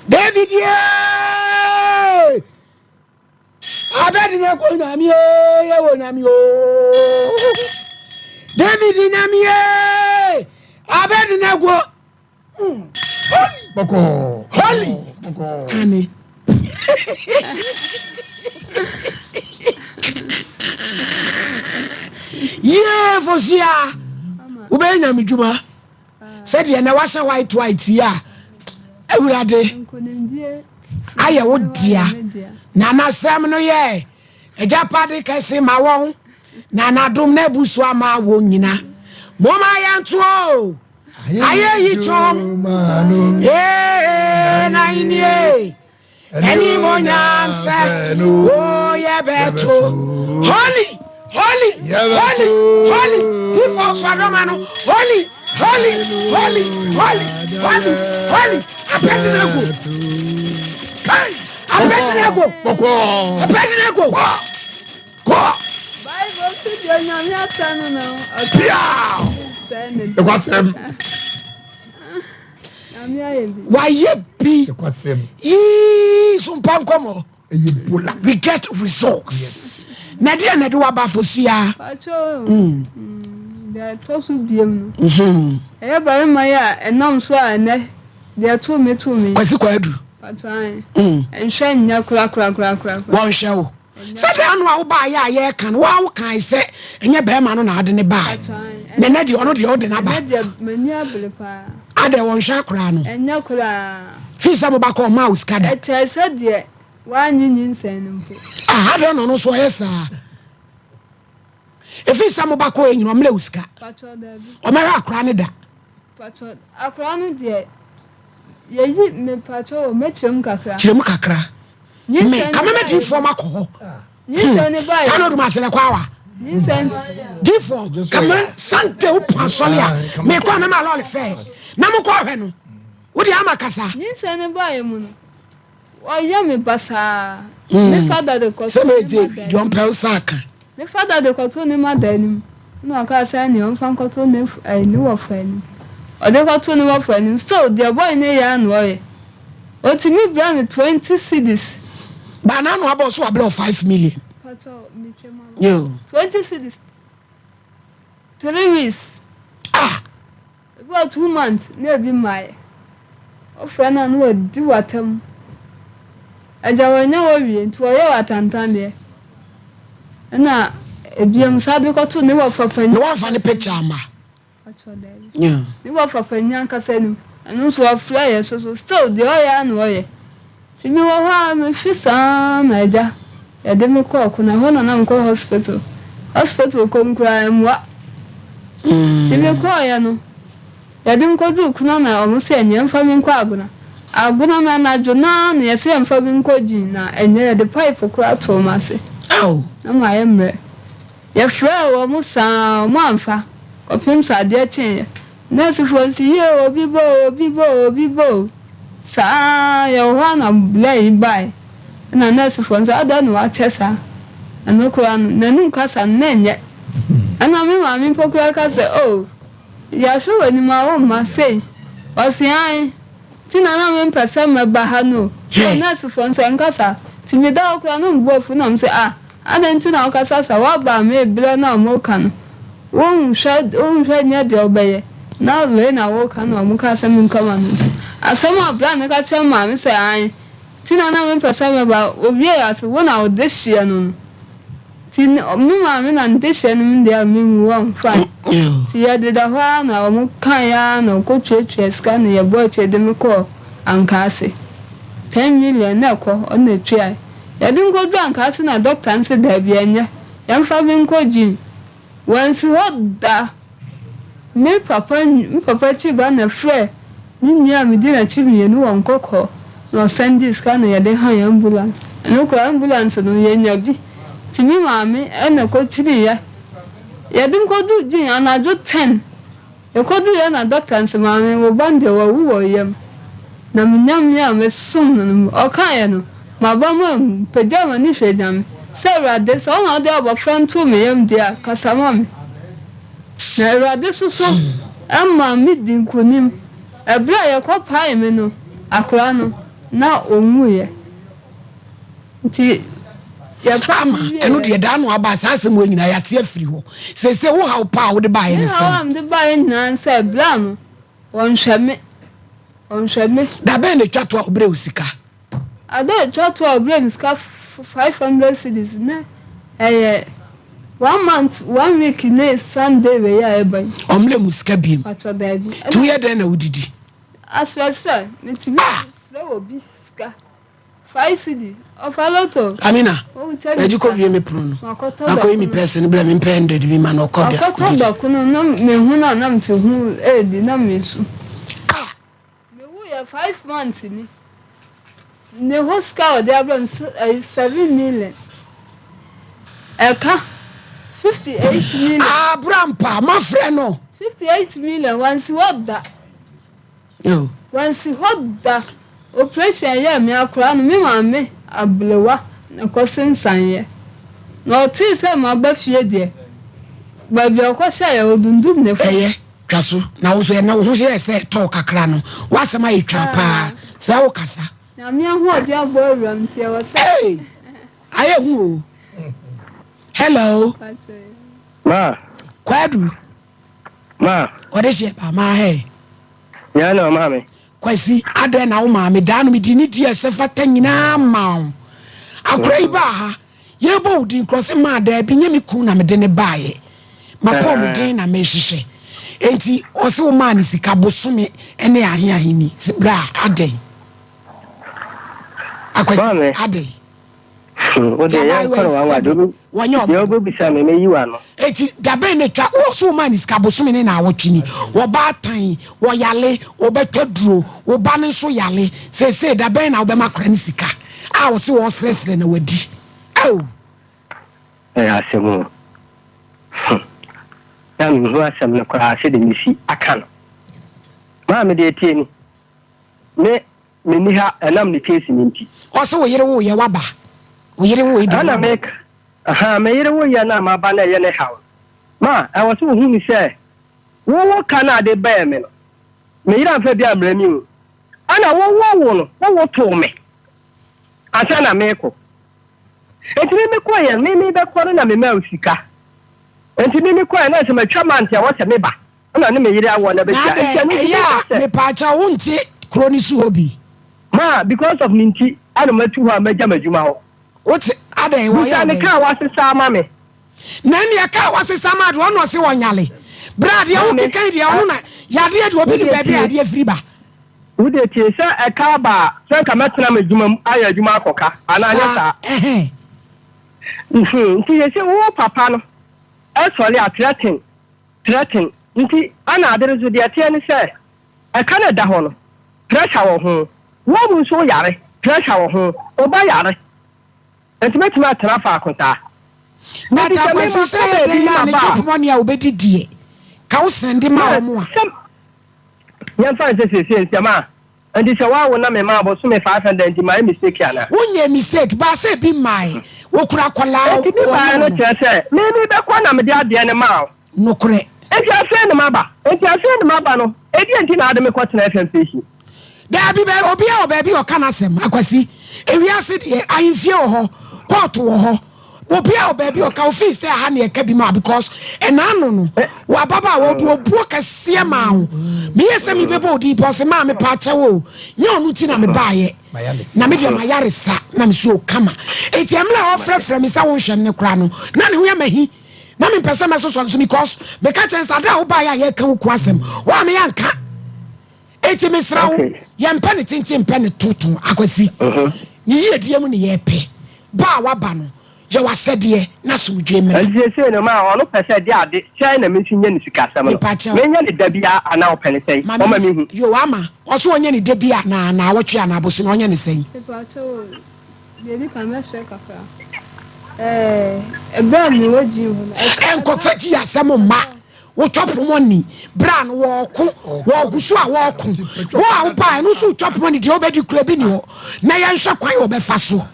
David yee! Abednego nyame ee, yɛwɔ nyame oo. David nyame ee, Abednego. Holy. Bɔkɔɔ. Holy. Bɔkɔɔ. Ane. Yee Fosia, wobɛyɛ nyame dwuma. Sɛdeɛ na wahyɛ white white yi a, awurade ayɛ wo dea. Na n'asɛm no yɛ agyapade kɛse ma wɔn, na n'adom no abu so ama wɔn nyina. Momma yɛnto o, ayeyi twom, ee, n'ahennie. Animonyam sɛ o yɛbɛto holy holy holy holy difo sɔdɔma no holy holy holy holy holy holy Abednego Abednego Abednego kɔ. Bible so deɛ Nyame asa no na Pia. Ɛkwasɛm. Wayɛ bi yii so mpa nkɔmɔ. We get results. Na deɛ na ɛde waba afosua. Mm. Deɛ ɛtɔ so biem no. Mm-hmm. Ɛyɛ barima yi a ɛnam so a ɛnɛ deɛ ɛto me to me. Kwasi Kwadu. Mm. Nhwɛ nyɛ korakorakorakora. Wɔnhwɛ wo. Sɛdeɛ ano a wobaeɛ a yɛreka no, wo ara wokae sɛ ɛnyɛ barima no na ade no baeɛ. Na ɛnɛ deɛ ɔno deɛ wode no aba. Ɛnɛ deɛ m'ani abere paa. Adɛn wɔnhwɛ akoraa no? Ɛnyɛ koraa. Fii sɛ moba kɔ ɔmaa wo sika da. Ɛkyɛe sɛ deɛ wannye nyinsɛn no mpo. Ah, adɛn na ɔno nso ɔyɛ saa? Ɛfiri sɛ moba kɔ nyina ɔmmerɛ wo sika. Patrɔ daabi. Ɔmɛhwɛ akoraa no da. Patrɔ akoraa no deɛ yɛyi me patrɔ o mɛkyerɛ mu kakra. Kyerɛ mu kakra. Me Nyinsɛn ka no mɛmɛ baeɛ diifoɔ ma kɔ hɔ. Nyinsɛn no baeɛ. Kano dum asɛnɛ kɔ awa. Nyinsɛn. Diifoɔ kama sante wo pɔn asɔre a mekɔ a mɛma lɔɔre fɛ na mo kɔ ɔhwɛ no. Wo deɛ ama kasa. Nyinsɛn no baeɛ mu no ɔyɛ me basaa. Me fada de kɔtoo Sɛ ne mɛgye mother deɛ ɔmpɛ nsa aka. Me fada de kɔtoo ne mother anim na ɔkaa sɛ ɛneɛ ɔmfa nkɔto ne ɛɛ ne wɔfa anim. Ɔde kɔtoo ne wɔfa anim still deɛ boy no yɛ ara na ɔyɛ. Otumi brɛ me 20 cedis. Ba n'ano abɔ so wabrɛ wo 5 million. Patrɔ metwa mu ama. Yo. 20 cedis 3 weeks. Ah. Ebi wɔ 2 months na ebi mmaeɛ. Wofrɛ no a na wadi w'atam. Agya wanya wo awie nti ɔyɛ wo atantanneɛ. Ɛna ebiom saa de kɔto ne wɔfa panin. Na wamfa ne picture amma. Ɔkyerɛ daabi. Ne wɔfa panin ankasa anim. Ɛno nso ɔfrɛ yɛ so so still deɛ ɔyɛ ara na ɔyɛ. Nti me wɔ hɔ a me fi saa na agya yɛde me kɔɔ ko na ɛhɔ na na me kɔ hospital. Hospital kɔ mu koraa ɛmmoa. Nti me kɔɔ yɛ no yɛde me kɔ duru kuna na ɔmo se ɛneɛ mfa me nkɔ agona. Agona no anadwo no ara na yɛse yɛmfa me nkɔ gyin na ɛneɛ yɛde pipe koraa too m'ase. Na mayɛ mmerɛ. Yɛfrɛɛ wɔn saa wɔn amfa kɔpem sɛ adeɛ kyeeɛ. Nɛɛsefoɔ no se yie obi ba o, obi ba o, obi ba o. Saa yɛwɔ hɔ ara na blɛ yi baeɛ. Ɛna nɛɛsefoɔ no se adɛn na wakyɛ saa? Ɛno koraa no n'anum kasa no na ɛnyɛ. Ɛna me maame mpo koraa ka sɛ oh yɛahwɛ w'anim a womma sei. Ɔse aane. Nti na na mempɛ sɛ mɛba ha no o. Oh nɛɛsefoɔ no sɛ nka saa. Nti meda hɔ koraa na me bo afu na mese ah adɛn nti na wokasa saa woaba a mebrɛ no a moka no wonhwɛ wonhwɛ nyɛ deɛ wobɛyɛ na wei na woka na wɔn kaa sɛ menka m'ano ntom. Asɛm a bra no ka kyerɛ maame sɛ ae nti na na mempɛ sɛ mɛba owiee ase wo na wo dehyeɛ no no nti me maame na ne dehyeɛ no me deɛ a menwu wɔn fine nti yɛdeda hɔ ara na wɔn kaeɛ ara na wɔkɔtuatua sika na yɛbɔɔ akyire de me kɔɔ Ankaase. 10 million na ɛkɔ, ɔno na ɛtuae. Yɛde no kɔduruu Ankaase na dɔkta no se daabi ɛnyɛ, yɛmfa me nkɔ gym. Wansi hɔ da. Me papa me papa akyi ba na ɛfrɛɛ me nua a medi n'akyi mmienu wɔ Nkɔkɔɔ na ɔsɛndee sika na yɛde hann ambulance. Ɛno koraa ambulance no yɛnya bi nti me maame na ɛkɔkyiniiɛ. Yɛde no kɔduruu gym anadwo 10. Yɛkɔduruiɛ na dɔkta no se, Maame, wo ba no deɛ wawu wɔ wo yam. Na me Nyame a mesom no no, ɔkaeɛ no, m'aba mu ammu. Mepagyaa m'ani hwɛɛ Nyame, sɛ, Awurade, sɛ wo na wode abɔfra no too me yam deɛ a, kasa ma me. Na Awurade soso maa me dii nkonim. Ɛberɛ a yɛkɔpaee me no, akwadaa no, na ɔnwuiɛ. Nti yɛpaee Ama, no wieeɛ. ɛno deɛ daa no aba a, saa asɛm wei nyinaa yɛate afiri hɔ. Seesei wo haw paa a wode baeɛ Me ne haw sɛn? a mede baeɛ nyinaa ne sɛ, berɛ a no, wɔnhwɛ me, wɔnhwɛ me. Da bɛn na ɛtwa to a wɔbrɛɛ wo sika? Ada a ɛtwa to a wɔbrɛɛ me sika 500 cedis na ɛyɛ one month, one week ne Sunday wei a ɛreba yi. Wɔmmrɛɛ mo sika biom? Patrɔ daabi. Nti woyɛ dɛn na wodidi? Asrɛsrɛ, metumi srɛ obi sika. 5 cedi, ɔfa lotto. Amina, Ɔnkyɛ me bɛgye sika. kɔ wie me pono no. Makɔtɔ Na kɔyi me dɔkono. pɛɛse no brɛ me mpɛ 100 bi ma no ɔkɔ de Makɔtɔ akɔdidi. dɔkono na mehu no a na mete ho redi na mesu. Mewuiɛ 5 months ni. Ne hɔ sika a ɔde abrɛ me ɛyɛ 7 million. Ɛka 58 million. Ah, bra mpa, mafrɛ no. 58 million, wansi hɔ da. Wansi hɔ da. Oprehyɛn a ɛyɛɛ me akora no, me maame aberewa na ɛkɔsensaneeɛ. Na ɔtee sɛ maba fie deɛ, baabi a ɔkɔhyɛeɛ, ɔdundum ne fam. Ɛyɛ, twa so. Na wo nso, ɛnnɛ wo ho yɛɛ sɛ ɛtɔɔ kakra no, w'asɛm ayɛ twaa paa. Sɛ wokasa. Nyame ahoɔden abɔ awuram nti ɛwɔ sɛ. Ei! Ayɛ hu o. Hello. Ma. Kwadu. Ma. Ɔde hyɛ ba ma hɛ. Nyaa na ɔmaa me. Kwasi, adɛn na wo maame daa no mede ne di a ɛsɛ fata nyinaa maa wo. Akora yi baa ha, yɛrebɔ wo din korɔ se maa daabi nyɛ me kun na mede ne baeɛ. M'apɔmuden na mehwehwɛ. Enti ɔse wo maa no sika bosome ne ahe ahe ni. Se bra adɛn? Akwasi, adɛn? Wo deɛ yɛnkɔ no wanwa deɛ deɛ wobɛbisa me mɛyi w'ano. Eti dabɛn na etwa wo so woma ne sika bosome ne naawɔtwe ni wɔbaatan wɔyale wɔbɛtɔ duro wo ba no nso yale seesei dabɛn na wobɛma akora ne sika a ɔse wɔsrɛsrɛ na wadi oh. Ɛyɛ asɛm o. Hmm. Na menhu asɛm no koraa sɛdeɛ mesi aka no. Maame deɛ tie ni. Me Menni ha ɛnam ne case no nti. Ɔse wo yere woyɛ waba. Wo yere woe deɛ Ɛna waba. meka ahaa me yere woyɛ no a maba na ɛyɛ ne haw no. Ma ɛwɔ sɛ wohu no sɛ wo wo ka no a de bɛɛ me no me yere amfa bi ammrɛ me o. Ɛna wo wo wo no wo wo too me ansa na mekɔ. Enti me mekɔeɛ no me mebɛkɔ no na memaa wo sika. Enti me mekɔeɛ na ɛsɛ matwa month a ɛwɔ sɛ meba. Ɛna ne me yere awɔ na Na bɛhyia. adɛn, Nti ɛno nti ɛyɛ meka a sɛ. mepaakyɛw wonte kuro no so hɔ bi? Ma because of ne nti ɛna matu hɔ a magya m'adwuma hɔ. Wote, adɛn, wɔyɛ wo Bisa ne dɛn? kaa wasesa ama me. Na ɛneɛ kaa wasesa ama deɛ ɔno ɔse ɔnyale. Bra deɛ Maame, wokeka yi deɛ ɔno na yadeɛ deɛ obi wo nim deɛ baabi a tie, yadeɛ firi ba. wo deɛ tie, sɛ ɛka aba a, sɛ nka mɛtena m'adwuma mu ayɛ adwuma akɔ ka, anaa anyɛ Saa, saa? ɛhɛn. Nhmm, nti seesei wo papa no sɔre a threaten Threaten nti ana ade no nso deɛ ɛteɛ ne sɛ ɛka no ɛda hɔ no pressure wɔ ho, wo mu nso wo yare pressure wɔ ho, wo ba yare nti mɛtumi atena faako saa. But Nti sɛ me Akwasi sɛ makɔ yɛ baabi dɛn ne a ne maba chop a. money a wobɛdi deɛ ka wo sɛnde ma Na wɔn a. sɛ yɛmfa no sɛ seesei nsɛm a Nti sɛ woawo na memaa bosome 500 nti mayɛ mistake anaa? Wonyɛɛ mistake, baa sɛ ebi mmae, wokura akwadaa Nti bi baeɛ wɔne no wo no. kyerɛ sɛ me mebɛkɔ na mede adeɛ no maa wo. Nokorɛ. Nti afei na maba, nti afei na maba no, ɛdeɛn nti na wode me kɔtena FM station? Daabi, bɛ, obiara wɔ baabi a ɔka n'asɛm, Akwasi. Ewiase deɛ ahemfie wɔ hɔ, kɔɔto wɔ hɔ, obiara wɔ baabi ɔka ofii sɛ aha ne ɛka bi ma because ɛna ano no wɔ ababaawa ɔde obuo kɛseɛ maa wo. Meyɛ sɛ mebɛbɔ odin pɛ ɔse maa mepa akyɛw o, nyɛ ɔno nti na mebaayɛ na me deɛ mayaresa na me so kama. Enti ɛmmerɛ a ɔfrɛfrɛ me sɛ wonhwɛ no no koraa no na ne ho yɛ mahi na mempɛ sɛ mɛsosɔ no so because meka kyerɛ no sɛ ada a wobaayɛ a yɛreka wo ku asɛm wo a meyɛ anka. Enti mesrɛ wo, yɛmpɛ ne tenten mpɛ ne toto, Akwasi. Ne yiedie mu ne yɛpɛ. Ba a waba no, yɛ w'asɛdeɛ na asomdwoeɛ mmra. Enti seesei no, ma ɔno pɛ sɛ de ade sɛn na me nso nyɛ ne sikasɛm no? Mepa kyɛw. Menyɛ no da biara anaa ɔpɛ no sɛn? Ma me Ɔma menhu. Yoo, ama. Ɔse ɔnyɛ no da biara anaa naawɔtwe anaa bosome, ɔnyɛ no sɛn? Mepa kyɛw o, deɛ ɛdi kan mɛsrɛ kakra. Ɛɛ, ɛberɛ a mewɔ gym hɔ no, ɛka. Ɛnkɔfa gyi asɛm mma. Wotwa pɔmɔni berɛ a no wɔɔko, wɔɔgu so a wɔɔko. Wo a wobaa ɛno nso wotwa pɔmɔni deɛ wobɛdi kura bi ni hɔ. Na yɛnhwɛ kwan a wɔbɛfa so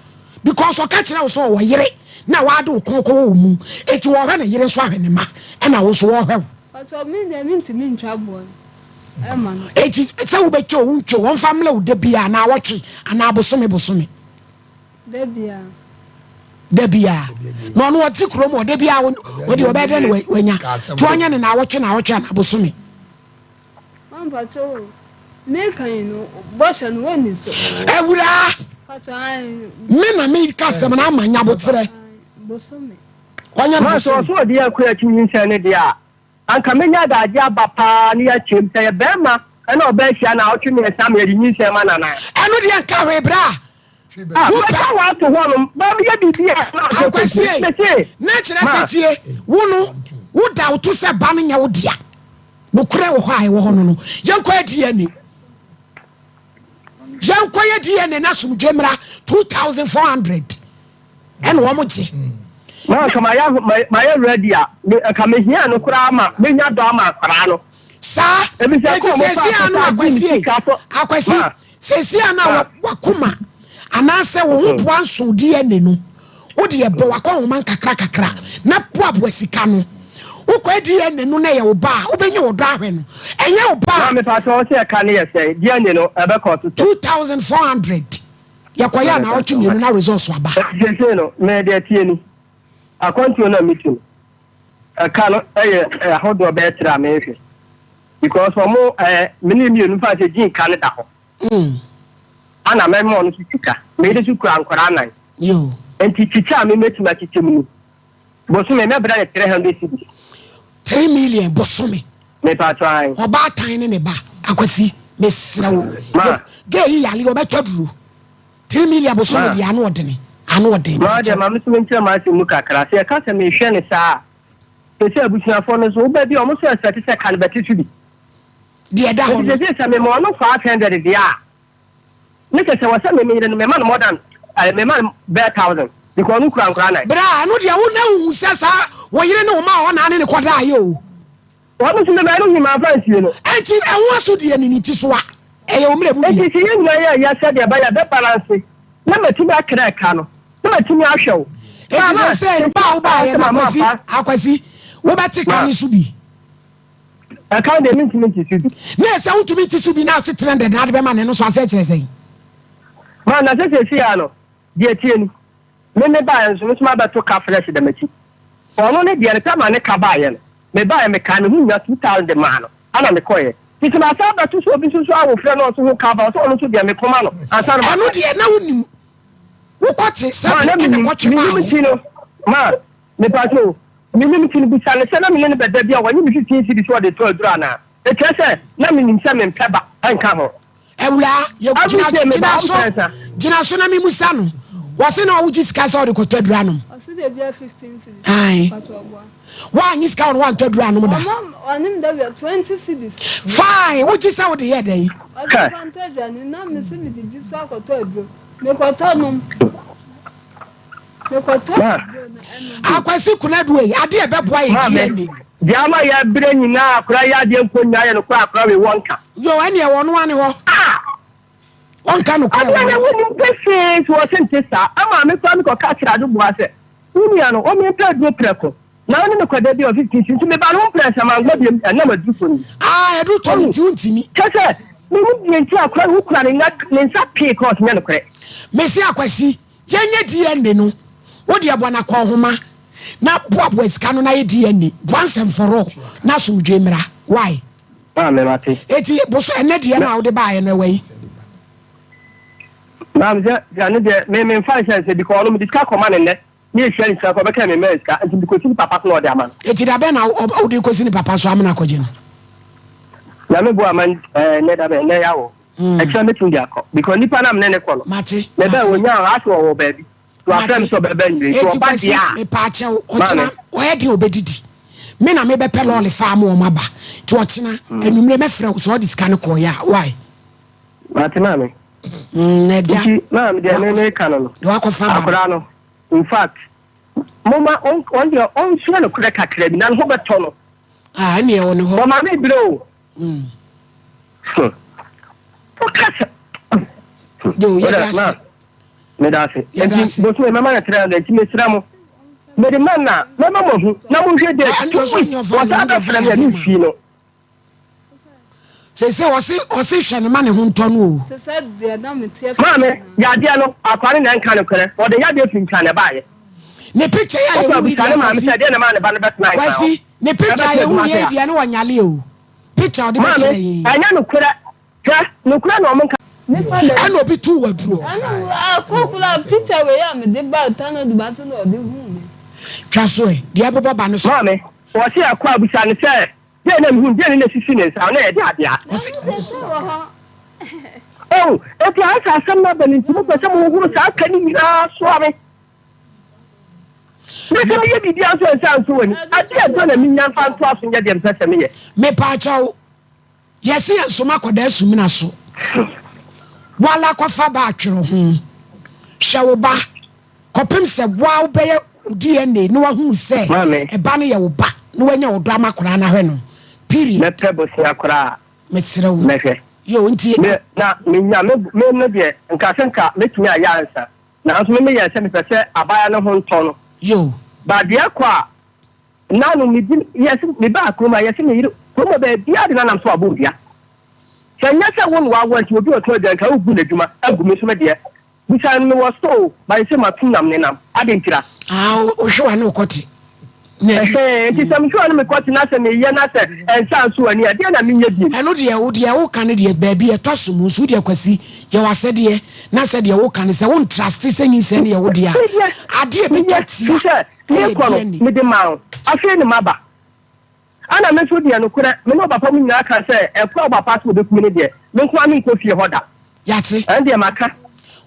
because ɔka kyerɛ wo sɛ ɔwɔ yere na wade wo kɔn kɔwɔ wo mu. Eti wɔɔhwɛ ne yere nso ahwɛ ne ma ɛna wo nso wɔɔhwɛ wo. Ɔtɔ me deɛ mentumi ntwa boɔ no ɛma no. Eti sɛ wobɛtwa o wontwa o wɔmfa mmlɛ wo da biara naawɔtwe anaa bosome bosome. Da biara. Da biara. Na ɔno ɔte kurom hɔ da biara ɔde ɔbɛyɛ dɛn na wanya nti ɔnyɛ ne naawɔtwe naawɔtwe anaa bosome. Mampakyɛ o meka yi no bɔhyɛ no wɔnni so. Awuraa me na meka asɛm no ama nyaboterɛ. Bosome. Ɔnyɛ no Ma sɛ bosome. ɔso ɔde akua akyi nyinsɛn no deɛ a, anka mɛnya adagye aba paa ne yɛakyɛm sɛ yɛ bɛrima ɛna ɔbaa hyia naawɔtwe mmiɛnsa ma yɛde nyinsɛn ma no anaa? Ɛno deɛ nka hwee bra. Ah, mɛka w'ato hɔnom, mɛyɛ biribi a na ɔsɛ Akwasi ei, mese, na kyerɛ ma. sɛ tie, wo no, wo da wo to sɛ ba no nyɛ wo dea. Nokorɛ wɔ hɔ a ɛwɔ hɔ no no, yɛnkɔyɛ DNA. Yɛnkɔyɛ DNA na asomdwe mmra 2400 ɛna wɔn gye. Na nka mayɛ mayɛ ready a, me nka mehia no koraa ma menya dɔ ama akwaraa no. Saa, Ebisɛ eti kɔ ɔmo fa sɛsi ano akɔsa gye ne Akwasi ei, sika so. Akwasi, Ma. Seesei a na Ma. w'akoma anaasɛ wo ho boa nsow DNA no, wo deɛ bɔ w'akɔnhoma nkakrakakra na boaboa sika no. Wokɔyɛ DNA no na ɛyɛ wo ba a, wobɛnya ɔdɔ ahwɛ no. Ɛnyɛ wo ba a. Maame pakyɛ wo sɛ ɛka no yɛ sɛn? DNA no ɛbɛkɔ so sɛn? 2400. Yɛkɔyɛ a naawɔtwe mmienu na results aba. Seesei no, me deɛ ɛteɛ ni, akwantuo no a metu no, ɛka no yɛ ahodoɔ bɛyɛ tra a menhwɛ because ɔmo ɛɛ me ne mmienu fa sɛ gyin ka no da hɔ ana mɛma ɔno so sika meyere so kura nkwadaa nan nti kyikyɛ a memɛtumi akyikyɛ mu ni bosome mɛbrɛ ne 300 cedis. 3 million bosome. Mepatɔ ae. Ɔbaatan ne ne ba akwasi mesrɛ wo. Ma. Gay yi yale ɔbɛtɔ duro. 3 million bosome deɛ ano ɔdene ano ɔden. Ma deɛ ma me so menkyerɛ m'asɛm mu kakra sɛ yɛka sɛ mehwɛ no saa a sɛsɛ abusuafoɔ no nso woba bi a ɔmo so expect sɛ ka no bɛte so bi. Deɛ ɛda hɔ no. Nti sɛsɛ sɛ mema ɔno 500 deɛ a ne kyɛ sɛ wɔ sɛ me meyere no mema no more than eh, mema no bɛɛ thousand because ɔno kura nkora nan. Bra ɛno deɛ wo na wohu sɛ saa wo yere ne wo ma hɔ na ne ne kɔdaeɛ o. Wɔn nso mema no hu mamfa ansie no. Enti ɛho asodie ne ne ti so a, ɛyɛ wo mmerɛ mu deɛ. Enti sɛ yɛn nyinaa yɛ yɛ sɛdeɛ ɛbɛyɛ a ɛbɛbalanse na matumi akra ɛka no, na matumi ahwɛ wo. Enti seesei no, ba a wobaeɛ no, Akwasi, Akwasi, wobɛte ka no so bi? Ɛka no deɛ mentumi nte so bi. Na sɛ wontumi nte so bi na ase 300 na ade bɛma no, ɛno nso aseɛ kyerɛ sɛn? Ma, na sɛ seesei ara no, deɛ ɛteɛ ni, Me me baeɛ nso, me nso mabɛto ka fresh da m'akyi. Ɔno ne deɛ no, sɛ ma ne ka baeɛ no, me baeɛ mekaa me ho nya 2000 de maa no, ɛna mekɔeɛ. Nti sɛ masan abɛto sɛ obi nso so awofrɛ na ɔnso ho ka aba, ɔsɛ ɔno nso deɛ mekɔma no ansa na Ɛno maba. deɛ na wonim, wokɔte sɛ Ma, na bi ɛna menim, kɔtwe menim baeɛ. nti no, ma, mepakyɛ o, menim nti no, bisa no sɛ na me ne no bɛda bi a ɔnye me 15 cedis sɛ ɔde retɔ aduro anaa? Ɛkyerɛ sɛ na menim sɛ mempɛ ba nka ho. Awuraa, yɛ gyina gyina so gyina so na mimusa no. Wɔse na ɔwogye sika sɛ ɔde kɔtɔ aduru anom. Ɔse de bia 15 cedis. Ae. Pato ɔboa. Woanye sika wɔ no woantɔ aduru anom da. Ɔma ɔne da bia 20 cedis. Fine, wogye sɛ wode yɛ dɛn? Ɔse fa ntɔ aduane na mese mede bi so akɔtɔ aduro. Mekɔtɔ nom. Mekɔtɔ aduro no ɛnom. Akwasi Kunadu ei, adeɛ ɛbɛboa yɛ Maame, DNA. deɛ ama yɛbrɛ nyinaa akora yɛ adeɛ mpo nyinaa yɛ nokorɛ akora wei wɔnka. Yo, ɛneɛ wɔno ane hɔ. Ah! Wɔnka nokorɛ Adeɛ wɔ no hɔ. wonim pefee so wɔse nte saa. Ɛma me koraa mekɔka kyerɛ Adoboa sɛ, wo nua no, ɔmempɛ aduro prɛko. Na wo ne me kɔda bi a ɔse tinti nti meba no ho mprɛnsa mankɔ biom ɛnam aduru tɔ no nti. Ah, aduru tɔ no nti wontimi. Kyerɛ sɛ, mennim deɛ nti akora no wokura ne nsa pee kora ɔse nyɛ nokorɛ. Mese Akwasi, yɛnyɛ DNA no. Wo deɛ bɔ no akɔnhoma na boaboa sika no na yɛ DNA once and for all na asomdwoe mmra. Why? Maame mate. Eti boso ɛnɛ deɛ no a wode baeɛ no ɛwɔ yi? Maame sɛ sɛ ne deɛ me me nfa nhyɛ nsɛ because ɔno mede sika kɔma ne nnɛ ne ehyia ne sika kɔ ɔbɛka me mmaa sika nti mede kɔsi ne papa so na ɔde ama no. Eti da bɛn na wode kɔsi ne papa so amena akɔgye no? Nyame boa ma ɛɛ nnɛ da bɛn nnɛ yɛ awɔ. Ɛkyerɛ mɛtumi de akɔ because nipa na mene ne kɔ no. Mate. Mebɛn wɔnya asɛ ɔwɔ baabi. So wafrɛ me sɛ ɔbɛba anwummere nti Eti ɔba Kwasi, deɛ a, mepaakyɛw, ma ɔkyena me. ɔyɛ deɛ ɔbɛdidi. Me na mebɛpɛ lɔɔre fa ama wɔn aba. Nti ɔkyena anwummere mɛfrɛ wo sɛ ɔde sika no kɔeɛ a, why? Mate maame. Mm, na ɛda. Nti maame deɛ me meka no no, Deɛ wakɔfa ba no. akwadaa no, in fact, momma ɔn ɔn deɛ ɔnsua nokorɛ kakra bi na ne ho bɛtɔ no. Ah, ɛnneɛ ɛwɔ ne hɔ. Ɔma me brɛ o. Mm. Hmm. Woka sɛ. Yo, yɛda ase. Meda ase. Enti bosome mɛma no 300 nti mesrɛ mo mede ma no a mɛma mo ahu na monhwɛ date 2 weeks wɔsan bɛfrɛ me a memfii no. Sese ɔse ɔse hwɛ no ma ne ho ntɔ no o. Maame yadeɛ no akoa no na ɛnka nokorɛ ɔde yadeɛ firi nkran na ɛbaayɛ. Ne picture yi a Wokɔ yɛhu yi abisa ne deɛ maame Kwasi sɛ deɛ na ɛmaa ne ba no bɛtena nkran hɔ Kwasi ne picture a ɛbɛtena yɛhu adwuma yɛ ase a. deɛ ne ɔnyale o picture a ɔde Maame bɛkyerɛ yɛn yi. ɛnyɛ nokorɛ Hwɛ, nokorɛ na wɔn nka. Ɛna obi tuu wo aduro. Ɛna akɔ koraa picture wei a mede baa Tano Duba so na ɔde huu me. Twa so ɛ, deɛ ɛbobɔ ba no so. Maame, ɔse ɛkɔ a bisa no sɛ, deɛn na mehunu, deɛn na esisi ne nsa, na ɛyɛ adea. Na mo sɛ sɛ wɔ hɔ. Oh, enti ayɛ sɛ asɛm no aba no nti mopɛ sɛ mohohoro saa ka no nyinaa soa me. Na sɛ meyɛ biribiara nso a nsa nsɔ w'ani. Adeɛ a ɛdɔ na menya mfa ntoa so nyɛ deɛ mepɛ sɛ meyɛ. Mepaakyɛw, Yɛse yɛn soma kɔdaa sumina so. Woala kɔfa ba atwere ho. Hwɛ wo ba kɔpem sɛ woa wobɛyɛ wo DNA na wahunu sɛ ɛba no yɛ wo ba na wanya ɔdɔ ama akwadaa no ahwɛ no. Period. Mɛpɛ bosea koraa. Mesrɛ wo. Mɛhwɛ. Yoo nti. Me na menya me me no deɛ nka sɛ nka mɛtumi ayɛ ansa. Nanso me meyɛɛ sɛ mepɛ sɛ abaayewa no ho ntɔ no. Yoo. But deɛ ɛkɔ a Nna no medzi yɛse mebaa kurom a yɛse me yer kurom hɔ beebiara de nanam so abɔ odua. Sɛ nnyɛ sɛ wo na wɔawoa ntsi obi ɔtɔn eduan nka obu n'edwuma agu me so me deɛ bisa no mewɔ store o but sese matum nam nenam adɛn ntira? Ah wohwɛ w'ano kɔte na. Ɛhɛn nti sɛ mehwɛ w'ano mekɔte na sɛ meyɛ na sɛ ɛnsa nso w'ani a deɛn na menyɛ bio? Ɛno deɛ wo deɛ woka no deɛ baabi ɛtɔ so mu nso wo deɛ Kwasi yɛ w'asɛdeɛ na sɛ deɛ woka no sɛ wo ntraste sɛ nyinsɛn no yɛ wo deɛ a adeɛ ɛbɛtwa tia. Merekɔ no, mede maa wo. Afei ne maba. Ɛna me nso deɛ, nokorɛ, me ne ɔpapa mu nyinaa ka sɛ, ɛkɔ a ɔpapa sɛ ɔbɛku me no deɛ, me nko ara menkɔ fie hɔ da. Yɛate. Ɛno deɛ maka.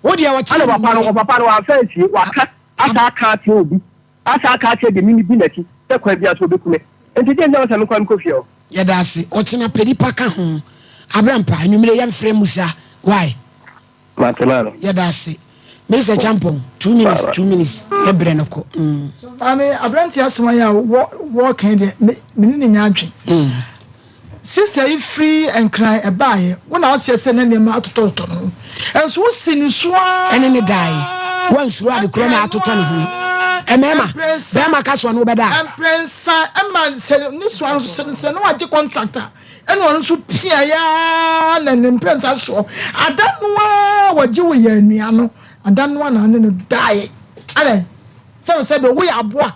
Wo deɛ ɔkyena Ɛna ɔpapa no, ɔpapa no wamfa ansie. Waka, asan aka akyerɛ obi, asan aka akyerɛ deɛ me medi n'akyi sɛ kwan biara so ɔbɛku me. Enti deɛn nti na wosɛ me nko ara menkɔ fie hɔ? Yɛda ase. Ɔkyena pɛ nipa ka ho. Abrampa, anwummere yɛmfrɛ Musa. Why? Mate maame. Yɛda ase. Mister Champon, 2 minutes, 2 minutes, yɛ brɛ no kɔ. Maame, aberanteɛ asɛm ayɛ a wɔ wɔɔkan deɛ me me ne ne nya adwen. Sister yi firi Nkran ɛbaayɛ, wo na aseɛ sɛ na nneɛma atotɔtotɔ ne ho. Ɛnso wo si ne so ara. Ɛne ne dae. Wansuro ade korɔ na atotɔ ne ho no. Ɛmɛɛma, bɛɛma ka soɔ no wobɛda a. Mprɛnsa ɛma sɛ ne soa nso sɛ sɛ na wagye contract a. Ɛna ɔno nso piaeɛ ara na ne mprɛnsa soɔ. Ada no ara wɔgye wo yɛ anua no, ada no ara na ɔne no daeɛ. Adɛn? Sɛ sɛ deɛ woyɛ aboa.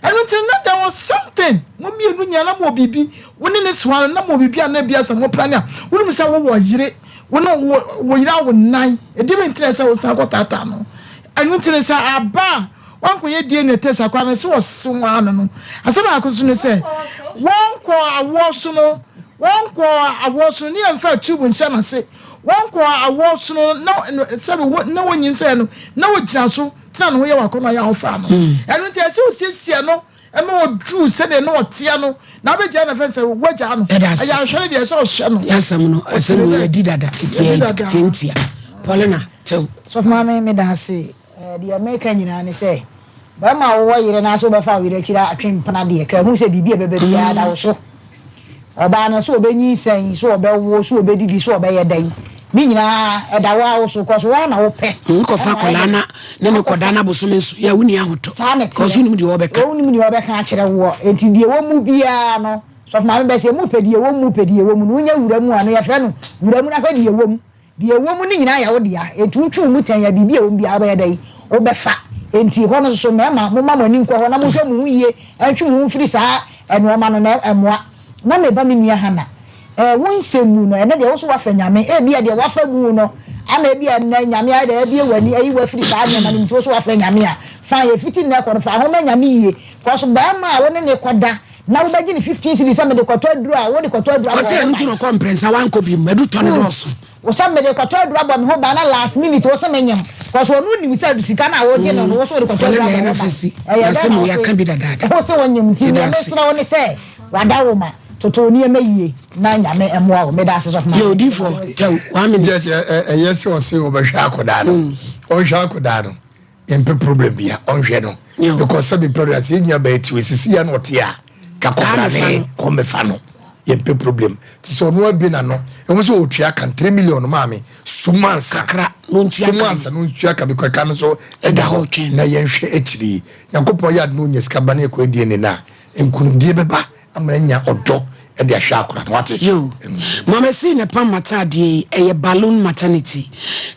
Ɛno nti no na there was something, mo mmienu nyinaa na mowɔ biribi, wo ne ne soa no na mowɔ biribi a na ebia sɛ moprane a, wonim sɛ wowɔ yere, wo ne wo wo yere awo nnan, ɛdeɛ bɛn nti na ɛsɛ sɛ wosan kɔtaataa no? Ɛno nti no sɛ aba a, Wankɔyɛ DNA test akoraa no sɛ ɔsew ano no. Asɛm baako nso ne sɛ, wɔnkɔɔ awoɔ so no, wɔnkɔɔ awoɔ so no ne yɛmfa tube nhyɛ n'ase. Wɔnkɔɔ awoɔ so no na sɛbi wo na wɔnyinsɛn no na wɔgyina so tena ne ho yɛ wakɔnɔ yɛ a wɔfaa no. Ɛno nti ɛsɛ osiesie no ɛma ɔduru sɛdeɛ na ɔteɛ no na abɛgyaa no fɛn sɛ woagyaa no. Ɛyɛ ahwɛ no deɛ ɛsɛ ɔhwɛ no. Yɛasɛm no asɛm no yɛdi dada nti yɛntia. Paulina tew. Sɔfo maame meda ase. Deɛ meka nyinaa ne sɛ, barima a wowɔ yere na sɛ wobɛfa wo yere akyiri atwe mpena deɛ, ka hu sɛ biribi a ɛbɛba biara da wo so. Ɔbaa no, sɛ ɔbɛnyinsɛn, sɛ ɔbɛwo, sɛ ɔbɛdidi, sɛ ɔbɛyɛ dɛn, ne nyinaa ɛda wo ara wo so, kɔso wo ara na wopɛ. Wokɔfa akwadaa na ne no kɔda na bosome nso yɛ a, wonni ahotɔ. Saa na ɛteɛ. Kɔso wonim deɛ ɔbɛka. Wonim deɛ ɔbɛka akyerɛ woɔ. Enti deɛ ɛwɔ mu biara no, sɔfo maame bɛsɛ, mopɛ deɛ ɛwɔ mu, mopɛ deɛ ɛwɔ mu no, wonya wura mu a, no yɛfrɛ no wura mu na hwɛ deɛ ɛwɔ mu. Deɛ ɛwɔ mu no nyinaa yɛ wo dea, enti wotwe wo mu tɛnn a, biribi a ɛwɔ mu biara wobɛyɛ dɛn? Wobɛfa. Enti hɔ no nso, mmarima, momma mo ani nkɔ hɔ na monhwɛ mo ho yie ntwe mo ho mfiri saa nnoɔma no, na ɛmmoa. Na me ba, me nua Hana, eh, wo nsɛm mu no, ɛnnɛ deɛ wo nso woafa Nyame, ebia deɛ woafa mu no ama ebia nnɛ Nyame ayɛ dɛn, abue w'ani, ayi wo afiri saa nnoɔma no mu, nti wo nso woafa Nyame a, fine, ɛfiti nnɛ kɔ no, fa ho ma Nyame yie, cos barima a wo ne no kɔda, Na wo bɛgye no 15 cedis sɛ mede kɔtɔ aduro a wode kɔtɔ aduro abɔ Ɔsɛ wo ɛno ho nti na ban. ɔkɔ mprɛnsa wankɔ biom adu tɔ no dɔɔso. Wo sɛ mede kɔtɔ aduro abɔ me ho ban na last minute wo se menyem cos ɔno nim sɛ sika no a wogye no no wo se wode kɔtɔ Ɔne aduro na abɔ yɛ wo na ho ban. fɛsi Ɛyɛ dɛn yasɛm na wei wo se aka bi dadaada. wo se wonyem nti Yɛda nea ase. mesrɛ wo ne sɛ wada wo ma toto wo nneɛma yie na Nyame mmoa wo. Meda ase sɔfo Yɛ maame. odiifoɔ tɛw one minute. Yes, ɛyɛ sɛ ɔse ɔbɛhwɛ akɔdaa no ɔnhwɛ akɔdaa no. Yɛmpɛ problem bia ɔnhwɛ no because sɛbi pɛ ase yɛn nua bɛyɛ tiwe sisi ya na ɔte a ka kɔbra ne kɔmɛfa no yɛmpɛ problem ti sɛ ɔno abie na no ɛho sɛ ɔtua kan 3 million no maame sumansa kakra no ntua kan sumansa no ntua kan because ka no so ɛda hɔ na yɛnhwɛ akyiri nyankopɔn yɛ ade no ɔnya sika ba ne ɛkɔ adie ne na nkunimdie bɛba Ama anya ɔdɔ de ahwɛ akora no wate. Yo, Mama C na ɛpam m'ataadeɛ yi, ɛyɛ Balloon Maternity.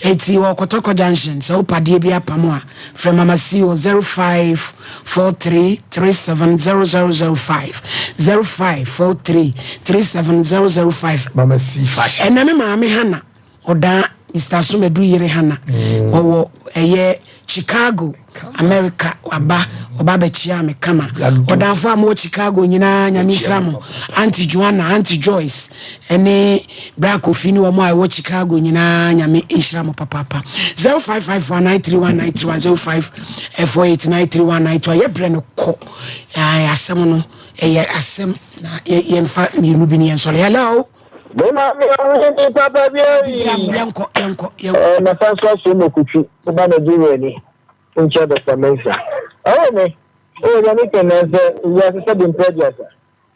Eti wɔ Kɔtɔkɔ Junction, sɛ wopɛ adeɛ bi apam a, frɛ Mama C wɔ 0543370005, 0543370005. Mama C Fashion. Ɛnɛ me maame Hannah. Ɔdaa Mister Asomadu yere Hannah. Ɔwɔ ɛyɛ Chicago, America. Waba, ɔba abɛkyia me kama. Ɔdanfo a mowɔ Chicago nyinaa, Nyame nhyira mo. Auntie Joanna, Auntie Joyce, ɛne Bra Kofi ne wɔn a ɛwɔ Chicago nyinaa, Nyame nhyira mo papaapa. 0554931931, 0548931931. Yɛbrɛ no kɔ. Asɛm no, ɛyɛ asɛm na yɛmfa mmienu bi ne yɛnsɔre. Hello. Me maame ɔhene ni papa bi ayi. Yɛnkɔ yɛnkɔ yɛnkɔ. Ɛɛ nafa nso aso mu kutwi ba Nigeria ni nkyɛn Dr. Mensah. Ɛwɔ me ɛwɔ nyame kɛn na sɛ wiase sɛ de mpɛ aduasa.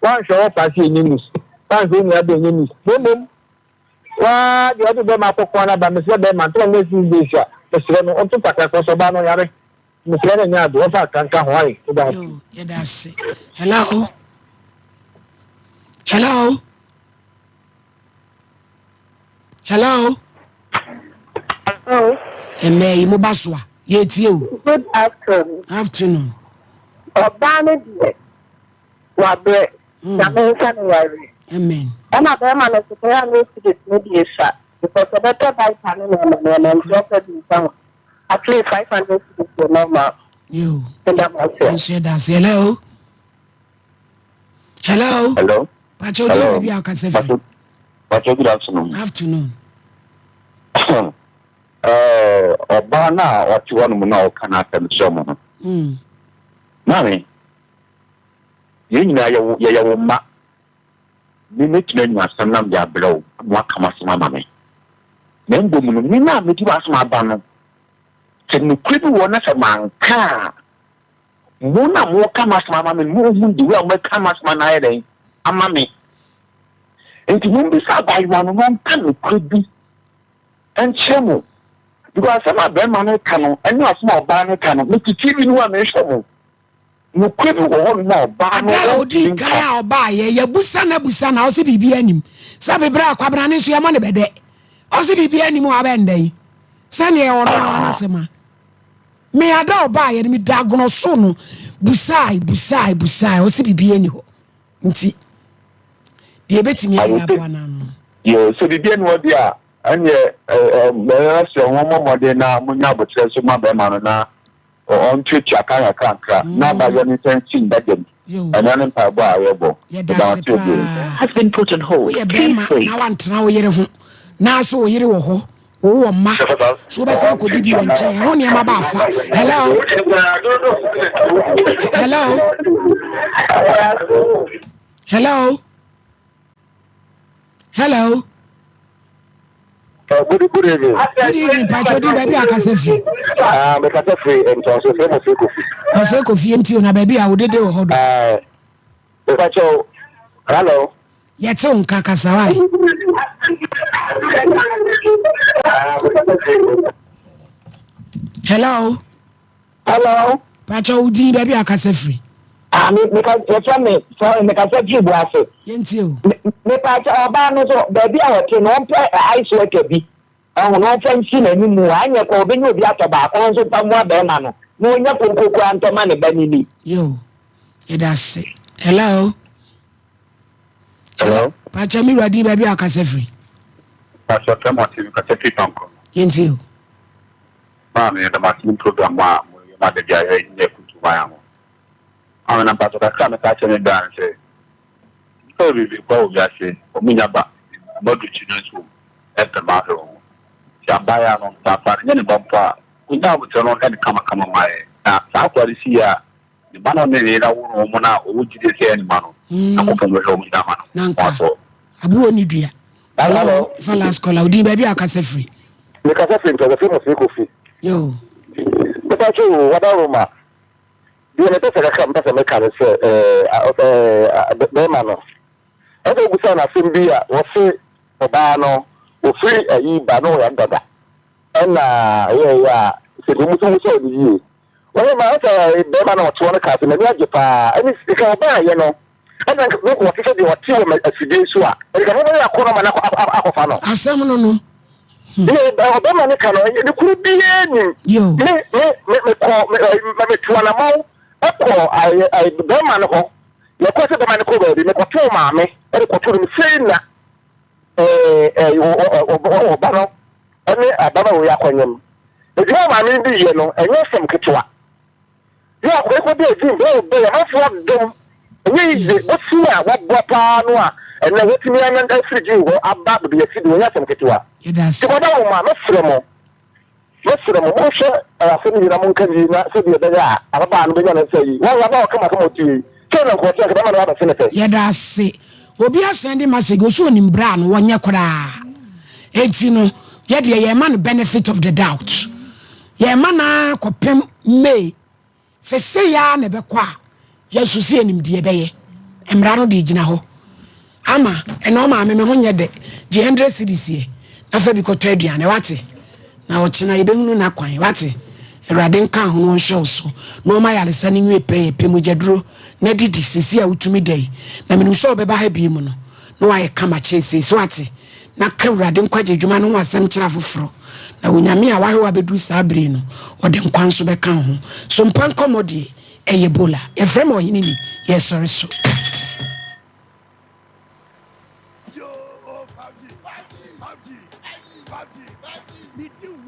Wanhwɛ wɔ paase enye news. Wanhwɛ onua bɛ enye news. Na mmom waa deɛ ɔde bɛma akɔkɔɔ no aba mesrɛ bɛma ntoma nyɛ 6 days a mesrɛ no ɔnto ntakra kɔ sɛ ɔbaa no ɔyare. Mesrɛ no nyɛ ade ɔmfa akra nka ho ae. Meda ase. Yo, yɛda ase. Hello. Hello. Hello. Hello. Ɛnɛ yi mo ba so a yɛtie o. Good afternoon. Afternoon. Ɔbaa no deɛ wabrɛ. Nyame nsa no yare. Amen. Ɛna bɛrima no so bɛyɛ a no cedis no deɛ sua because ɔbɛtɔ diaper ne nneɛma nneɛma nti ɔpɛ bi nsa ho. At least 500 cedis yɛ normal. Yo. Meda mo ase. Nso yɛda ase. Hello. Hello. Hello. Pacho di baabi a ɔkasa fi. Pacho good afternoon. Afternoon. Eh, ɔbaa no a ɔte hɔ nom na ɔka n'asɛm kyerɛ mo no. Maame, yɛn nyinaa yɛyɛ wo mma. Me mɛtumi anya asɛm na mede abrɛ wo ama woaka m'asɛm ama me. Na mmom no, me no a mede w'asɛm aba no, sɛ nokorɛ bi wɔ hɔ na sɛ manka a, Mo na moreka m'asɛm ama me no, monhu the way a mobɛka m'asɛm no ayɛ dɛn ama me. Nti mommisa abaayewa no na ɔnka nokorɛ bi nkyerɛ mo. Because asɛm a barima no reka no ne asɛm a ɔbaa no reka no, mete TV no ho a mehwɛ mo. Nokorɛ bi wɔ hɔnom a ɔbaa no Ada a ɔntumi ɔdii nka. kan a ɔbaeɛ, yɛabusa no abusa no a, ɔse biribiara nnim. Sɛ bebrɛ a Kwabena ne nso yɛmmɔ no bɛdɛ. Ɔse biribiara nnim a abɛn dɛn? Sɛdeɛ ɔno ara n'asɛm a. Me ada a ɔbaeɛ no meda agorɔ so no busae busae busae ɔse biribiara nni hɔ nti deɛ ɛbɛtumi ayɛ aboa no ano. Yo, sɛ biribiara nni hɔ deɛ a ɛneɛ mɛsrɛ mo mommɔ mmɔden na monya aboterɛ nso ma bɛrima no na ɔntuatua ka nkakrankra na abayewa no nsa nsi ne dada mu. Ɛno ne mpaebɔ a yɛbɔ. Yɛda Meda ase ase bebree. paa. Has been put on hold. Woyɛ Please bɛrima wait. na woantena wo yere ho na so wo yere wɔ hɔ Wo wɔ mma so wobɛsan akɔdi bi wɔ nkyɛn ɛho nneɛma ba afa hello hello hello hello. Good, good evening. Good evening, Pacho. Di baabi a kasa fi. Ah, me kasa fi Ntɔnso, fɛ mo fɛ kofi. Ɔsɛ kofi nti o na baabi a wodede wɔ hɔ do. Eh, Pacho, hello. Yɛte wo nka kasa wae. Hello. Hello. Pakyɛ wo din baabi a kasa firi. Ah, me me ka yɛfrɛ me sorry me kasa firi Buase. Yɛntie o. Me me pakyɛ ɔbaa no so baabi a ɔte no ɔmpɛ ice worker bi. Ɔho na ɔmfa nsi n'anim o, anyɛ koraa ɔbɛnya obi atɔ baako na ɔnso mfa mmoa barima no na ɔnya konko koraa ntɔ ma ne ba no ni. Yo, yɛda ase. Hello. Hello. Pakyɛ me wura din baabi a ɔkasa firi. Pakyɛ fɛ mo ase mekasa firi Pankɔ. Yɛntie o. Maame yɛda mo ase ne program a moyɛ ma da bi a yɛnyɛ kutu man ho. Maame na mpakyɛ kakra a mɛka akyerɛ me bra ne sɛ nnipa bebrebe kɔ wɔ wiase wɔn nya ba wɔn adu akyi no nso ɛmpɛ ma ahwɛ wɔn ho. Nti abaayewa no sɛ akwadaa no nyɛ ne ba mpo a ɔnya aboterɛ no ɔhwɛ no kamakama ma yɛ na saa akwadaa no si yie a Ne ba no a ɔne ne yere awo no wɔn a wɔwɔ gyidie sɛ ɛyɛ ne mma no, Nyankopɔn bɛhwɛ wɔn nyinaa ama no Nanka ho atɔ. aboɔ ni dua. Hello, fa last caller. Odin baabi a akasa firi. Me kasa firi ntɔkwa firi Mosiri Kofi. Yo. Mepa kyɛ o, wada Roma. Deɛ mepɛ sɛ kakra mepɛ sɛ meka ne sɛ ɛɛ bɛrima no ɛsɛ obusa no asɛm bi a wɔse ɔbaa no ofiri ayi ba no ɔyare dada ɛna ɛyɛɛyɛ a sɛ deɛ ɔmo sɛ ɔmo sɛ ɔno yie Ɔhemmaa, sɛ barima no a ɔte hɔ no kaa sɛ, M'ani agye paa, ɛne sika ɔbaeɛ no, ɛna nka na ɔte sɛ deɛ ɔte wɔ afidie so a, nka mobɛyɛ akɔnnɔ ma no akɔfa no. Asɛm no no. Deɛ ɔbarima no ka no, ne kuro biara nim. Me, me, me, mekɔ, me, metu anamɔn kɔ barima no hɔ. Yɛkɔ sɛ barima no kɔ baabi, mekɔtoo maame de kɔtoo no, sei na ɔba no ne ababaawa yi akɔnyem. Adwuma a maame no di yɛ no, ɛnyɛ asɛm ketewa. Yɛ akɔe kɔdi adwuma bere a ɔbɛn amanfoɔ dom, ɛnyɛ yiye. Bosin a waboa paa no a ɛnnɛ watumi anan afiri gym hɔ aba baabi a yɛasi de, ɛnyɛ asɛm ketewa. Nti mada mo ma, mɛsrɛ mo, Mɛsrɛ mo, monhwɛ asɛm yi na monka no yie, na sɛdeɛ ɛbɛyɛ a ababaa no bɛnya ne nsa yi. Wahu ababaawa kamakama a ɔte yei? Sei na nkurɔfoɔ anka bɛma no abɛse ne pɛ. Yɛda ase. Obi asɛnde message ɔse onim bra no wɔnyɛ koraa enti no yɛdeɛ yɛma no benefit of the doubt yɛma no ara kɔpem May. Sɛ sei ara na ɛbɛkɔ a, yɛn nso sɛ yɛnim deɛ yɛbɛyɛ. Mmara no deɛ gyina hɔ. Ama, ɛnna wo maame me ho nyɛ dɛ. Gye hundred cedis yɛ na fa bi kɔtɔ aduane, wate? Na ɔkyena yɛbɛhunu n'akwan, wate? Awurade nka ho na ɔnhwɛ wo so na ɔma ayaresa no nwie pɛyɛ. Pɛ mogyaduro na didi seesei a wotumi da yi. Na menim sɛ wobɛba ha bio mu no, na woayɛ kama kyɛn sei. So wate? Na ka Awurade nkwagye adwuma no ho asɛm kyerɛ afoforɔ. Na Onyame a wahwɛ wo abɛduru saa bere yi no, ɔde nkwa nso bɛka wo ho. So mpa nkɔmmɔ deɛ, ɛyɛ Ebola. Yɛfrɛ me Ɔhene Ni, yɛresɔre so.